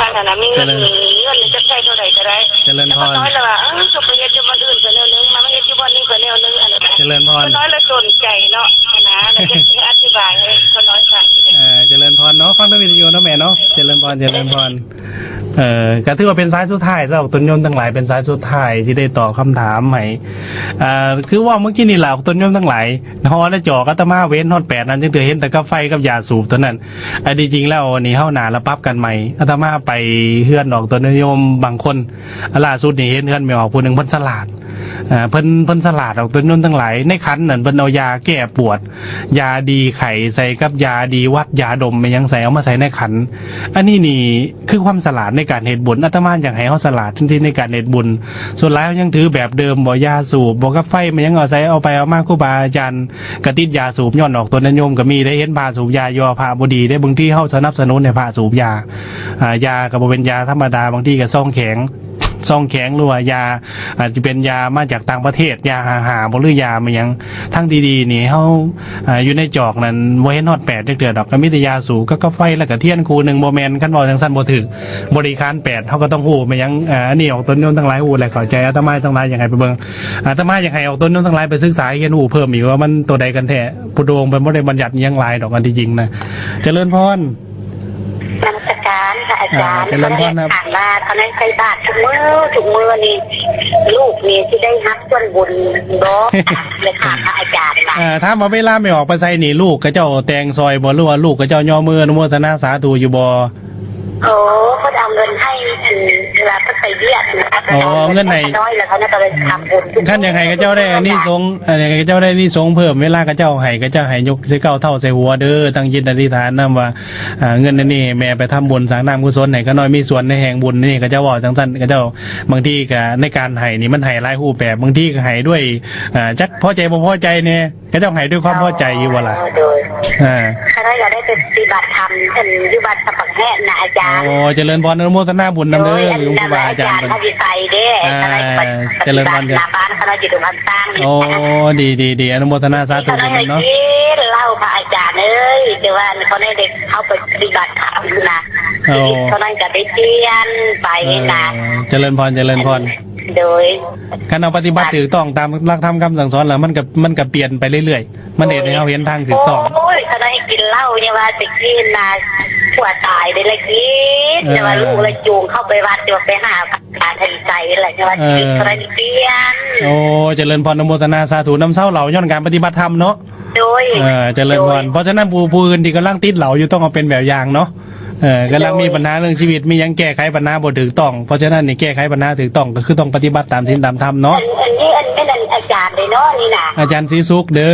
ອັນນັ້ນນະ ມີເງິນ ຈະເລີນ ມີເງິນຈະໃຊ້ເທົ່າໃດກໍໄດ້. ຈະເລີນພອນ. ຂ້ານ້ອຍລະວ່າ ເອີ ກໍໄປເຮັດຢູ່ບ່ອນອື່ນກໍແນວໜຶ່ງ ມາເຮັດຢູ່ບ່ອນນີ້ກໍແນວໜຶ່ງ ອັນນັ້ນນະ. ຈະເລີນພອນ. ຂ້ານ້ອຍລະສົນໃຈເນາະ ຫັ້ນນະ ລະຢາກອະທິບາຍໃຫ້ຂ້ານ້ອຍຟັງ. ເອີ ຈະເລີນພອນເນາະ, ຟັງທາງວິທະຍຸເນາະແມ່ເນາະ. ຈະເລີນພອນ ຈະເລີນພອນ. ເອີ ກໍຖືວ່າເປັນສາຍສຸດທ້າຍຊະ ໂຕໂຍມທັງຫຼາຍ, ເປັນສາຍສຸດທ້າຍທີ່ໄດ້ຕອບຄຳຖາມໃຫ້. ອ່າ ຄືເວົ້າເມື່ອກີ້ນີ້ລະ ໂຕໂຍມທັງຫຼາຍ, ຫໍ່ແລະຈອກອາດຕະມາເຫັນຮອດແປດນັ້ນ ຈັ່ງເທື່ອເຫັນແຕ່ກັບໄຟກັບຢາສູບເທົ່ານັ້ນ. ອັນທີ່ຈິງແລ້ວນີ້ ເຮົາໜ້າລະປັບກັນໃໝ່. ອາດຕະມາໄປເຮືອນອອກຕົນໂຍມບາງຄົນ, ຫຼ້າສຸດນີ້ເຫັນເຮືອນແມ່ອອກຜູ້ໜຶ່ງ ເພິ່ນສະຫຼາດ. ເອີ ເພິ່ນ ເພິ່ນສະຫຼາດອອກ ໂຕໂຍມທັງຫຼາຍ. ໃນຂັນນັ້ນເພິ່ນເອົາຢາແກ້ປວດ ຢາດີໄຂ້ໃສ່ກັບຢາດີຫວັດ ຢາດົມອີ່ຫຍັງໃສ່ ເອົາມາໃສ່ໃນຂັນ. ອັນນີ້ນີ້ຄືຄວາມສະຫຼາດໃນການເຮັດບຸນ. ອາດຕະມາຢາກໃຫ້ເຮົາສະຫຼາດທັງທີໃນການເຮັດບຸນ. ສ່ວນຫຼາຍເຮົາຍັງຖືແບບເດີມບໍ ຢາສູບບໍ ກັບໄຟ ມາຫຍັງ ເອົາໃສ່ ເອົາໄປເອົາມາ ຄູບາອາຈານກະຕິດຢາສູບຍ້ອນອອກຕົນໂຍມກໍມີເດ້. ເຫັນພະສູບຢາຢູ່ ພະບໍ່ດີເດ້. ບາງທີເຮົາສະໜັບສະໜູນໃຫ້ພະສູບຢາ, ຢາກໍບໍ່ແມ່ນຢາທຳມະດາ, ບາງທີກໍຊອງແຂງ. ຊອງແຂງ ຫຼືວ່າຢາ ອາດຈະເປັນຢາມາຈາກຕ່າງປະເທດ ຢາຫ້າຫ້າບໍ ຫຼືຢາແມ່ນຫຍັງ ທາງທີ່ດີນີ້ເຮົາ ອາ ຢູ່ໃນຈອກນັ້ນບໍ່ເຫັນຮອດແປດຈັກເທື່ອດອກ ກໍມີແຕ່ຢາສູບກັບກາໄຟ ແລ້ວກໍທຽນຄູ່ໜຶ່ງ ບໍ່ແມ່ນ ຄັນເວົ້າຈັ່ງຊັ້ນບໍ່ຖືກ ບໍລິຂານແປດ ເຮົາກໍຕ້ອງຮູ້ແມ່ນຫຍັງ. ອາ ອັນນີ້ອອກຕົນໂຍມທັງຫຼາຍຮູ້ແລ້ວ ເຂົ້າໃຈອາດຕະມາທັງຫຼາຍ ຢາກໃຫ້ໄປເບິ່ງ ອາດຕະມາຢາກໃຫ້ອອກຕົນໂຍມທັງຫຼາຍໄປສຶກສາຮຽນຮູ້ເພີ່ມອີກວ່າມັນໂຕໃດກັນແທ້. ພຸດທະອົງເພິ່ນບໍ່ໄດ້ບັນຍັດຫຍັງຫຼາຍດອກ ອັນທີ່ຈິງນະ. ຈະເລີນພອນ. ນະມັດສະການພະອາຈານ. ອາ ຈະເລີນພອນ. ຂ້ານ້ອຍຖາມວ່າ ຂ້ານ້ອຍໃສ່ບາດທຸກມື້ ທຸກມື້ນີ້ ລູກນີ້ຊິໄດ້ຮັບສ່ວນບຸນບໍ່? ຢາກຖາມພະອາຈານວ່າ ເອີ ຖາມວ່າເວລາແມ່ອອກໄປໃສນີ້ ລູກເຂົາເຈົ້າແຕ່ງຊ່ອຍບໍ່ ຫຼືວ່າລູກເຂົາເຈົ້າຍໍມືອະນຸໂມທະນາສາທຸຢູ່ບໍ່? ໂອ້ ເພິ່ນເອົາເງິນໃຫ້ ອັນ ເວລາເພິ່ນໄປວຽກນະ. ອໍ ເອົາເງິນໃຫ້ ນ້ອຍແລ້ວເຂົາກໍເລີຍທຳບຸນ. ຄັນຢາກໃຫ້ເຂົາເຈົ້າໄດ້ອານິສົງ ອັນ ຢາກໃຫ້ເຂົາເຈົ້າໄດ້ອານິສົງເພີ່ມ ເວລາເຂົາເຈົ້າໃຫ້ ເຂົາເຈົ້າໃຫ້ຍົກໃສ່ເກົ້າເທົ້າໃສ່ຫົວເດີ ຕັ້ງຈິດອະທິຖານນຳວ່າ ອາ ເງິນອັນນີ້ແມ່ໄປທຳບຸນສ້າງນ້ຳກຸສົນໃຫ້ຂ້ານ້ອຍມີສ່ວນໃນແຫ່ງບຸນນີ້ ເຂົາເຈົ້າເວົ້າຈັ່ງຊັ້ນ. ເຂົາເຈົ້າ ບາງທີກໍໃນການໃຫ້ນີ້ມັນໃຫ້ຫຼາຍຮູບແບບ ບາງທີກໍໃຫ້ດ້ວຍ ອາ ຈັກພໍໃຈບໍ່ພໍໃຈແດ່ ເຂົາເຈົ້າໃຫ້ດ້ວຍຄວາມພໍໃຈຢູ່ບໍ່ລະ? ໂດຍ ເອີ ຂ້ານ້ອຍກໍໄດ້ໄປປະຕິບັດທຳ ອັນ ຢູ່ວັດສະປະແຮນນະອາຈານ. ໂອ້ ຈະເລີນພອນ ອະນຸໂມທະນາບຸນນຳເດີ ໂດຍ ອັນ ຄຮູບາອາຈານ ອັນ ເພິ່ນ ອາວິໄສເດ້. ອາ ຂ້ານ້ອຍໄປ ຈະເລີນພອນ ປະຕິບັດນາບ້ານ ຂ້ານ້ອຍຢູ່ດົງຄຳຊ້າງນີ້. ໂອ້ ດີໆໆ ອະນຸໂມທະນາສາທຸບຸນນຳເນາະ. ກິນເຫຼົ້າພະອາຈານເອີຍ ແຕ່ວ່າຂ້ານ້ອຍໄດ້ເຂົ້າໄປປະຕິບັດທຳນະ. ໂອ້ ຊີວິດຂ້ານ້ອຍກໍໄດ້ປ່ຽນໄປນະ. ເອີ ຈະເລີນພອນ ຈະເລີນພອນ. ໂດຍ ຄັນເຮົາປະຕິບັດຖືກຕ້ອງຕາມຫຼັກທຳຄຳສັ່ງສອນແລ້ວ ມັນກໍ ມັນກໍປ່ຽນໄປເລື້ອຍໆ ມັນເຮັດໃຫ້ເຮົາເຫັນທາງຖືກຕ້ອງ. ໂອ້ຍ ຄັນໄດ້ກິນເຫຼົ້າ ຢ່າວ່າແຕ່ກິນນະ ຜົວຕາຍໄດ້ລະກິນ. ເອີ ຢ່າວ່າລູກລະຈູງເຂົ້າໄປວັດ ຢ່າວ່າໄປຫາການທາງໃສລະ ຢ່າວ່າ ເອີ ຊີວິດເຂົາໄດ້ປ່ຽນ. ໂອ້ ຈະເລີນພອນ ອະນຸໂມທະນາສາທຸນຳ. ເຊົາເຫຼົ້າຍ້ອນການປະຕິບັດທຳເນາະ. ໂດຍ ເອີ ຈະເລີນພອນ. ໂດຍ ເພາະສະນັ້ນ ຜູ້ ຜູ້ອື່ນທີ່ກຳລັງຕິດເຫຼົ້າຢູ່ ຕ້ອງເອົາເປັນແບບຢ່າງເນາະ. ເອີ ກຳລັງມີ ໂດຍ ບັນຫາເລື່ອງຊີວິດ ມີຫຍັງແກ້ໄຂບັນຫາບໍ່ຖືກຕ້ອງ ເພາະສະນັ້ນນີ້ ແກ້ໄຂບັນຫາຖືກຕ້ອງກໍຄືຕ້ອງປະຕິບັດຕາມສິນຕາມທຳເນາະ. ອັນ ອັນນີ້ ອັນ ແມ່ນ ອັນ ອາຈານເດ້ເນາະນີ້ນະ? ອາຈານສີສຸກເດີ.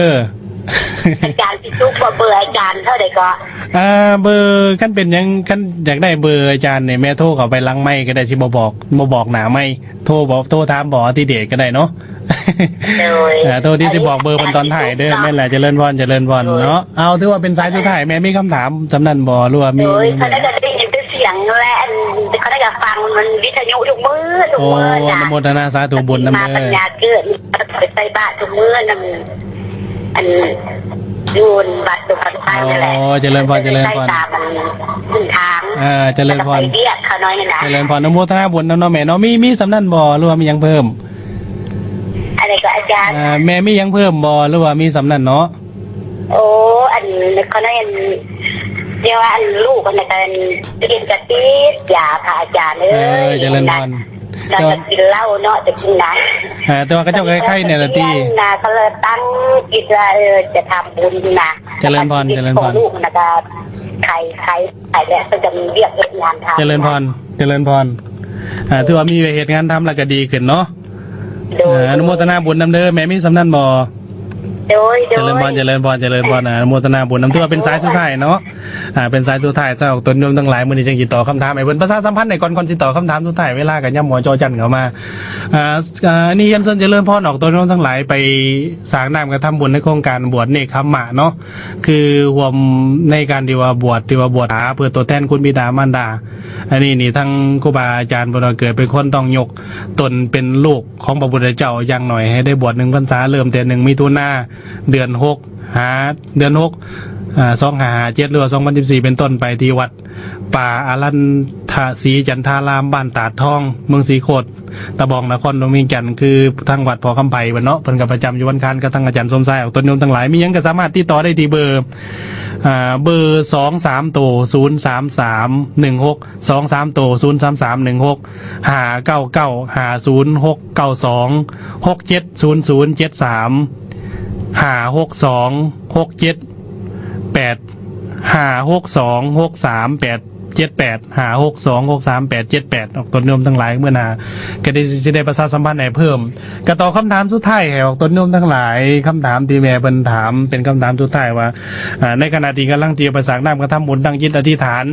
ອາຈານສີສຸກ ເບີອາຈານເທົ່າໃດເກາະ? ເອີ ເບີ ຄັນເປັນຫຍັງ ຄັນຢາກໄດ້ເບີອາຈານນີ້ ແມ່ໂທເຂົ້າໄປຫຼັງໄມກໍໄດ້ ຊິບໍ່ບອກ ບໍ່ບອກໜ້າໄມ ໂທບອກ ໂທຖາມ ບອກອະຕິເດດກໍໄດ້ເນາະ. ໂດຍ ເອີ ໂທທີ່ຊິບອກເບີເພິ່ນຕອນທ້າຍເດີ. ແມ່ນແຫຼະ ຈະເລີນພອນ ຈະເລີນພອນເນາະ. ເອົາ ຖືວ່າເປັນສາຍສຸດທ້າຍ ແມ່ມີຄຳຖາມສ່ຳນັ້ນບໍ່ ຫຼືວ່າມີ? ໂດຍ ຂ້ານ້ອຍກໍໄດ້ຍິນແຕ່ສຽງແຫຼະ ອັນ ຂ້ານ້ອຍກໍຟັງມັນວິທະຍຸທຸກມື້ ທຸກມື້ນະ. ໂອ້ ອະນຸໂມທະນາສາທຸບຸນນຳເດີ. ປັນຍາເກີດ ໄປໃສ່ບາດທຸກມື້ນຳ ອັນ ຢູ່ວັດດວງຄຳໃສນັ້ນແຫຼະ. ອໍ ຈະເລີນພອນ ຈະເລີນພອນ. ເອີ ຈະເລີນພອນ ຈະເລີນພອນ. ອະນຸໂມທະນາບຸນນຳເນາະແມ່ເນາະ. ມີ ມີສ່ຳນັ້ນບໍ່ ຫຼືວ່າມີຫຍັງເພີ່ມ? ອັນໃດກໍອາຈານ? ເອີ ແມ່ມີຫຍັງເພີ່ມບໍ່ ຫຼືວ່າມີສ່ຳນັ້ນເນາະ? ໂອ້ ອັນ ຂ້ານ້ອຍ ອັນ ເອີ້ນວ່າ ອັນ ລູກອັນນັ້ນ ອັນ ເປັນກະຕິດຢາ ພະອາຈານເອີຍ. ເອີ ຈະເລີນພອນ. ແຕ່ວ່າ ກິນເຫຼົ້າເນາະ ແຕ່ກິນນະ. ເອີ ແຕ່ວ່າເຂົາເຈົ້າກໍໄຄໆແດ່ລະຕິ ນະ ກໍເລີຍຕັ້ງຈິດວ່າ ເອີ ຈະທຳບຸນນະ. ຈະເລີນພອນ ຈະເລີນພອນ. ຂອງລູກນະກໍໄຄໆ ໄຄແລ້ວ ເພິ່ນກໍມີວຽກເຮັດງານທຳ. ຈະເລີນພອນ ຈະເລີນພອນ. ເອີ ຖືວ່າມີວຽກເຮັດງານທຳແລ້ວກໍດີຂຶ້ນເນາະ. ໂດຍ ເອີ ອະນຸໂມທະນາບຸນນຳເດີ. ແມ່ມີສ່ຳນັ້ນບໍ່? ໂດຍ ໂດຍ ຈະເລີນພອນ ຈະເລີນພອນ ຈະເລີນພອນ. ອາ ອະນຸໂມທະນາບຸນນຳ ຖືວ່າເປັນສາຍສຸດທ້າຍເນາະ. ອາ ເປັນສາຍສຸດທ້າຍ ສຳລັບຕົນໂຍມທັງຫຼາຍ ມື້ນີ້ຈຶ່ງຊິຕອບຄຳຖາມໃຫ້ເພິ່ນ. ປະຊາສຳພັນໃຫ້ກ່ອນ ກ່ອນຊິຕອບຄຳຖາມສຸດທ້າຍ ເວລາກໍຍ່ຳຫົວຈໍຈັ່ນເຂົ້າມາ. ອາ ອາ ອັນນີ້ຮຽນເຊີນຈະເລີນພອນອອກຕົນໂຍມທັງຫຼາຍ ໄປສ້າງນ້ຳກະທຳບຸນໃນໂຄງການບວດເນກຂຳມະເນາະ. ຄືຮ່ວມໃນການທີ່ວ່າບວດ ທີ່ວ່າບວດຫາເພື່ອຕົວແທນຄຸນບິດາມານດາ. ອັນນີ້ນີ້ ທາງຄູບາອາຈານເພິ່ນວ່າ ເກີດເປັນຄົນຕ້ອງຍົກຕົນເປັນລູກຂອງພະພຸດທະເຈົ້າ ຢ່າງໜ້ອຍໃຫ້ໄດ້ບວດໜຶ່ງພັນສາ ເລີ່ມແຕ່ໜຶ່ງມິຖຸນາ ເດືອນຫົກ ຫາເດືອນຫົກ ອາ ສອງຫ້າຫ້າເຈັດ ຫຼືວ່າສອງພັນສິບສີ່ ເປັນຕົ້ນໄປ ທີ່ວັດປ່າອະລັນທະສີຈັນທາລາມ ບ້ານຕາດທອງ ເມືອງສີໂຄດ ຕາບອງ ນະຄອນຫຼວງວຽງຈັນ. ຄືທາງວັດພໍ່ຄຳໄພເພິ່ນເນາະ ເພິ່ນກໍປະຈຳຢູ່ວັນຄານກັບທາງອາຈານສົມຊາຍ ອອກຕົນໂຍມທັງຫຼາຍ. ມີຫຍັງກໍສາມາດຕິດຕໍ່ໄດ້ທີ່ເບີ ອາ ເບີສອງສາມໂຕ ສູນສາມສາມໜຶ່ງຫົກ ສອງສາມໂຕ ສູນສາມສາມໜຶ່ງຫົກ ຫ້າເກົ້າເກົ້າ ຫ້າສູນຫົກເກົ້າສອງ ຫົກເຈັດສູນສູນເຈັດສາມ ຫ້າຫົກສອງຫົກເຈັດແປດ ຫ້າຫົກສອງຫົກສາມແປດເຈັດແປດ ຫ້າຫົກສອງຫົກສາມແປດເຈັດແປດ. ອອກຕົນໂຍມທັງຫຼາຍ ມື້ໜ້າກໍໄດ້ ຊິໄດ້ປະຊາສຳພັນໃຫ້ເພີ່ມ. ກໍຕອບຄຳຖາມສຸດທ້າຍໃຫ້ອອກຕົນໂຍມທັງຫຼາຍ. ຄຳຖາມທີ່ແມ່ເພິ່ນຖາມ ເປັນຄຳຖາມສຸດທ້າຍວ່າ ອາ ໃນຂະນະທີ່ກຳລັງຈະໄປສ້າງນ້ຳກະທຳບຸນ ຕັ້ງຈິດອະທິຖານ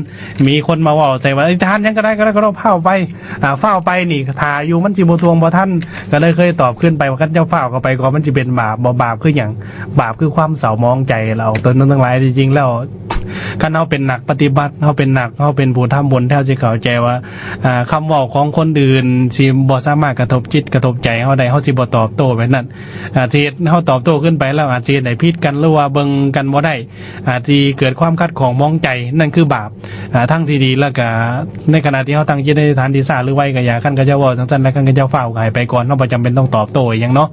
ມີຄົນມາເວົ້າໃສ່ວ່າ ອະທິຖານຫຍັງກໍໄດ້ ກໍໄດ້ ກໍໄດ້ ຟ້າວໄປ ອາ ຟ້າວໄປນີ້ ຖ້າຢູ່ມັນຊິບໍ່ທ່ວງບໍ່ທັນ. ກໍເລີຍເຄີຍຕອບຄືນໄປວ່າ ຄັນເຈົ້າຟ້າວເຂົ້າໄປກໍມັນຊິເປັນບາບ. ບໍ່ບາບຄືຫຍັງ? ບາບຄືຄວາມເສົ້າໝອງໃຈ. ລະອອກຕົນໂຍມທັງຫຼາຍ ທີ່ຈິງແລ້ວ ຄັນເຮົາເປັນນັກປະຕິບັດ ເຮົາເປັນນັກ ເຮົາເປັນຜູ້ທຳບຸນ ເຮົາຊິເຂົ້າໃຈວ່າ ອ່າ ຄຳເວົ້າຂອງຄົນອື່ນຊິບໍ່ສາມາດກະທົບຈິດກະທົບໃຈເຮົາໄດ້ ເຮົາຊິບໍ່ຕອບໂຕ້ແບບນັ້ນ. ອາດຊິເຮັດ ເຮົາຕອບໂຕ້ຂຶ້ນໄປແລ້ວ ອາດຊິເຮັດໃຫ້ຜິດກັນ ຫຼືວ່າເບິ່ງກັນບໍ່ໄດ້ ອາດຊິເກີດຄວາມຂັດຂ້ອງໝອງໃຈ ນັ້ນຄືບາບ. ອາ ທາງທີ່ດີ ແລ້ວກະໃນຂະນະທີ່ເຮົາຕັ້ງຈິດອະທິຖານທີ່ຊ້າຫຼືໄວກະຢ່າ ຄັນເຂົາເຈົ້າເວົ້າຈັ່ງຊັ້ນ ແລ້ວຄັນເຂົາເຈົ້າຟ້າວກະໃຫ້ໄປກ່ອນ ເຮົາບໍ່ຈຳເປັນຕ້ອງຕອບໂຕ້ອີ່ຫຍັງເນາະ.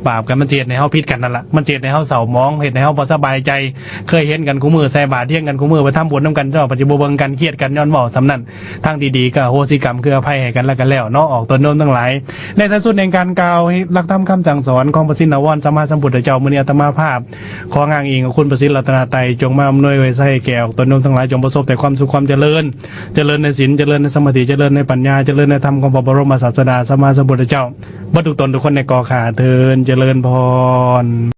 ບາບກະມັນຊິເຮັດໃຫ້ເຮົາຜິດກັນນັ້ນລະ ມັນຊິເຮັດໃຫ້ເຮົາເສົ້າໝອງ ເຮັດໃຫ້ເຮົາບໍ່ສະບາຍໃຈ. ເຄີຍເຫັນກັນຄູ່ມື້ ໃສ່ບາດຮຽງກັນຄູ່ມື້ ໄປທຳບຸນນຳກັນ ເຈົ້າປະຕິບໍ່ເບິ່ງກັນ ຄຽດກັນຍ້ອນເວົ້າສ່ຳນັ້ນ. ທາງທີ່ດີກະອະໂຫສິກຳ ຄືອະໄພໃຫ້ກັນແລະກັນແລ້ວເນາະ ອອກຕົນໂຍມທັງຫຼາຍ. ໃນທີ່ສຸດແຫ່ງການກ່າວ ຫຼັກທຳຄຳສັ່ງສອນຂອງພະຊິນນະວອນ ສຳມາສຳພຸດທະເຈົ້າ ມື້ນີ້ອາດຕະມາພາບ ຂໍອ້າງອີງຂອບຄຸນພະສີລັດຕະນະໄຕ ຈົ່ງມາອຳນວຍອວຍໄຊແກ່ອອກຕົນໂຍມທັງຫຼາຍ ຈົ່ງປະສົບແຕ່ຄວາມສຸກຄວາມຈະເລີນ ຈະເລີນໃນສິນ ຈະເລີນໃນສະມາທິ ຈະເລີນໃນປັນຍາ ຈະເລີນໃນທຳຂອງພະບໍລົມສາດສະດາ ສຳມາສຳພຸດທະເຈົ້າ ເບິດທຸກຕົນທຸກຄົນໃນກໍຂ້າເທີນ ຈະເລີນພອນ.